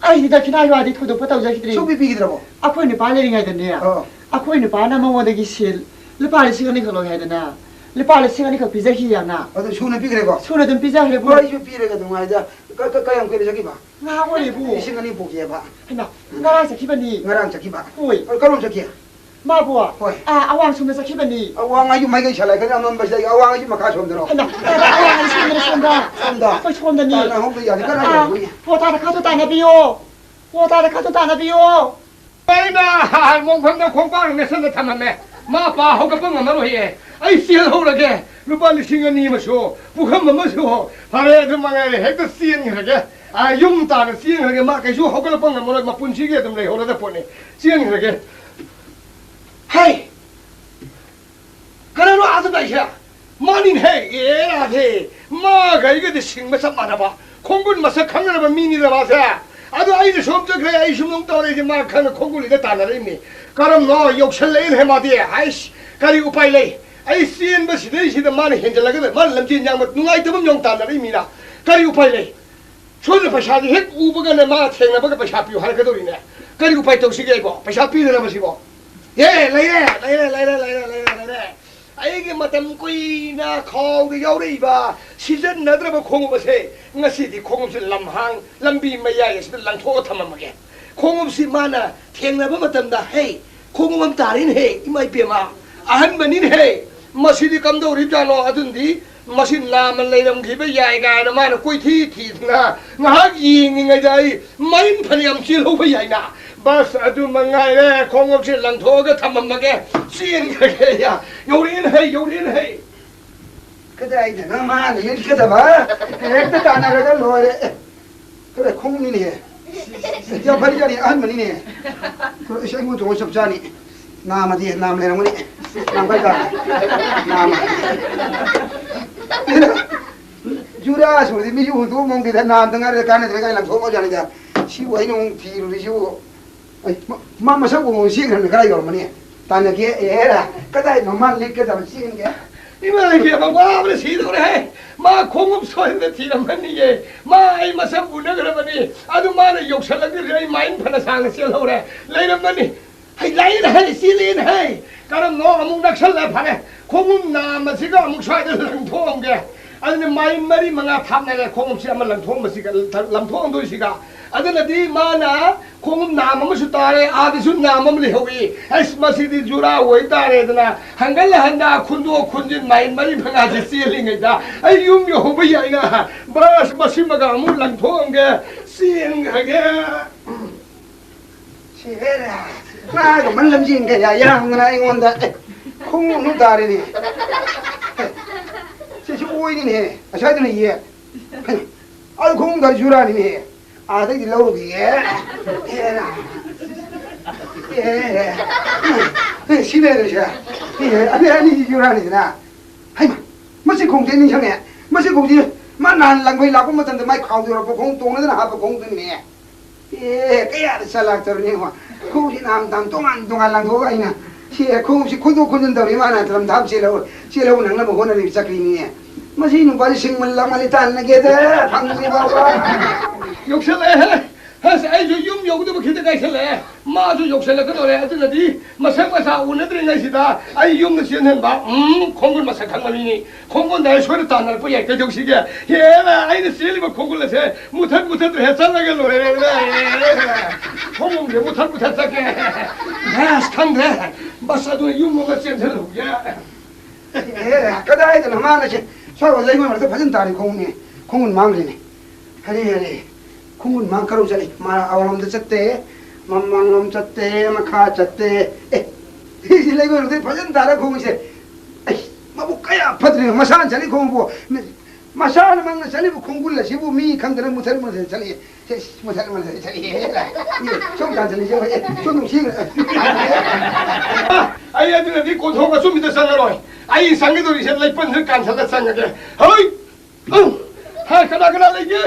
ꯑꯩꯗꯤ ꯗꯈꯤꯅꯥꯒꯤ ꯋꯥꯗꯤ ꯊꯣꯏꯗꯣꯛꯄ ꯇꯧꯖꯈꯤꯗ꯭ꯔꯦ꯫ ꯁꯨꯡꯄꯤ ꯄꯤꯈꯤꯗ꯭ꯔꯕꯣ? ꯑꯩꯈꯣꯏ ꯅꯨꯄꯥ ꯂꯩꯔꯤꯉꯩꯗꯅꯦ, ꯑꯣ꯫ ꯑꯩꯈꯣꯏ ꯅꯨꯄꯥꯅ ꯃꯉꯣꯟꯗꯒꯤ ꯁꯦꯜ ꯂꯨꯄꯥ ꯂꯤꯁꯤꯡ ꯑꯅꯤꯈꯛ ꯂꯧꯏ ꯍꯥꯏꯗꯅ, ꯂꯨꯄꯥ ꯂꯤꯁꯤꯡ ꯑꯅꯤꯈꯛ ꯄꯤꯖꯈꯤ ꯌꯥꯝꯅ꯫ ꯑꯗꯨ ꯁꯨꯅ ꯄꯤꯈ꯭ꯔꯦꯀꯣ? ꯁꯨꯅ ꯑꯗꯨꯝ ꯄꯤꯖꯈ꯭ꯔꯦꯕꯨ꯫ ꯍꯣꯏ, ꯑꯩꯁꯨ ꯄꯤꯔꯒ ꯑꯗꯨꯝ ꯉꯥꯏꯗ꯫ ꯀ-, ꯀ-, ꯀꯌꯥꯝ ꯀꯨꯏꯔꯦ ꯆꯠꯈꯤꯕ? ꯉꯥ ꯑꯣꯏꯔꯦꯕꯨ꯫ ꯂꯤꯁꯤꯡ ꯑꯅꯤ ꯄꯨꯈꯤꯑꯕ? ꯍꯩꯃꯥ, ꯉꯔꯥꯡ ꯆꯠꯈꯤꯕꯅꯤ꯫ ꯉꯔꯥꯡ ꯆꯠꯈꯤꯕ? ꯍꯣꯏ꯫ ꯑ, ꯀꯔꯣꯝ ꯆꯠꯈꯤ? ꯃꯥꯕꯨ? ꯍꯣꯏ꯫ ꯑꯥ, ꯑꯋꯥꯡ ꯁꯣꯝꯗ ꯆꯠꯈꯤꯕꯅꯤ꯫ ꯑꯋꯥꯡ ꯍꯥꯏꯁꯨ ꯃꯥꯏꯀꯩ ꯁꯂꯥꯏ ꯈꯔ ꯑꯃꯝꯕꯁꯤꯗ ꯑꯋꯥꯡ ꯍꯥꯏꯁꯨ ꯃꯈꯥ ꯁꯣꯝꯗꯔꯣ? ꯍꯩꯃꯥ, ꯇꯥꯗ, ꯑꯋꯥꯡ ꯍꯥꯏꯁꯤ ꯁꯣꯝꯗꯅꯤ, ꯁꯣꯝꯗ꯫ ꯁꯣꯝꯗ? ꯑꯩꯈꯣꯏ ꯁꯣꯝꯗꯅꯤ꯫ ꯇꯥꯅ ꯍꯧꯗ ꯌꯥꯗꯦ, ꯀꯔꯥꯏ ꯑꯥ, ꯌꯧꯔꯨꯏ? ꯍꯣ, ꯇꯥꯗ ꯈꯔꯁꯨ ꯇꯥꯟꯅꯕꯤꯌꯣ꯫ ꯍꯣ, ꯇꯥꯗ ꯈꯔꯁꯨ ꯇꯥꯟꯅꯕꯤꯌꯣ꯫ ꯑꯩꯅ ꯃꯣꯡꯐꯝꯗ ꯈꯣꯡꯄꯥꯛ ꯅꯦꯠꯁꯜꯂ ꯊꯝꯃꯝꯃꯦ꯫ ꯃꯥ ꯄꯥ ꯍꯧꯒꯠꯄ ꯉꯝꯃꯔꯣꯏꯌꯦ꯫ ꯑꯩ ꯆꯦꯜꯍꯧꯔꯒꯦ꯫ ꯂꯨꯄꯥ ꯂꯤꯁꯤꯡ ꯑꯅꯤ ꯑꯃꯁꯨ, ꯄꯨꯈꯝ ꯑꯃꯁꯨ꯫ ꯐꯔꯦ, ꯑꯗꯨ ꯃꯉꯥꯏꯔꯦ꯫ ꯍꯦꯛꯇ ꯆꯦꯟꯈ꯭ꯔꯒꯦ꯫ ꯑꯥ, ꯌꯨꯝ ꯇꯥꯟꯅ ꯆꯦꯟꯈ꯭ꯔꯒꯦ꯫ ꯃꯥ ꯀꯩꯁꯨ ꯍꯧꯒꯠꯂꯛꯄ ꯉꯝꯃꯔꯣꯏ꯫ ꯃꯄꯨꯟꯁꯤꯒꯤ ꯑꯗꯨꯝ ꯂꯩꯍꯧꯔꯗ ꯄꯣꯠꯅꯤ꯫ ꯆꯦꯟꯈ꯭ꯔꯒꯦ꯫ ꯍꯩ! ꯀꯅꯥꯅꯣ ꯑꯥꯗ ꯂꯩꯁꯦ? ꯃꯥꯅꯤꯅꯦꯍꯦ! ꯑꯦ, ꯔꯥꯙꯦ! ꯃꯥꯒ ꯑꯩꯒꯗꯤ ꯁꯤꯡꯕ ꯆꯞ ꯃꯥꯟꯅꯕ, ꯈꯣꯡꯒꯨꯟ ꯃꯁꯛ ꯈꯪꯅꯔꯕ ꯃꯤꯅꯤꯗ ꯃꯥꯁꯦ꯫ ꯑꯗꯣ ꯑꯩꯅ ꯁꯣꯝ ꯆꯠꯈ꯭ꯔꯦ, ꯑꯩ ꯁꯨꯝ ꯅꯣꯡ ꯇꯧꯔꯛꯏꯁꯦ, ꯃꯥ ꯈꯪꯅ ꯈꯣꯡꯒꯨꯜꯂꯤꯗ ꯇꯥꯟꯅꯔꯛꯏꯅꯤ꯫ ꯀꯔꯝꯅꯣ ꯌꯧꯁꯜꯂꯛꯏꯅꯦꯍꯦ ꯃꯥꯗꯤ? ꯍꯥꯏꯁ, ꯀꯔꯤ ꯎꯄꯥꯏ ꯂꯩ? ꯑꯩ ꯆꯦꯟꯕ ꯁꯤꯗꯩꯁꯤꯗ ꯃꯥꯅ ꯍꯦꯟꯖꯜꯂꯒꯗ, ꯃꯥꯅ ꯂꯝꯖꯦꯟ ꯌꯥꯡꯕ ꯅꯨꯡꯉꯥꯏꯇꯕ ꯑꯃ ꯌꯣꯡ ꯇꯥꯟꯅꯔꯛꯏ ꯃꯤꯅ꯫ ꯀꯔꯤ ꯎꯄꯥꯏ ꯂꯩ? ꯁꯣꯝꯗ ꯄꯩꯁꯥꯁꯦ ꯍꯦꯛ ꯎꯕꯒꯅꯦ, ꯃꯥ ꯊꯦꯡꯅꯕꯒ ꯄꯩꯁꯥ ꯄꯤꯌꯨ ꯍꯥꯏꯔꯛꯀꯗꯧꯔꯤꯅꯦ꯫ ꯀꯔꯤ ꯎꯄꯥꯏ ꯇꯧꯁꯤꯒꯦ ꯑꯩꯕꯣ? ꯄꯩꯁꯥ ꯄꯤꯗꯅꯕ ꯁꯤꯕꯣ? ꯑꯦ, ꯂꯩꯔꯦ, ꯂꯩꯔꯦ, ꯂꯩꯔꯦ꯫ ꯑꯩꯒꯤ ꯃꯇꯝ ꯀꯨꯏꯅ ꯈꯥꯎꯗ ꯌꯥꯎꯔꯛꯏꯕ ꯁꯤꯖꯤꯟꯅꯗ꯭ꯔꯕ ꯈꯣꯡꯎꯞ ꯑꯁꯦ ꯉꯁꯤꯗꯤ ꯈꯣꯡꯎꯞꯁꯤ ꯂꯝꯍꯥꯡ ꯂꯝꯕꯤ ꯃꯌꯥꯏ ꯑꯁꯤꯗ ꯂꯪꯊꯣꯛꯑ ꯊꯝꯃꯝꯃꯒꯦ꯫ ꯈꯣꯡꯎꯞꯁꯤ ꯃꯥꯅ ꯊꯦꯡꯅꯕ ꯃꯇꯝꯗ, "ꯍꯦ, ꯈꯣꯡꯎꯞ ꯑꯃ ꯇꯥꯔꯦꯅꯦꯍꯦ, ꯏꯃꯥ ꯏꯕꯦꯝꯃ, ꯑꯍꯟꯕꯅꯤꯅꯦꯍꯦ, ꯃꯁꯤꯗꯤ ꯀꯝꯗꯧꯔꯤꯕꯖꯥꯠꯅꯣ? ꯑꯗꯨꯅꯗꯤ ꯃꯁꯤ ꯅꯥꯝꯃ ꯂꯩꯔꯝꯈꯤꯕ ꯌꯥꯏ" ꯀꯥꯏꯅ ꯃꯥꯅ ꯀꯣꯏꯊꯤ ꯊꯤꯗꯅ ꯉꯥꯏꯍꯥꯛ ꯌꯦꯡꯉꯤꯉꯩꯗ ꯑꯩ ꯃꯔꯤꯟ ꯐꯅꯌꯥꯝ ꯆꯦꯜꯍꯧꯕ ꯌꯥꯏꯅ꯫ ꯕꯁ, ꯑꯗꯨ ꯃꯉꯥꯏꯔꯦ, ꯈꯣꯡꯎꯞꯁꯤ ꯂꯪꯊꯣꯛꯑꯒ ꯊꯝꯃꯝꯃꯒꯦ, ꯆꯦꯟꯈ꯭ꯔꯒꯦ꯫ ꯌꯧꯔꯛꯑꯦꯅꯦꯍꯦ, ꯌꯧꯔꯛꯑꯦꯅꯦꯍꯦ꯫ ꯀꯗꯥꯏꯗꯅꯣ ꯃꯥꯅ ꯌꯦꯠꯀꯗꯕ? ꯍꯦꯛꯇ ꯇꯥꯟꯅꯔꯒ ꯂꯣꯏꯔꯦ꯫ ꯑꯦ, ꯀꯗꯥꯏ ꯈꯣꯡꯎꯞꯅꯤꯅꯦ꯫ ꯌꯥꯝ ꯐꯔꯤꯖꯥꯠꯅꯤ, ꯑꯍꯟꯕꯅꯤꯅꯦ꯫ ꯑꯩꯁ, ꯑꯩꯉꯣꯟꯗ ꯇꯣꯡꯉ ꯆꯞ ꯆꯥꯅꯤ꯫ ꯅꯥꯝꯃꯗꯤ ꯅꯥꯝ ꯂꯩꯔꯝꯒꯅꯤ꯫ ꯅꯥꯝ ꯀꯥꯏ ꯇꯥꯔꯦ? ꯅꯥꯝꯃ꯫ ꯖꯨꯔꯥ ꯁꯨꯔꯗꯤ ꯃꯤꯁꯨ ꯍꯨꯟꯗꯣꯛꯑꯝꯃꯝꯗꯦꯗ, ꯅꯥꯝꯗ ꯉꯥꯏꯔꯦ ꯀꯥꯟꯅꯗ꯭ꯔꯦ ꯀꯥꯏ ꯂꯪꯊꯣꯛꯑꯝꯃꯖꯥꯠꯅꯤꯗ꯫ ꯁꯤꯕꯨ ꯑꯩꯅ ꯑꯃꯨꯛ ꯊꯤꯔꯨꯔꯤꯁꯤꯕꯨ꯫ ꯑꯩ, ꯃꯥ, ꯃꯥ ꯃꯁꯛ ꯎꯕ ꯆꯦꯟꯈ꯭ꯔꯕꯅꯤ, ꯀꯗꯥꯏ ꯌꯧꯔꯝꯃꯅꯤ? ꯇꯥꯟꯅꯒꯦ, ꯑꯦꯔꯥ, ꯀꯗꯥꯏꯅꯣ ꯃꯥ ꯂꯤꯠꯀꯗꯕ ꯆꯦꯟꯒꯦ? ꯏꯃꯥ ꯏꯕꯦꯝꯃ, ꯋꯥꯕꯅ ꯁꯤꯗꯧꯔꯦꯍꯦ꯫ ꯃꯥ ꯈꯣꯡꯎꯞ ꯁꯣꯏꯗꯅ ꯊꯤꯔꯝꯃꯅꯤꯌꯦ꯫ ꯃꯥ ꯑꯩ ꯃꯁꯛ ꯎꯅꯈ꯭ꯔꯕꯅꯤ꯫ ꯑꯗꯨ ꯃꯥꯅ ꯌꯧꯁꯜꯂꯛꯇ꯭ꯔꯗꯤ ꯑꯩ ꯃꯥꯏꯟ ꯐꯅ ꯁꯥꯡꯅ ꯆꯦꯜꯍꯧꯔꯦ꯫ ꯂꯩꯔꯝꯃꯅꯤ꯫ ꯍꯩ, ꯂꯥꯛꯏꯅꯦ ꯍꯩ, ꯆꯦꯜꯂꯛꯏꯅꯦ ꯍꯩ꯫ ꯀꯔꯝꯅꯣ ꯑꯃꯨꯛ ꯅꯛꯁꯜꯂꯦ, ꯐꯔꯦ꯫ ꯈꯣꯡꯎꯞ ꯅꯥꯝꯃꯁꯤꯒ ꯑꯃꯨꯛ ꯁ꯭ꯋꯥꯏꯗ ꯂꯪꯊꯣꯛꯑꯝꯒꯦ꯫ ꯑꯗꯨꯅ ꯃꯥꯏꯟ ꯃꯔꯤ ꯃꯉꯥ ꯊꯥꯞꯅꯔꯦ ꯈꯣꯡꯎꯞꯁꯤ ꯑꯃ ꯂꯪꯊꯣꯛꯑꯝꯕꯁꯤꯒ, ꯂꯪꯊꯣꯛꯑꯝꯗꯣꯏꯁꯤꯒ꯫ ꯑꯗꯨꯅꯗꯤ ꯃꯥꯅ ꯈꯣꯡꯎꯞ ꯅꯥꯝ ꯑꯃꯁꯨ ꯇꯥꯔꯦ, ꯑꯥꯗꯁꯨ ꯅꯥꯝ ꯑꯃ ꯂꯩꯍꯧꯏ꯫ ꯑꯁ, ꯃꯁꯤꯗꯤ ꯖꯨꯔꯥ ꯑꯣꯏ ꯇꯥꯔꯦꯗꯅ ꯍꯪꯒꯠ ꯍꯟꯗ ꯈꯨꯟꯗꯣꯛ ꯈꯨꯟꯖꯤꯟ ꯃꯥꯏꯜ ꯃꯔꯤ ꯃꯉꯥꯁꯦ ꯆꯦꯜꯂꯤꯉꯩꯗ ꯑꯩ ꯌꯨꯝ ꯌꯧꯍꯧꯕ ꯌꯥꯏꯅ꯫ ꯕꯁ, ꯃꯁꯤꯃꯒ ꯑꯃꯨꯛ ꯂꯪꯊꯣꯛꯑꯝꯒꯦ, ꯆꯦꯟꯈ꯭ꯔꯒꯦ꯫ ꯁꯤ ꯍꯦꯔꯦ꯫ ꯉꯥꯒꯨꯝꯕ ꯂꯝꯖꯦꯟ ꯀꯌꯥ ꯌꯥꯡꯗꯅ ꯑꯩꯉꯣꯟꯗ, ꯑꯦ, ꯈꯣꯡꯎꯞ ꯑꯃꯨꯛ ꯇꯥꯔꯦꯅꯦ꯫ ꯑꯦ, ꯁꯤꯁꯨ ꯑꯣꯏꯅꯤꯅꯦ꯫ ꯑꯁ꯭ꯋꯥꯏꯗꯅ ꯌꯦ꯫ ꯑꯗꯨ ꯈꯣꯡꯎꯞ ꯇꯥꯔꯤ ꯖꯨꯔꯥꯅꯤꯅꯦ꯫ ꯑꯥꯗꯩꯗꯤ ꯂꯧꯔꯨꯈꯤꯒꯦ꯫ ꯑꯦ, ꯑꯦ, ꯑꯦ, ꯁꯤ ꯂꯩꯔꯦꯁꯦ꯫ ꯑꯦ, ꯑꯅꯤ, ꯑꯅꯤꯁꯤ ꯖꯨꯔꯥꯅꯤꯗꯅ꯫ ꯍꯩꯃꯥ, ꯃꯁꯤ ꯈꯣꯡꯎꯞꯁꯦ ꯅꯤꯡꯁꯤꯡꯉꯦ꯫ ꯃꯁꯤ ꯈꯣꯡꯎꯞꯁꯤ ꯃꯥ ꯅꯍꯥꯟ ꯂꯥꯡꯕꯩ ꯂꯥꯛꯄ ꯃꯇꯝꯗ ꯃꯥꯏ ꯈꯥꯎꯗ ꯌꯧꯔꯛꯄ ꯈꯣꯡꯎꯞ ꯇꯣꯡꯅꯗꯅ ꯍꯥꯞꯄ ꯈꯣꯡꯎꯞꯇꯨꯅꯤꯅꯦ꯫ ꯑꯦ, ꯀꯌꯥꯗ ꯆꯠꯂꯥꯛꯇꯕꯅꯤ ꯌꯦꯡꯉꯣ꯫ ꯈꯣꯡꯎꯞꯁꯤ ꯅꯍꯥꯟ ꯃꯇꯝ ꯇꯣꯉꯥꯟ ꯇꯣꯉꯥꯟ ꯂꯥꯡꯊꯣꯛꯑꯒ ꯑꯩꯅ ꯁꯤ ꯈꯣꯡꯎꯞꯁꯤ ꯈꯨꯟꯗꯣꯛ ꯈꯨꯟꯖꯤꯟ ꯇꯧꯔꯤ ꯃꯥꯅ ꯂꯝꯊꯥꯞ ꯆꯦꯜꯍꯧ-, ꯆꯦꯜꯍꯧ ꯅꯪꯅꯕ ꯍꯣꯠꯅꯔꯤꯕ ꯆꯀ꯭ꯔꯤꯅꯤꯅꯦ꯫ ꯃꯁꯤ ꯅꯨꯄꯥꯁꯤ ꯁꯤꯡꯃꯜ ꯂꯥꯡꯃꯜꯂꯤ, ꯇꯥꯟꯅꯒꯦꯗ ꯐꯪꯗ꯭ꯔꯤ ꯐꯥꯎꯕ꯫ ꯌꯧꯁꯜꯂꯛꯑꯦꯍꯦ꯫ ꯑꯁ, ꯑꯩꯁꯨ ꯌꯨꯝ ꯌꯧꯒꯗꯕ ꯈꯤꯇ ꯉꯥꯏꯁꯜꯂꯛꯑꯦ꯫ ꯃꯥꯁꯨ ꯌꯧꯁꯜꯂꯛꯀꯗꯧꯔꯦ꯫ ꯑꯗꯨꯅꯗꯤ ꯃꯁꯛ ꯃꯁꯥ ꯎꯅꯗ꯭ꯔꯤꯉꯩꯁꯤꯗ ꯑꯩ ꯌꯨꯝꯗ ꯆꯦꯟꯍꯟꯕ꯫ ꯎꯝ, ꯈꯣꯡꯒꯨꯟ ꯃꯁꯛ ꯈꯪꯕ ꯃꯤꯅꯤ꯫ ꯈꯣꯡꯒꯨꯟꯗ ꯑꯩ ꯁꯣꯏꯗ ꯇꯥꯟꯅꯔꯛꯄ ꯌꯥꯏ꯫ ꯀꯩꯗꯧꯁꯤꯒꯦ? ꯍꯦꯔꯥ, ꯑꯩꯅ ꯆꯦꯜꯂꯤꯕ ꯈꯣꯡꯒꯨꯟ ꯑꯁꯦ ꯃꯨꯊꯠ ꯃꯨꯊꯠ ꯍꯦꯛ ꯆꯠꯂꯒ ꯂꯣꯏꯔꯦ꯫ ꯈꯣꯡꯒꯨꯟꯁꯦ ꯃꯨꯊꯠ ꯃꯨꯊꯠ ꯆꯠꯀꯦ꯫ ꯑꯁ, ꯈꯪꯗ꯭ꯔꯦ꯫ ꯕꯁ ꯑꯗꯨ ꯌꯨꯝ ꯑꯃ ꯆꯦꯟꯁꯤꯜꯍꯧꯒꯦ꯫ ꯑꯦ, ꯀꯗꯥꯏꯗꯅꯣ ꯃꯥꯅ ꯁꯦ? ꯁ꯭ꯋꯥꯏ ꯂꯩꯉꯣꯏ ꯃꯔꯛꯇ ꯐꯖꯅ ꯇꯥꯔꯤ ꯈꯣꯡꯎꯞꯅꯦ꯫ ꯈꯣꯡꯎꯞ ꯃꯥꯡꯈ꯭ꯔꯦꯅꯦ꯫ ꯑꯔꯦ, ꯑꯔꯦ꯫ ꯈꯣꯡꯎꯞ ꯃꯥꯡ ꯀꯔꯧ ꯆꯠꯂꯤ? ꯃꯥ ꯑꯋꯥꯡꯂꯣꯝꯗ ꯆꯠꯇꯦ, ꯃꯃꯥꯡꯂꯣꯝ ꯆꯠꯇꯦ, ꯃꯈꯥ ꯆꯠꯇꯦ꯫ ꯑꯦ, ꯁꯤ ꯂꯩꯉꯣꯏ ꯃꯔꯛꯇ ꯐꯖꯅ ꯇꯥꯔ ꯈꯣꯡꯎꯞꯁꯦ꯫ ꯑꯩ, ꯃꯕꯨꯛ ꯀꯌꯥ ꯐꯠꯇ꯭ꯔꯤꯅꯣ, ꯃꯁꯥꯅ ꯆꯠꯂꯤ ꯈꯣꯡꯎꯞꯄꯨ꯫ ꯃꯁꯥꯅ ꯃꯪꯅ ꯆꯠꯂꯤꯕ ꯈꯣꯡꯒꯨꯜ ꯑꯁꯤꯕꯨ ꯃꯤ ꯈꯪꯗꯅ ꯃꯨꯊꯠ ꯃꯨꯊꯠ ꯆꯠꯂꯤ꯫ ꯁꯦ, ꯃꯨꯊꯠ ꯃꯨꯊꯠ ꯆꯠꯂꯤ꯫ ꯑꯦ, ꯁꯣꯝ ꯇꯥꯟꯁꯤꯜꯂꯤꯁꯦ, ꯑꯦ, ꯁꯣꯝ ꯅꯨꯡꯁꯤꯈ꯭ꯔꯦ꯫ ꯑ, ꯑꯩ ꯑꯗꯨꯅꯗꯤ ꯀꯣꯟꯊꯣꯡ ꯑꯆꯨꯝꯕꯤꯗ ꯆꯪꯉꯔꯣꯏ꯫ ꯑꯩ ꯆꯪꯒꯗꯧꯔꯤꯁꯦ ꯂꯩꯄꯟꯁꯤꯗ ꯀꯥꯟꯁꯤꯜꯂ ꯆꯪꯉꯒꯦ꯫ ꯍꯣꯏ! ꯍꯥ, ꯀꯅꯥ ꯀꯅꯥ ꯂꯩꯒꯦ?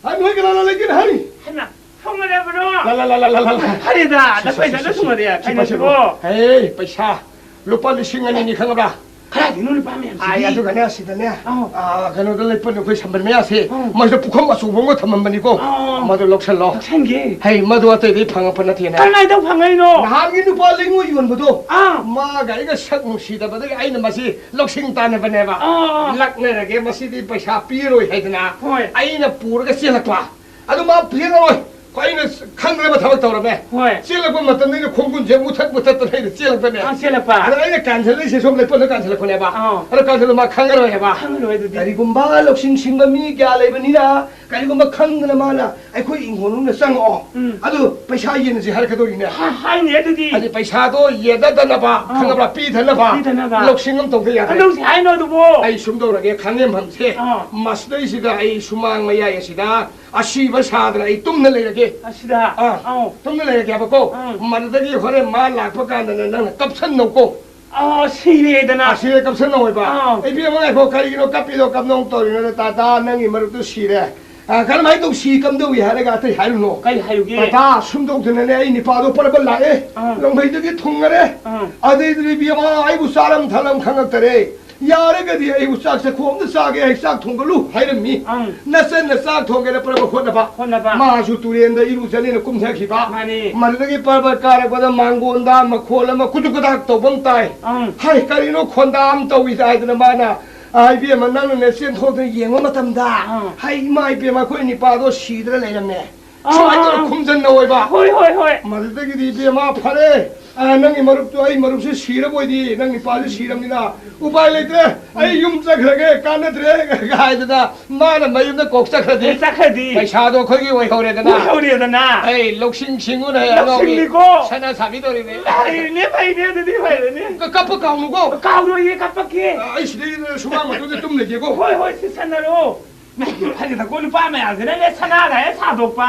ꯍꯥ, ꯅꯣꯏ ꯀꯅꯥ ꯀꯅꯥ ꯂꯩꯒꯦ? ꯍꯥꯏ! ꯍꯩꯃꯥ, ꯊꯣꯡꯅꯔꯕ꯭ꯔꯣ? ꯂꯥ, ꯂꯥ, ꯂꯥ, ꯂꯥ, ꯂꯥ, ꯂꯥ꯫ ꯍꯔꯦꯗꯥ, ꯁꯤ, ꯁꯤ, ꯅꯈꯣꯏꯗ ꯁꯤ, ꯁꯤ, ꯊꯣꯡꯅꯔꯦ꯫ ꯁꯤ, ꯀꯩꯅꯣ ꯁꯤ, ꯁꯤꯕꯣ? ꯍꯦ, ꯄꯩꯁꯥ ꯂꯨꯄꯥ ꯂꯤꯁꯤꯡ ꯑꯅꯤꯅꯤ, ꯈꯪꯉꯕ꯭ꯔꯥ? ꯀꯗꯥꯏꯗꯩꯅꯣ ꯂꯨꯄꯥ ꯃꯌꯥꯝꯁꯤꯗꯤ? ꯑꯥꯏ, ꯑꯗꯨꯒꯅꯦ, ꯁꯤꯗꯅꯦ, ꯑꯧ꯫ ꯑꯥ, ꯀꯩꯅꯣꯗ ꯂꯩꯄꯟ ꯑꯩꯈꯣꯏ ꯁꯝꯕꯜ ꯃꯌꯥꯁꯦ, ꯑꯧ꯫ ꯃꯗꯨ ꯄꯨꯈꯝ ꯑꯆꯧꯕ ꯑꯃꯒ ꯊꯝꯃꯝꯕꯅꯤꯀꯣ꯫ ꯑꯧ꯫ ꯃꯗꯨ ꯂꯧꯁꯜꯂꯣ꯫ ꯂꯧꯁꯟꯒꯦ꯫ ꯍꯩ, ꯃꯗꯨ ꯑꯇꯩꯗꯩ ꯐꯪꯉꯛꯄ ꯅꯠꯇꯦꯅꯦ꯫ ꯀꯃꯥꯏꯅ ꯐꯪꯉꯛꯏꯅꯣ? ꯅꯍꯥꯟꯒꯤ ꯅꯨꯄꯥ ꯂꯩꯉꯣꯏ ꯌꯣꯟꯕꯗꯣ, ꯑꯥ꯫ ꯃꯥꯒ ꯑꯩꯒ ꯁꯛ ꯅꯨꯡꯁꯤꯗꯕꯗꯒꯤ ꯑꯩꯅ ꯃꯁꯤ ꯂꯧꯁꯤꯡ ꯇꯥꯟꯅꯕꯅꯦꯕ꯫ ꯑꯥ꯫ ꯂꯛꯅꯔꯒꯦ, ꯃꯁꯤꯗꯤ ꯄꯩꯁꯥ ꯄꯤꯔꯣꯏ ꯍꯥꯏꯗꯅ ꯍꯣꯏ꯫ ꯑꯩꯅ ꯄꯨꯔꯒ ꯆꯦꯜꯂꯛꯄ꯫ ꯑꯗꯨ ꯃꯥ ꯄꯤꯔꯛꯑꯔꯣꯏ꯫ ꯑꯩꯅ ꯈꯪꯗ꯭ꯔꯕ ꯊꯕꯛ ꯇꯧꯔꯝꯃꯦ꯫ ꯍꯣꯏ꯫ ꯆꯦꯜꯂꯛꯄ ꯃꯇꯝꯗ ꯑꯩꯅ ꯈꯣꯡꯒꯨꯟꯁꯦ ꯃꯨꯊꯠ ꯃꯨꯊꯠꯇꯅ ꯑꯩꯅ ꯆꯦꯜꯂꯛꯄꯅꯦ꯫ ꯑꯥ, ꯆꯦꯜꯂꯛꯄ꯫ ꯑꯗ ꯑꯩꯅ ꯀꯥꯟꯁꯤꯜꯂꯛꯏꯁꯦ ꯁꯣꯝ ꯂꯩꯄꯟꯗ ꯀꯥꯟꯁꯤꯜꯂꯛꯄꯅꯦꯕ꯫ ꯑꯥ꯫ ꯑꯗ ꯀꯥꯟꯁꯤꯜꯂ ꯃꯥ ꯈꯪꯉꯔꯣꯏ ꯍꯥꯏꯕ꯫ ꯈꯪꯉꯔꯣꯏ ꯑꯗꯨꯗꯤ꯫ ꯀꯔꯤꯒꯨꯝꯕ ꯂꯧꯁꯤꯡ ꯁꯤꯡꯕ ꯃꯤ ꯀꯌꯥ ꯂꯩꯕꯅꯤꯅ, ꯀꯔꯤꯒꯨꯝꯕ ꯈꯪꯗꯅ ꯃꯥꯅ ꯑꯩꯈꯣꯏ ꯏꯪꯈꯣꯜ ꯃꯅꯨꯡꯗ ꯆꯪꯉꯛꯑꯣ꯫ ꯎꯝ꯫ ꯑꯗꯨ ꯄꯩꯁꯥ ꯌꯦꯟꯅꯁꯤ ꯍꯥꯏꯔꯛꯀꯗꯧꯔꯤꯅꯦ꯫ ꯍꯥ-, ꯍꯥꯏꯅꯦ ꯑꯗꯨꯗꯤ꯫ ꯑꯗꯨ ꯄꯩꯁꯥꯗꯣ ꯌꯦꯟꯅꯗꯅꯕ, ꯑꯥ꯫ ꯈꯪꯉꯕ꯭ꯔꯥ? ꯄꯤꯗꯅꯕ꯫ ꯄꯤꯗꯅꯕ꯫ ꯂꯧꯁꯤꯡ ꯑꯃ ꯇꯧꯗ ꯌꯥꯗ꯭ꯔꯦ꯫ ꯀꯝꯗꯧꯁꯤ ꯍꯥꯏꯅꯣ ꯑꯗꯨꯕꯣ? ꯑꯩ ꯁꯨꯝ ꯇꯧꯔꯒꯦ, ꯈꯥꯡꯉꯦꯝꯐꯝꯁꯦ ꯑꯥ꯫ ꯃꯁꯤꯗꯩꯁꯤꯗ ꯑꯩ ꯁꯨꯃꯥꯡ ꯃꯌꯥꯏ ꯑꯁꯤꯗ ꯑꯁꯤꯕ ꯁꯥꯗꯅ ꯑꯩ ꯇꯨꯝꯅ ꯂꯩꯔꯒꯦ꯫ ꯑꯁꯤꯗ? ꯑꯥ, ꯑꯧ꯫ ꯇꯨꯝꯅ ꯂꯩꯔꯒꯦ ꯍꯥꯏꯕꯀꯣ꯫ ꯑꯥ꯫ ꯃꯗꯨꯗꯒꯤ ꯍꯣꯔꯦꯟ ꯃꯥ ꯂꯥꯛꯄ ꯀꯥꯟꯗꯅ ꯅꯪꯅ ꯀꯞꯁꯟꯅꯧꯀꯣ꯫ ꯑꯥ, ꯁꯤꯔꯦꯗꯅ꯫ ꯑꯥ, ꯁꯤꯔꯦ, ꯀꯞꯁꯟꯅꯧ ꯍꯥꯏꯕ꯫ ꯑꯥ꯫ ꯏꯕꯦꯝꯃ, ꯉꯥꯏꯈꯣ, ꯀꯔꯤꯒꯤꯅꯣ ꯀꯞꯄꯤꯗꯣ, ꯀꯞꯅꯧ ꯇꯧꯔꯤꯅꯣ? ꯇꯥꯇꯥ, ꯅꯪꯒꯤ ꯃꯔꯨꯞꯇꯨ ꯁꯤꯔꯦ꯫ ꯑꯥ, ꯀꯔꯝꯍꯥꯏꯅ ꯇꯧ ꯁꯤ ꯀꯝꯗꯧꯏ ꯍꯥꯏꯔꯒ ꯑꯇꯩ ꯍꯥꯏꯔꯨꯅꯣ꯫ ꯀꯔꯤ ꯍꯥꯏꯔꯨꯒꯦ? ꯇꯥꯇꯥ, ꯁꯨꯝ ꯇꯧꯗꯅꯅꯦ, ꯑꯩ ꯅꯤꯄꯥꯗꯣ ꯄꯔꯕ ꯂꯥꯛꯑꯦ꯫ ꯑꯥ꯫ ꯂꯣꯡꯃꯩꯗꯒꯤ ꯊꯨꯡꯉꯔꯦ꯫ ꯑꯥ꯫ ꯑꯗꯩꯗꯨꯗꯤ ꯏꯕꯦꯝꯃ, ꯑꯩꯕꯨ ꯆꯥꯔꯝ ꯊꯛꯂꯝ ꯈꯪꯉꯛꯇꯔꯦ꯫ ꯌꯥꯔꯒꯗꯤ ꯑꯩꯕꯨ ꯆꯥꯛ ꯆꯥꯛꯈꯣꯝꯗ ꯆꯥꯒꯦ, ꯑꯩ ꯆꯥꯛ ꯊꯣꯡꯒꯠꯂꯨ ꯍꯥꯏꯔꯝꯃꯤ꯫ ꯑꯪ꯫ ꯅꯆꯟꯅ ꯆꯥꯛ ꯊꯣꯡꯒꯦꯅ ꯄꯔꯕ ꯍꯣꯠꯅꯕ꯫ ꯍꯣꯠꯅꯕ꯫ ꯃꯥꯁꯨ ꯇꯨꯔꯦꯟꯗ ꯏꯔꯨꯖꯅꯦꯅ ꯀꯨꯝꯊꯈꯤꯕ꯫ ꯃꯥꯅꯤ꯫ ꯃꯗꯨꯗꯒꯤ ꯄꯔꯕ ꯀꯥꯔꯛꯄꯗ ꯃꯥꯡꯒꯣꯟꯗ ꯃꯈꯣꯜ ꯑꯃ ꯀꯨꯗꯨꯛ ꯀꯗꯥꯛ ꯇꯧꯕ ꯑꯃ ꯇꯥꯏ꯫ ꯑꯪ꯫ ꯍꯥꯏ, ꯀꯔꯤꯅꯣ ꯈꯣꯟꯗꯥ ꯑꯃ ꯇꯧꯏꯗ ꯍꯥꯏꯗꯅ ꯃꯥꯅ, "ꯑꯥ, ꯏꯕꯦꯝꯃ, ꯅꯪꯅꯅꯦ ꯆꯦꯟꯊꯣꯛꯇꯅ ꯌꯦꯡꯕ ꯃꯇꯝꯗ, ꯑꯪ꯫ ꯍꯥꯏ, ꯏꯃꯥ ꯏꯕꯦꯝꯃ, ꯑꯩꯈꯣꯏ ꯅꯤꯄꯥꯗꯣ ꯁꯤꯗꯅ ꯂꯩꯔꯝꯃꯦ"꯫ ꯑꯥ, ꯁꯨꯃꯥꯏꯅ ꯑꯥ, ꯇꯧꯔ ꯑꯥ꯫ ꯈꯨꯝꯖꯟꯅ ꯑꯣꯏꯕ꯫ ꯍꯣꯏ, ꯍꯣꯏ, ꯍꯣꯏ꯫ ꯃꯗꯨꯗꯒꯤꯗꯤ ꯏꯕꯦꯝꯃ, ꯐꯔꯦ, ꯑ, ꯅꯪꯒꯤ ꯃꯔꯨꯞꯇꯨ, ꯑꯩ ꯃꯔꯨꯞꯁꯦ ꯁꯤꯔꯕꯣꯏꯗꯤ, ꯅꯪ ꯅꯤꯄꯥꯁꯦ ꯁꯤꯔꯕꯅꯤꯅ ꯎꯄꯥꯏ ꯂꯩꯇ꯭ꯔꯦ, ꯑꯩ ꯌꯨꯝ ꯆꯠꯈ꯭ꯔꯒꯦ, ꯀꯥꯟꯅꯗ꯭ꯔꯦ ꯍꯥꯏꯗꯅ ꯃꯥꯅ ꯃꯌꯨꯝꯗ ꯀꯣꯛ ꯆꯠꯈ꯭ꯔꯗꯤ, ꯑꯦ, ꯆꯠꯈ꯭ꯔꯗꯤ꯫ ꯄꯩꯁꯥꯗꯣ ꯑꯩꯈꯣꯏꯒꯤ ꯑꯣꯏꯍꯧꯔꯦꯗꯅ꯫ ꯑꯣꯏꯍꯧꯔꯦꯗꯅ꯫ ꯑꯩ ꯂꯧꯁꯤꯡ ꯁꯤꯡꯉꯨꯅꯦ, ꯑꯅꯧꯕꯤ꯫ ꯂꯧꯁꯤꯡꯅꯤꯀꯣ꯫ ꯁꯅꯥ ꯁꯥꯕꯤꯗꯧꯔꯤꯅꯦ꯫ ꯐꯩꯅꯦ, ꯐꯩꯅꯦ, ꯑꯗꯨꯗꯤ ꯐꯩꯅꯦ꯫ ꯀ-, ꯀꯞꯄ ꯀꯥꯎꯅꯨꯀꯣ꯫ ꯀꯥꯎꯔꯣꯏꯌꯦ, ꯀꯞꯄꯛꯀꯦ꯫ ꯑ, ꯑꯩ ꯁꯤꯗꯩꯗ ꯁꯨꯃꯥꯡ ꯃꯇꯣꯟꯗ ꯇꯨꯝ ꯂꯩꯒꯦꯀꯣ꯫ ꯍꯣꯏ, ꯍꯣꯏ, ꯁꯤ ꯁꯥꯟꯅꯔꯣ꯫ ꯅꯪꯒꯤ ꯐꯔꯦꯗꯀꯣ, ꯅꯨꯄꯥ ꯃꯌꯥꯝꯁꯤꯅꯅꯦ ꯁꯅꯥꯒ ꯍꯦꯛ ꯁꯥꯗꯣꯛꯄ꯫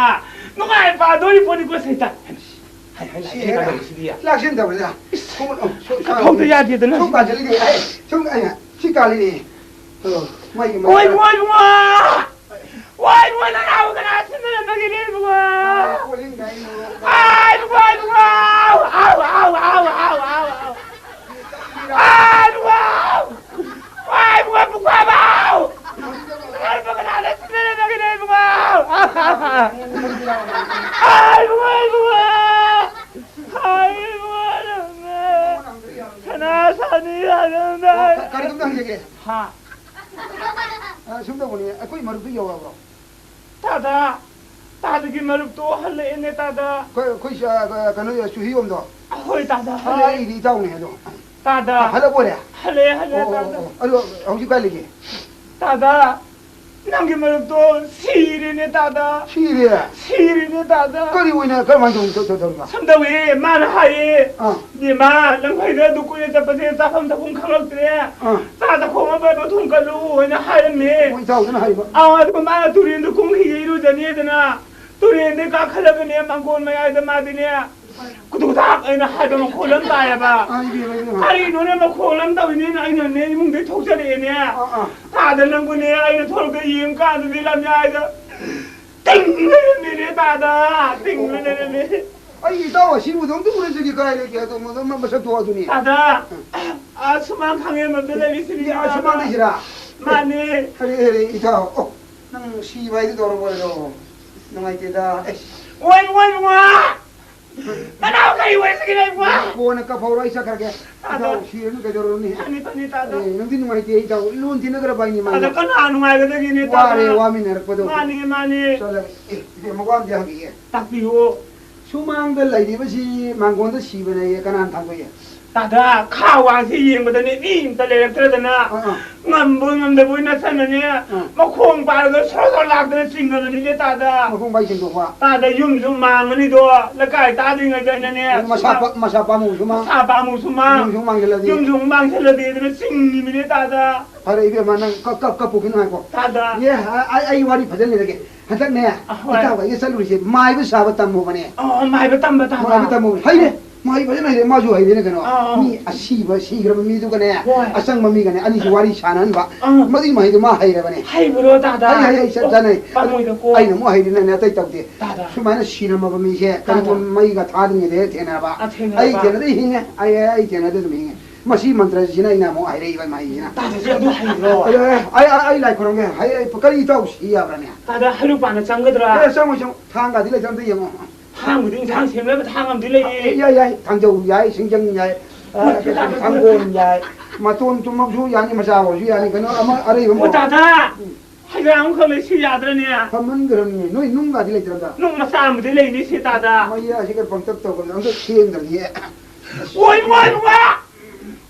ꯅꯨꯡꯉꯥꯏ ꯄꯥꯗꯣꯔꯤ ꯄꯣꯠꯅꯤꯀꯣ, ꯁꯩꯇ꯫ ꯍꯥꯏ, ꯍꯥꯏ, ꯂꯥꯛꯁꯤꯟ ꯀꯗꯧꯔꯤꯁꯤꯗꯤ꯫ ꯂꯥꯛꯁꯤꯟꯗꯕꯅꯤꯅ꯫ ꯏꯁ, ꯁꯨꯝ, ꯁꯨꯝ, ꯁꯨꯝ ꯀꯞꯐꯧꯗ ꯌꯥꯗꯦꯗꯅ꯫ ꯁꯨꯝ ꯀꯥꯟꯁꯤꯜꯂꯤꯅꯦ꯫ ꯑꯩ, ꯁꯨꯝ, ꯑꯩ, ꯁꯤ ꯀꯥꯜꯂꯤꯅꯦ꯫ ꯑꯣ, ꯃꯩꯒꯤ, ꯃꯩꯒꯤ꯫ ꯍꯣꯏ, ꯍꯣꯏ, ꯍꯣꯏ꯫ ꯋꯥꯏ ꯋꯥꯏ ꯅꯅꯥꯎ ꯀꯅꯥ ꯁꯤꯟꯅꯔꯝꯕꯒꯤꯅꯦ ꯏꯕꯨꯡꯉꯣ? ꯑꯥ, ꯀꯣꯜꯂꯤꯡꯒꯥꯏ ꯅꯣꯡ꯫ ꯑꯥ, ꯏꯕꯨꯡꯉꯣ, ꯏꯕꯨꯡꯉꯣ! ꯑꯥꯎ, ꯑꯥꯎ, ꯑꯥꯎ! ꯑꯥ, ꯏꯕꯨꯡꯉꯣ! ꯑꯥ, ꯏꯕꯨꯡꯉꯣ, ꯄꯨꯈ꯭ꯔꯥꯕꯥꯎ! ꯁꯤꯟꯅꯔꯝꯕꯒꯤꯅꯦ ꯏꯕꯨꯡꯉꯣ! ꯑꯥ, ꯏꯕꯨꯡꯉꯣ, ꯏꯕꯨꯡꯉꯣ! ꯑꯥ, ꯏꯕꯨꯡꯉꯣ, ꯅꯪꯅ ꯁꯅꯥ ꯁꯥꯅꯤ ꯍꯥꯏꯔꯝꯗꯥꯏ꯫ ꯀꯔꯤꯒꯨꯝꯕ ꯍꯪꯖꯒꯦ? ꯍꯥ? ꯑ, ꯁꯨꯝ ꯇꯧꯕꯅꯤ, ꯑꯩꯈꯣꯏ ꯃꯔꯨꯞꯇꯨ ꯌꯧꯔꯕ꯭ꯔꯣ? ꯇꯥꯗ, ꯇꯥꯗꯒꯤ ꯃꯔꯨꯞꯇꯣ ꯍꯜꯂꯛꯑꯦꯅꯦ, ꯇꯥꯗ꯫ ꯑꯩꯈꯣꯏ, ꯑꯩꯈꯣꯏ, ꯑ, ꯀꯩꯅꯣ, ꯆꯨꯍꯤꯌꯣꯝꯗꯣ? ꯍꯣꯏ, ꯇꯥꯗ, ꯑ, ꯍꯜꯂꯛꯑꯦ꯫ ꯑꯩꯗꯤ ꯏꯇꯥꯎꯅꯦ ꯑꯗꯣ꯫ ꯇꯥꯗ꯫ ꯑ, ꯍꯜꯂꯛꯄ ꯑꯣꯏꯔꯦ? ꯍꯜꯂꯛꯑꯦ, ꯍꯜꯂꯛꯑꯦ, ꯑꯣ, ꯑꯣ, ꯇꯥꯗ꯫ ꯑꯣ, ꯑꯗꯣ ꯍꯧꯖꯤꯛ ꯀꯥꯏ ꯂꯩꯒꯦ? ꯇꯥꯗ, ꯅꯪꯒꯤ ꯃꯔꯨꯞꯇꯣ ꯁꯤꯔꯦꯅꯦ, ꯇꯥꯗ꯫ ꯁꯤꯔꯦ? ꯁꯤꯔꯦꯅꯦ, ꯇꯥꯗ꯫ ꯀꯔꯤ ꯑꯣꯏꯅ, ꯀꯔꯝꯍꯥꯏꯅ ꯇꯧ-, ꯇꯧ-, ꯇꯧꯔꯤꯕ? ꯁꯨꯝ ꯇꯧꯋꯦ, ꯃꯥꯅ ꯍꯥꯏꯌꯦ, ꯑꯥ꯫ "ꯏꯕꯦꯝꯃ, ꯂꯝꯈꯩꯗ ꯑꯗꯨ ꯀꯨꯏꯅ ꯆꯠꯄꯁꯦ ꯆꯥꯐꯝ ꯊꯛꯐꯝ ꯈꯪꯂꯛꯇ꯭ꯔꯦ꯫ ꯑꯥ꯫ ꯆꯥꯗ ꯈꯣꯡ ꯑꯐꯕ ꯊꯣꯡꯀꯠꯂꯨ" ꯍꯥꯏꯅ ꯍꯥꯏꯔꯝꯃꯦ꯫ ꯑꯣ, ꯏꯇꯥꯎꯗꯨꯅ ꯍꯥꯏꯕ? ꯑꯥ, ꯑꯗꯨꯒ ꯃꯥꯅ ꯇꯨꯔꯦꯟꯗ ꯀꯨꯝꯈꯤꯒꯦ ꯏꯔꯨꯖꯅꯤꯗꯅ꯫ ꯇꯨꯔꯦꯟꯗꯩ ꯀꯥꯈꯠꯂꯒꯅꯦ, ꯃꯥꯡꯒꯣꯟ ꯃꯌꯥꯏꯗ ꯃꯥꯗꯤꯅꯦ, ꯀꯨꯗꯨꯛ ꯀꯨꯗꯥꯛ ꯑꯩꯅ ꯍꯥꯏꯕ ꯃꯈꯣꯜ ꯑꯃ ꯇꯥꯏꯌꯦꯕ꯫ ꯑꯥ, ꯏꯕꯦꯝꯃ, ꯏꯕꯦꯝꯃ꯫ ꯀꯔꯤꯅꯣꯅꯦ ꯃꯈꯣꯜ ꯑꯃ ꯇꯧꯏꯅꯦꯅ ꯑꯩꯅꯅꯦ ꯏꯃꯨꯡꯗꯩ ꯊꯣꯛꯆꯔꯛꯑꯦꯅꯦ꯫ ꯑꯥ, ꯑꯥ꯫ ꯇꯥꯗ ꯅꯪꯕꯨꯅꯦ ꯑꯩꯅ ꯊꯣꯛꯂꯛꯇ ꯌꯦꯡꯀꯥꯟꯗꯗꯤ ꯂꯝꯌꯥꯏꯗ ꯇꯤꯡ ꯂꯩꯔꯝꯃꯦꯅꯦ ꯇꯥꯗ, ꯇꯤꯡ ꯂꯩꯔꯝꯃꯦ꯫ ꯑꯩ ꯏꯇꯥꯎ ꯑꯁꯤꯕꯨꯗꯣ ꯑꯝꯇ ꯎꯅꯖꯒꯦ, ꯀꯗꯥꯏ ꯂꯩꯒꯦ? ꯑꯗꯣ ꯃ-, ꯃ-, ꯃꯁꯛꯇꯣ ꯑꯗꯨꯅꯤ꯫ ꯇꯥꯗ, ꯑ, ꯁꯨꯃꯥꯡ ꯈꯥꯡꯉꯦꯝꯕꯗ ꯂꯩꯔꯤꯁꯤꯅꯤ, ꯏꯌꯥ, ꯇꯥꯗ꯫ ꯁꯨꯃꯥꯡꯗꯩꯁꯤꯔꯥ? ꯃꯥꯅꯦ꯫ ꯑꯔꯦ, ꯑꯔꯦ, ꯏꯇꯥꯎ꯫ ꯑꯣ, ꯅꯪ ꯁꯤꯕ ꯍꯥꯏꯗꯨ ꯇꯧꯔꯕꯣ? ꯑꯗꯣ ꯅꯨꯡꯉꯥꯏꯇꯦꯗ꯫ ꯑꯦ꯫ ꯑꯣꯏ, ꯑꯣꯏ, ꯏꯕꯨꯡꯉꯣ! ꯅꯅꯥꯎ ꯀꯔꯤ ꯑꯣꯏꯔꯒꯦ, ꯏꯕꯨꯡꯉꯣ? ꯀꯣꯟꯅ ꯀꯞꯍꯧꯔꯣ, ꯑꯩ ꯆꯠꯈ꯭ꯔꯒꯦ꯫ ꯇꯥꯗ꯫ ꯏꯇꯥꯎ ꯁꯤꯔꯅꯨ, ꯀꯩꯗꯧꯔꯨꯅꯤ? ꯐꯅꯤ, ꯐꯅꯤ, ꯇꯥꯗ꯫ ꯑꯦ, ꯅꯨꯡꯗꯤ ꯅꯨꯡꯉꯥꯏꯇꯦ, ꯏꯇꯥꯎ꯫ ꯂꯣꯟ ꯊꯤꯟꯅꯈ꯭ꯔꯕ ꯍꯥꯏꯅꯤ, ꯃꯥꯅ꯫ ꯇꯥꯗ, ꯀꯅꯥ ꯅꯨꯡꯉꯥꯏꯒꯗꯒꯦꯅꯦ, ꯇꯥꯗ? ꯋꯥꯔꯦ, ꯋꯥꯃꯤꯟꯅꯔꯛꯄꯗꯣ꯫ ꯃꯥꯅꯤ, ꯃꯥꯅꯤ꯫ ꯆꯠꯂꯒꯦ꯫ ꯑꯦ, ꯏꯕꯦꯝꯃ, ꯋꯥ ꯑꯝꯇ ꯍꯪꯈꯤꯒꯦ꯫ ꯇꯥꯛꯄꯤꯌꯨ꯫ ꯁꯨꯃꯥꯡꯗ ꯂꯩꯔꯤꯕꯁꯤ ꯃꯥꯡꯒꯣꯟꯗ ꯁꯤꯕꯅꯦꯌꯦ, ꯀꯅꯥꯅ ꯊꯥꯡꯗꯣꯛꯏ? ꯇꯥꯗ, ꯈꯥ ꯋꯥꯡꯁꯤ ꯌꯦꯡꯕꯗꯅꯦ ꯃꯤ ꯑꯝꯇ ꯂꯩꯔꯛꯇ꯭ꯔꯗꯅ, ꯑꯥ, ꯑꯥ꯫ ꯉꯝꯕꯣꯏ ꯉꯝꯗꯕꯣꯏ ꯅꯠꯇꯅꯅꯦ, ꯑꯥ꯫ ꯃꯈꯣꯡ ꯄꯥꯏꯔꯒ ꯁꯣꯔ ꯁꯣꯔ ꯂꯥꯛꯇꯅ ꯆꯤꯡꯉꯕꯅꯤꯅꯦ, ꯇꯥꯗ꯫ ꯃꯈꯣꯡ ꯄꯥꯏ ꯆꯤꯡꯊꯣꯛꯄ? ꯇꯥꯗ, ꯌꯨꯝꯁꯨ ꯃꯥꯡꯉꯅꯤꯗꯣ, ꯂꯩꯀꯥꯏ ꯇꯥꯗ꯭ꯔꯤꯉꯩꯗꯅꯅꯦ꯫ ꯃꯁꯥ ꯄꯥ-, ꯃꯁꯥ ꯄꯥꯝꯃꯨꯁꯨ ꯃꯥꯡ-, ꯃꯁꯥ ꯄꯥꯝꯃꯨꯁꯨ ꯃꯥꯡ-, ꯌꯨꯝꯁꯨ ꯃꯥꯡꯁꯤꯜꯂꯗꯤ? ꯌꯨꯝꯁꯨ ꯃꯥꯡꯁꯤꯜꯂꯗꯤ ꯑꯗꯨꯅ ꯆꯤꯡꯉꯤꯃꯤꯅꯦ, ꯇꯥꯗ꯫ ꯐꯔꯦ, ꯏꯕꯦꯝꯃ, ꯅꯪ ꯀꯞ-, ꯀꯞ-, ꯀꯞꯄꯨꯈꯤꯅꯨ, ꯉꯥꯏꯈꯣ꯫ ꯇꯥꯗ꯫ ꯑꯦ, ꯑ-, ꯑꯩ, ꯑꯩ ꯋꯥꯔꯤ ꯐꯖꯅ ꯂꯤꯔꯒꯦ꯫ ꯍꯟꯗꯛꯅꯦ, ꯑꯍꯣꯏ꯫ ꯏꯇꯥꯎꯒ ꯑꯩꯒ ꯆꯠꯂꯨꯔꯤꯁꯦ ꯃꯥꯏꯕ ꯁꯥꯕ ꯇꯝꯃꯨꯕꯅꯦ꯫ ꯑꯣ, ꯃꯥꯏꯕ ꯇꯝꯕ ꯇꯥꯕ꯫ ꯃꯥꯏꯕ ꯇꯝꯃꯨꯕꯅꯦ꯫ ꯍꯩꯔꯦ, ꯃꯥꯏꯕ ꯐꯖꯅ ꯍꯩꯔꯦ, ꯃꯥꯁꯨ ꯍꯩꯔꯦꯅꯦ ꯀꯩꯅꯣ꯫ ꯑꯥ, ꯑꯥ꯫ ꯃꯤ ꯑꯁꯤꯕ, ꯁꯤꯈ꯭ꯔꯕ ꯃꯤꯗꯨꯒꯅꯦ, ꯍꯣꯏ꯫ ꯑꯆꯪꯕ ꯃꯤꯒꯅꯦ, ꯑꯅꯤꯁꯤ ꯋꯥꯔꯤ ꯁꯥꯟꯅꯍꯟꯕ꯫ ꯑꯥ꯫ ꯃꯗꯨꯒꯤ ꯃꯍꯩꯗꯣ ꯃꯥ ꯍꯩꯔꯕꯅꯦ꯫ ꯍꯩꯕ꯭ꯔꯣ, ꯇꯥꯗ? ꯍꯩ, ꯍꯩ, ꯍꯩ, ꯆꯞ ꯑꯣ, ꯆꯥꯅꯩ꯫ ꯑꯗꯨ ꯄꯥꯝꯃꯣꯏꯗꯀꯣ꯫ ꯑꯩꯅ ꯑꯃꯨꯛ ꯍꯩꯔꯤꯅꯅꯦ, ꯑꯇꯩ ꯇꯧꯗꯦ꯫ ꯇꯥꯗ꯫ ꯁꯨꯃꯥꯏꯅ ꯁꯤꯔꯝꯃꯕ ꯃꯤꯁꯦ, ꯇꯥꯗ꯫ ꯀꯔꯤꯒꯨꯝꯕ ꯃꯩꯒ ꯊꯥꯗ꯭ꯔꯤꯉꯩꯗ ꯍꯦꯛ ꯊꯦꯡꯅꯔꯕ꯫ ꯑꯥ, ꯊꯦꯡꯅꯔꯕ꯫ ꯑꯩ ꯊꯦꯡꯅꯗꯤ ꯍꯤꯡꯉꯦ, ꯑꯩ, ꯑꯩ ꯊꯦꯡꯅꯗꯤ ꯑꯗꯨꯝ ꯍꯤꯡꯉꯦ꯫ ꯃꯁꯤ ꯃꯟꯇ꯭ꯔꯁꯤꯅ ꯑꯩꯅ ꯑꯃꯨꯛ ꯍꯥꯏꯔꯛꯏꯕ ꯃꯍꯩꯁꯤꯅ꯫ ꯇꯥꯗꯁꯨ ꯑꯗꯨ ꯍꯩꯕ꯭ꯔꯣ? ꯑꯗꯣ, ꯑꯦ, ꯑꯩ, ꯑꯩ, ꯑꯩ ꯂꯥꯏ ꯈꯨꯔꯨꯝꯒꯦ꯫ ꯍꯩ, ꯑꯩ, ꯀꯔꯤ ꯏꯇꯥꯎ ꯁꯤ ꯌꯥꯕ꯭ꯔꯅꯦ? ꯇꯥꯗ, ꯍꯩꯔꯨꯛ ꯄꯥꯟꯗ ꯆꯪꯒꯗ꯭ꯔꯥ? ꯑꯦ, ꯆꯪꯉꯣꯏ, ꯆꯪꯉꯣꯏ꯫ ꯊꯥꯡꯒꯗꯤ ꯂꯩꯇ꯭ꯔꯥ ꯑꯝꯇ ꯌꯦꯡꯉꯣ꯫ ꯊꯥꯡꯕꯨꯗꯤ ꯏꯟꯁꯥꯡ ꯁꯦꯝꯅꯕ ꯊꯥꯡ ꯑꯃꯗꯤ ꯂꯩꯌꯦ꯫ ꯑꯦ, ꯌꯥꯏ, ꯌꯥꯏ꯫ ꯊꯥꯡꯖꯧ ꯌꯥꯏ, ꯁꯤꯡꯖꯪ ꯌꯥꯏ, ꯑ, ꯃꯣꯏꯁꯨ ꯌꯥꯏ꯫ ꯊꯥꯡꯒꯣꯟ ꯌꯥꯏ꯫ ꯃꯇꯣꯟ ꯇꯨꯝꯃꯛꯁꯨ ꯌꯥꯅꯤ, ꯃꯆꯥ ꯑꯣꯏꯔꯁꯨ ꯌꯥꯅꯤ꯫ ꯀꯩꯅꯣ ꯑꯃ ꯑꯔꯩꯕ ꯑꯃ ꯑꯣ, ꯇꯥꯗ! ꯎꯝ꯫ ꯍꯩꯔꯥꯡ ꯑꯃꯈꯛ ꯂꯩꯁꯨ ꯌꯥꯗ꯭ꯔꯅꯦ? ꯐꯝꯍꯟꯈ꯭ꯔꯕꯅꯦ꯫ ꯅꯣꯏ ꯅꯨꯡꯒꯗꯤ ꯂꯩꯇ꯭ꯔꯕ? ꯅꯨꯡ ꯃꯆꯥ ꯑꯃꯗꯤ ꯂꯩꯅꯤ ꯁꯤ, ꯇꯥꯗ꯫ ꯃꯩꯌꯥꯁꯤꯒ ꯄꯪꯇꯛ ꯇꯧꯈ꯭ꯔꯕꯅꯦ꯫ ꯑꯝꯇ ꯊꯦꯡꯗ꯭ꯔꯗꯤ꯫ ꯑꯣꯏ, ꯑꯣꯏ, ꯏꯕꯨꯡꯉꯣ!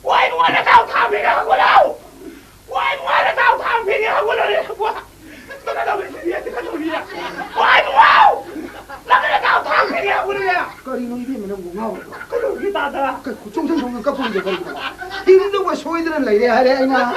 ꯑꯣꯏ, ꯏꯕꯨꯡꯉꯣ, ꯅꯇꯥꯎ ꯊꯥꯡ ꯄꯤꯔꯦ, ꯍꯧꯒꯠꯂꯣ! ꯑꯣꯏ, ꯏꯕꯨꯡꯉꯣ, ꯅꯇꯥꯎ ꯊꯥꯡ ꯄꯤꯔꯦ, ꯍꯧꯒꯠꯂꯣꯅꯦ, ꯏꯕꯨꯡꯉꯣ! ꯀꯩꯅꯣ ꯇꯧꯔꯤꯁꯤꯗꯤ, ꯀꯩꯅꯣ ꯇꯧꯔꯤꯁꯤꯗꯤ? ꯑꯣꯏ, ꯏꯕꯨꯡꯉꯣ! ꯅꯪ ꯅꯇꯥꯎ ꯊꯥꯡ ꯄꯤꯔꯦ, ꯍꯧꯒꯠꯂꯣꯅꯦ! ꯀꯔꯤꯅꯣ ꯏꯕꯦꯝꯃ ꯅꯪꯕꯨ ꯉꯥꯎꯔꯤꯕꯣ? ꯀꯩꯗꯧꯔꯒꯦ, ꯇꯥꯗ? ꯀ-, ꯆꯣꯡꯁꯟ ꯆꯣꯡꯁꯟ ꯀꯞꯄꯨꯔꯤꯗꯣ ꯀꯔꯤꯒꯤꯅꯣ? ꯍꯤꯡꯗꯧꯕ ꯁꯣꯏꯗꯅ ꯂꯩꯔꯦ ꯍꯥꯏꯔꯦ ꯑꯩꯅ꯫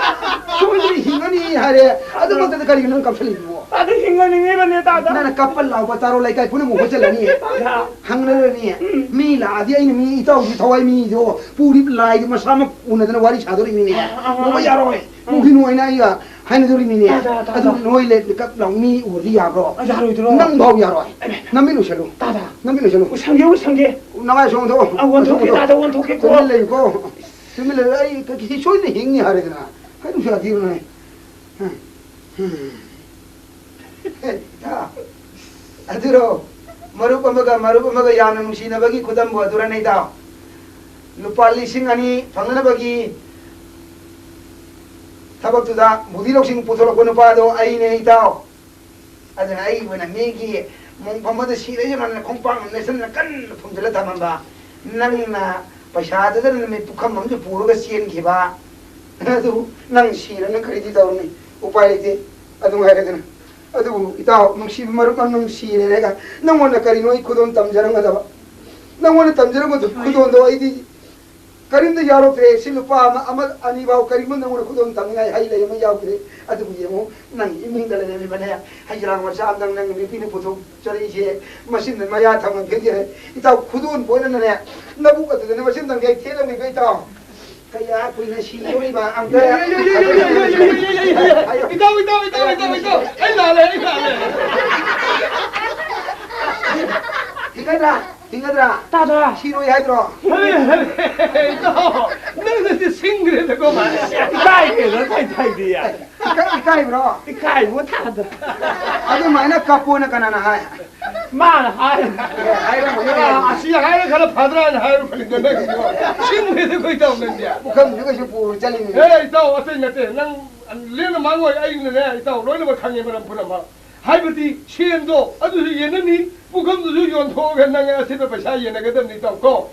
ꯁꯣꯏꯗꯅ ꯍꯤꯡꯉꯅꯤ ꯍꯥꯏꯔꯦ꯫ ꯑꯗꯨꯃꯛꯇꯗ ꯀꯔꯤꯒꯤꯅꯣ ꯅꯪ ꯀꯞꯁꯜꯂꯤꯗꯨꯕꯣ? ꯇꯥꯗ, ꯍꯤꯡꯍꯟꯅꯤꯡꯉꯤꯕꯅꯦ, ꯇꯥꯗ꯫ ꯅꯪꯅ ꯀꯞꯄ ꯂꯥꯎꯕ ꯇꯥꯔꯣ, ꯂꯩꯀꯥꯏ ꯄꯨꯝꯅꯃꯛ ꯍꯣꯠꯆꯜꯂꯅꯤ꯫ ꯇꯥꯗ꯫ ꯍꯪꯅꯔꯅꯤ꯫ ꯎꯝ꯫ ꯃꯤ ꯂꯥꯛꯑꯗꯤ ꯑꯩꯅ ꯃꯤ ꯏꯇꯥꯎꯒꯤ ꯊꯋꯥꯏ ꯃꯤꯗꯣ ꯄꯨꯔꯤꯕ ꯂꯥꯏꯗꯣ ꯃꯁꯥꯃꯛ ꯎꯅꯗꯅ ꯋꯥꯔꯤ ꯁꯥꯗꯣꯔꯤꯃꯤꯅꯦ꯫ ꯑ, ꯑ, ꯑ, ꯎꯕ ꯑ꯫ ꯌꯥꯔꯣꯏ꯫ ꯎꯝ꯫ ꯎꯈꯤꯅꯨ ꯍꯥꯏꯅ ꯑꯩꯒ ꯍꯥꯏꯅꯗꯣꯔꯤꯃꯤꯅꯦ꯫ ꯇꯥ, ꯇꯥ, ꯇꯥ, ꯑꯗꯨ ꯇꯥ꯫ ꯅꯣꯏ ꯂꯦꯞ ꯀꯞ ꯂꯥꯎ ꯃꯤ ꯎꯔꯗꯤ ꯌꯥꯕ꯭ꯔꯣ? ꯑ, ꯌꯥꯔꯣꯏꯗ꯭ꯔꯣ? ꯅꯪ ꯐꯥꯎ ꯌꯥꯔꯣꯏ꯫ ꯑꯦ, ꯅꯃꯤꯠ ꯎꯁꯜꯂꯨ꯫ ꯇꯥ, ꯇꯥ꯫ ꯅꯃꯤꯠ ꯎꯁꯜꯂꯨ꯫ ꯎꯁꯟꯒꯦ, ꯎꯁꯟꯒꯦ꯫ ꯅꯃꯥꯏ ꯁꯣꯝꯗꯣ꯫ ꯑ, ꯑꯣꯟꯊꯣꯛꯀꯦ, ꯁꯣꯝꯗꯣ꯫ ꯇꯥ, ꯇꯥ, ꯑꯣꯟꯊꯣꯛꯀꯦꯀꯣ꯫ ꯇꯨꯃꯤꯟ ꯂꯩꯌꯨꯀꯣ꯫ ꯇꯨꯃꯤꯟ ꯂꯩꯌꯨ꯫ ꯑꯩ ꯀ-, ꯁꯤ ꯁꯣꯏꯗꯅ ꯍꯤꯡꯅꯤ ꯍꯥꯏꯔꯦꯗꯅ꯫ ꯀꯩꯅꯣ ꯌꯥꯗꯦꯕꯅꯦ꯫ ꯍꯝ, ꯍꯝ꯫ ꯏꯇꯥꯎ, ꯑꯗꯨꯔꯣ, ꯃꯔꯨꯞ ꯑꯃꯒ ꯃꯔꯨꯞ ꯑꯃꯒ ꯌꯥꯝꯅ ꯅꯨꯡꯁꯤꯅꯕꯒꯤ ꯈꯨꯗꯝꯕꯨ ꯑꯗꯨꯔꯅꯦ, ꯏꯇꯥꯎ꯫ ꯂꯨꯄꯥ ꯂꯤꯁꯤꯡ ꯑꯅꯤ ꯐꯪꯅꯅꯕꯒꯤ ꯊꯕꯛꯇꯨꯗ ꯕꯨꯙꯤ ꯂꯧꯁꯤꯡ ꯄꯨꯊꯣꯔꯛꯄ ꯅꯨꯄꯥꯗꯣ ꯑꯩꯅꯦ, ꯏꯇꯥꯎ꯫ ꯑꯗꯨꯅ ꯑꯩꯕꯨꯅ ꯃꯤꯒꯤ ꯃꯣꯡꯐꯝ ꯑꯃꯗ ꯁꯤꯔꯁꯨ ꯅꯪꯅ ꯈꯣꯡꯄꯥꯛ ꯑꯃ ꯅꯦꯠꯁꯟꯅ ꯀꯟꯅ ꯊꯣꯝꯖꯤꯜꯂ ꯊꯝꯃꯝꯕ, ꯅꯪꯅ ꯄꯩꯁꯥꯗꯨꯗ ꯅꯨꯃꯤꯠ ꯄꯨꯈꯝ ꯑꯃꯁꯨ ꯄꯨꯔꯒ ꯆꯦꯟꯈꯤꯕ꯫ ꯑꯗꯨꯕꯨ ꯅꯪ ꯁꯤꯔ ꯅꯪ ꯀꯔꯤꯗꯤ ꯇꯧꯔꯨꯅꯤ? ꯎꯄꯥꯏ ꯂꯩꯇꯦ꯫ ꯑꯗꯨ ꯉꯥꯏꯔꯦꯗꯅ꯫ ꯑꯗꯨꯕꯨ ꯏꯇꯥꯎ, ꯅꯨꯡꯁꯤꯕ ꯃꯔꯨꯞ ꯑꯃ ꯅꯨꯡꯁꯤꯔꯦ ꯍꯥꯏꯔꯒ ꯅꯪꯉꯣꯟꯗ ꯀꯔꯤꯅꯣ ꯑꯩ ꯈꯨꯗꯣꯜ ꯇꯝꯖꯔꯝꯒꯗꯕ? ꯅꯪꯉꯣꯟꯗ ꯇꯝꯖꯔꯝꯒꯗꯕ ꯈꯨꯗꯣꯜꯗꯣ ꯑꯩꯗꯤ ꯀꯔꯤꯝꯇ ꯌꯥꯎꯔꯛꯇ꯭ꯔꯦ꯫ ꯁꯤ ꯂꯨꯄꯥ ꯑꯃ, ꯑꯃ ꯑꯅꯤ ꯐꯥꯎ ꯀꯔꯤꯒꯨꯝꯕ ꯅꯪꯉꯣꯟꯗ ꯈꯨꯗꯣꯜ ꯇꯝꯅꯤꯡꯉꯥꯏ ꯍꯩ ꯂꯩ ꯑꯃ ꯌꯥꯎꯗ꯭ꯔꯦ꯫ ꯑꯗꯨꯕꯨ ꯌꯦꯡꯉꯨ, ꯅꯪ ꯏꯃꯨꯡꯗ ꯂꯩꯔꯝꯃꯤꯕꯅꯦ, ꯍꯩ ꯔꯥ ꯃꯆꯥ ꯑꯃꯗꯪ ꯅꯪ ꯅꯨꯄꯤꯅ ꯄꯨꯊꯣꯛꯆꯔꯛꯏꯁꯦ, ꯃꯁꯤꯅ ꯃꯌꯥ ꯊꯝꯃ ꯐꯦꯡꯖꯔꯦ꯫ ꯏꯇꯥꯎ, ꯈꯨꯗꯣꯜꯕꯨ ꯑꯣꯏꯅꯅꯦ, ꯂꯧꯕꯨꯛ ꯑꯗꯨꯗꯅꯦ ꯃꯁꯤ ꯑꯃꯗꯪ ꯍꯦꯛ ꯊꯦꯠꯂꯝꯃꯤꯕ ꯏꯇꯥꯎ꯫ ꯀꯌꯥ ꯀꯨꯏꯅ ꯁꯤꯗꯣꯔꯤꯕ ꯑꯝꯇ ꯍꯥꯏꯌꯣ꯫ ꯏꯇꯥꯎ, ꯏꯇꯥꯎ, ꯏꯇꯥꯎ, ꯏꯇꯥꯎ, ꯏꯇꯥꯎ, ꯑꯩ ꯂꯥꯜꯂꯦ, ꯑꯩ ꯂꯥꯜꯂꯦ꯫ ꯍꯤꯡꯒꯗ꯭ꯔꯥ? ꯍꯤꯡꯒꯗ꯭ꯔꯥ? ꯇꯥꯗ꯭ꯔꯥ? ꯁꯤꯔꯣꯏ ꯍꯥꯏꯗ꯭ꯔꯣ? ꯍꯦ, ꯍꯦ, ꯍꯦ, ꯏꯇꯥꯎ, ꯅꯪꯅꯗꯤ ꯁꯤꯡꯈ꯭ꯔꯦꯗꯀꯣ, ꯃꯥ꯫ ꯏꯀꯥꯏꯈ꯭ꯔꯦꯗ, ꯊꯥꯏ ꯊꯥꯏꯗꯤ꯫ ꯏꯀꯥꯏ-, ꯏꯀꯥꯏꯕ꯭ꯔꯣ? ꯏꯀꯥꯏꯕ ꯊꯥꯗ꯫ ꯑꯗꯨꯃꯥꯏꯅ ꯀꯞꯄꯣꯅ ꯀꯅꯥꯅ ꯍꯥꯏ? ꯃꯥꯅ ꯍꯥꯏ꯫ ꯑꯦ, ꯍꯥꯏꯔꯝꯃꯅꯤ, ꯑ, ꯍꯥꯏꯔꯝꯃꯅꯤ꯫ ꯑꯁꯤ ꯍꯥꯏꯔ ꯈꯔ ꯐꯗ꯭ꯔꯥꯅ ꯍꯥꯏꯔꯨꯕꯅꯤꯗ ꯅꯪꯒꯤꯗꯣ꯫ ꯁꯤꯡꯈ꯭ꯔꯦꯗꯀꯣ, ꯏꯇꯥꯎ, ꯅꯪꯗꯤ꯫ ꯄꯨꯈꯝꯁꯨ ꯀꯩꯁꯨ ꯄꯨꯔ ꯆꯠꯂꯤꯅꯤ꯫ ꯑꯦ, ꯏꯇꯥꯎ, ꯑꯇꯩ ꯅꯠꯇꯦ꯫ ꯅꯪ ꯂꯦꯝꯅ ꯃꯥꯡꯉꯣꯏ, ꯑꯩꯅꯅꯦ, ꯏꯇꯥꯎ, ꯂꯣꯏꯅꯃꯛ ꯈꯪꯉꯦ, ꯃꯔꯝ ꯄꯨꯝꯅꯃꯛ꯫ ꯍꯥꯏꯕꯗꯤ ꯁꯦꯟꯗꯣ ꯑꯗꯨꯁꯨ ꯌꯦꯟꯅꯅꯤ, ꯄꯨꯈꯝꯗꯨꯁꯨ ꯌꯣꯟꯊꯣꯛꯑꯒ ꯅꯪ ꯑꯁꯤꯗ ꯄꯩꯁꯥ ꯌꯦꯟꯅꯒꯗꯕꯅꯤ, ꯏꯇꯥꯎ, ꯀꯣ꯫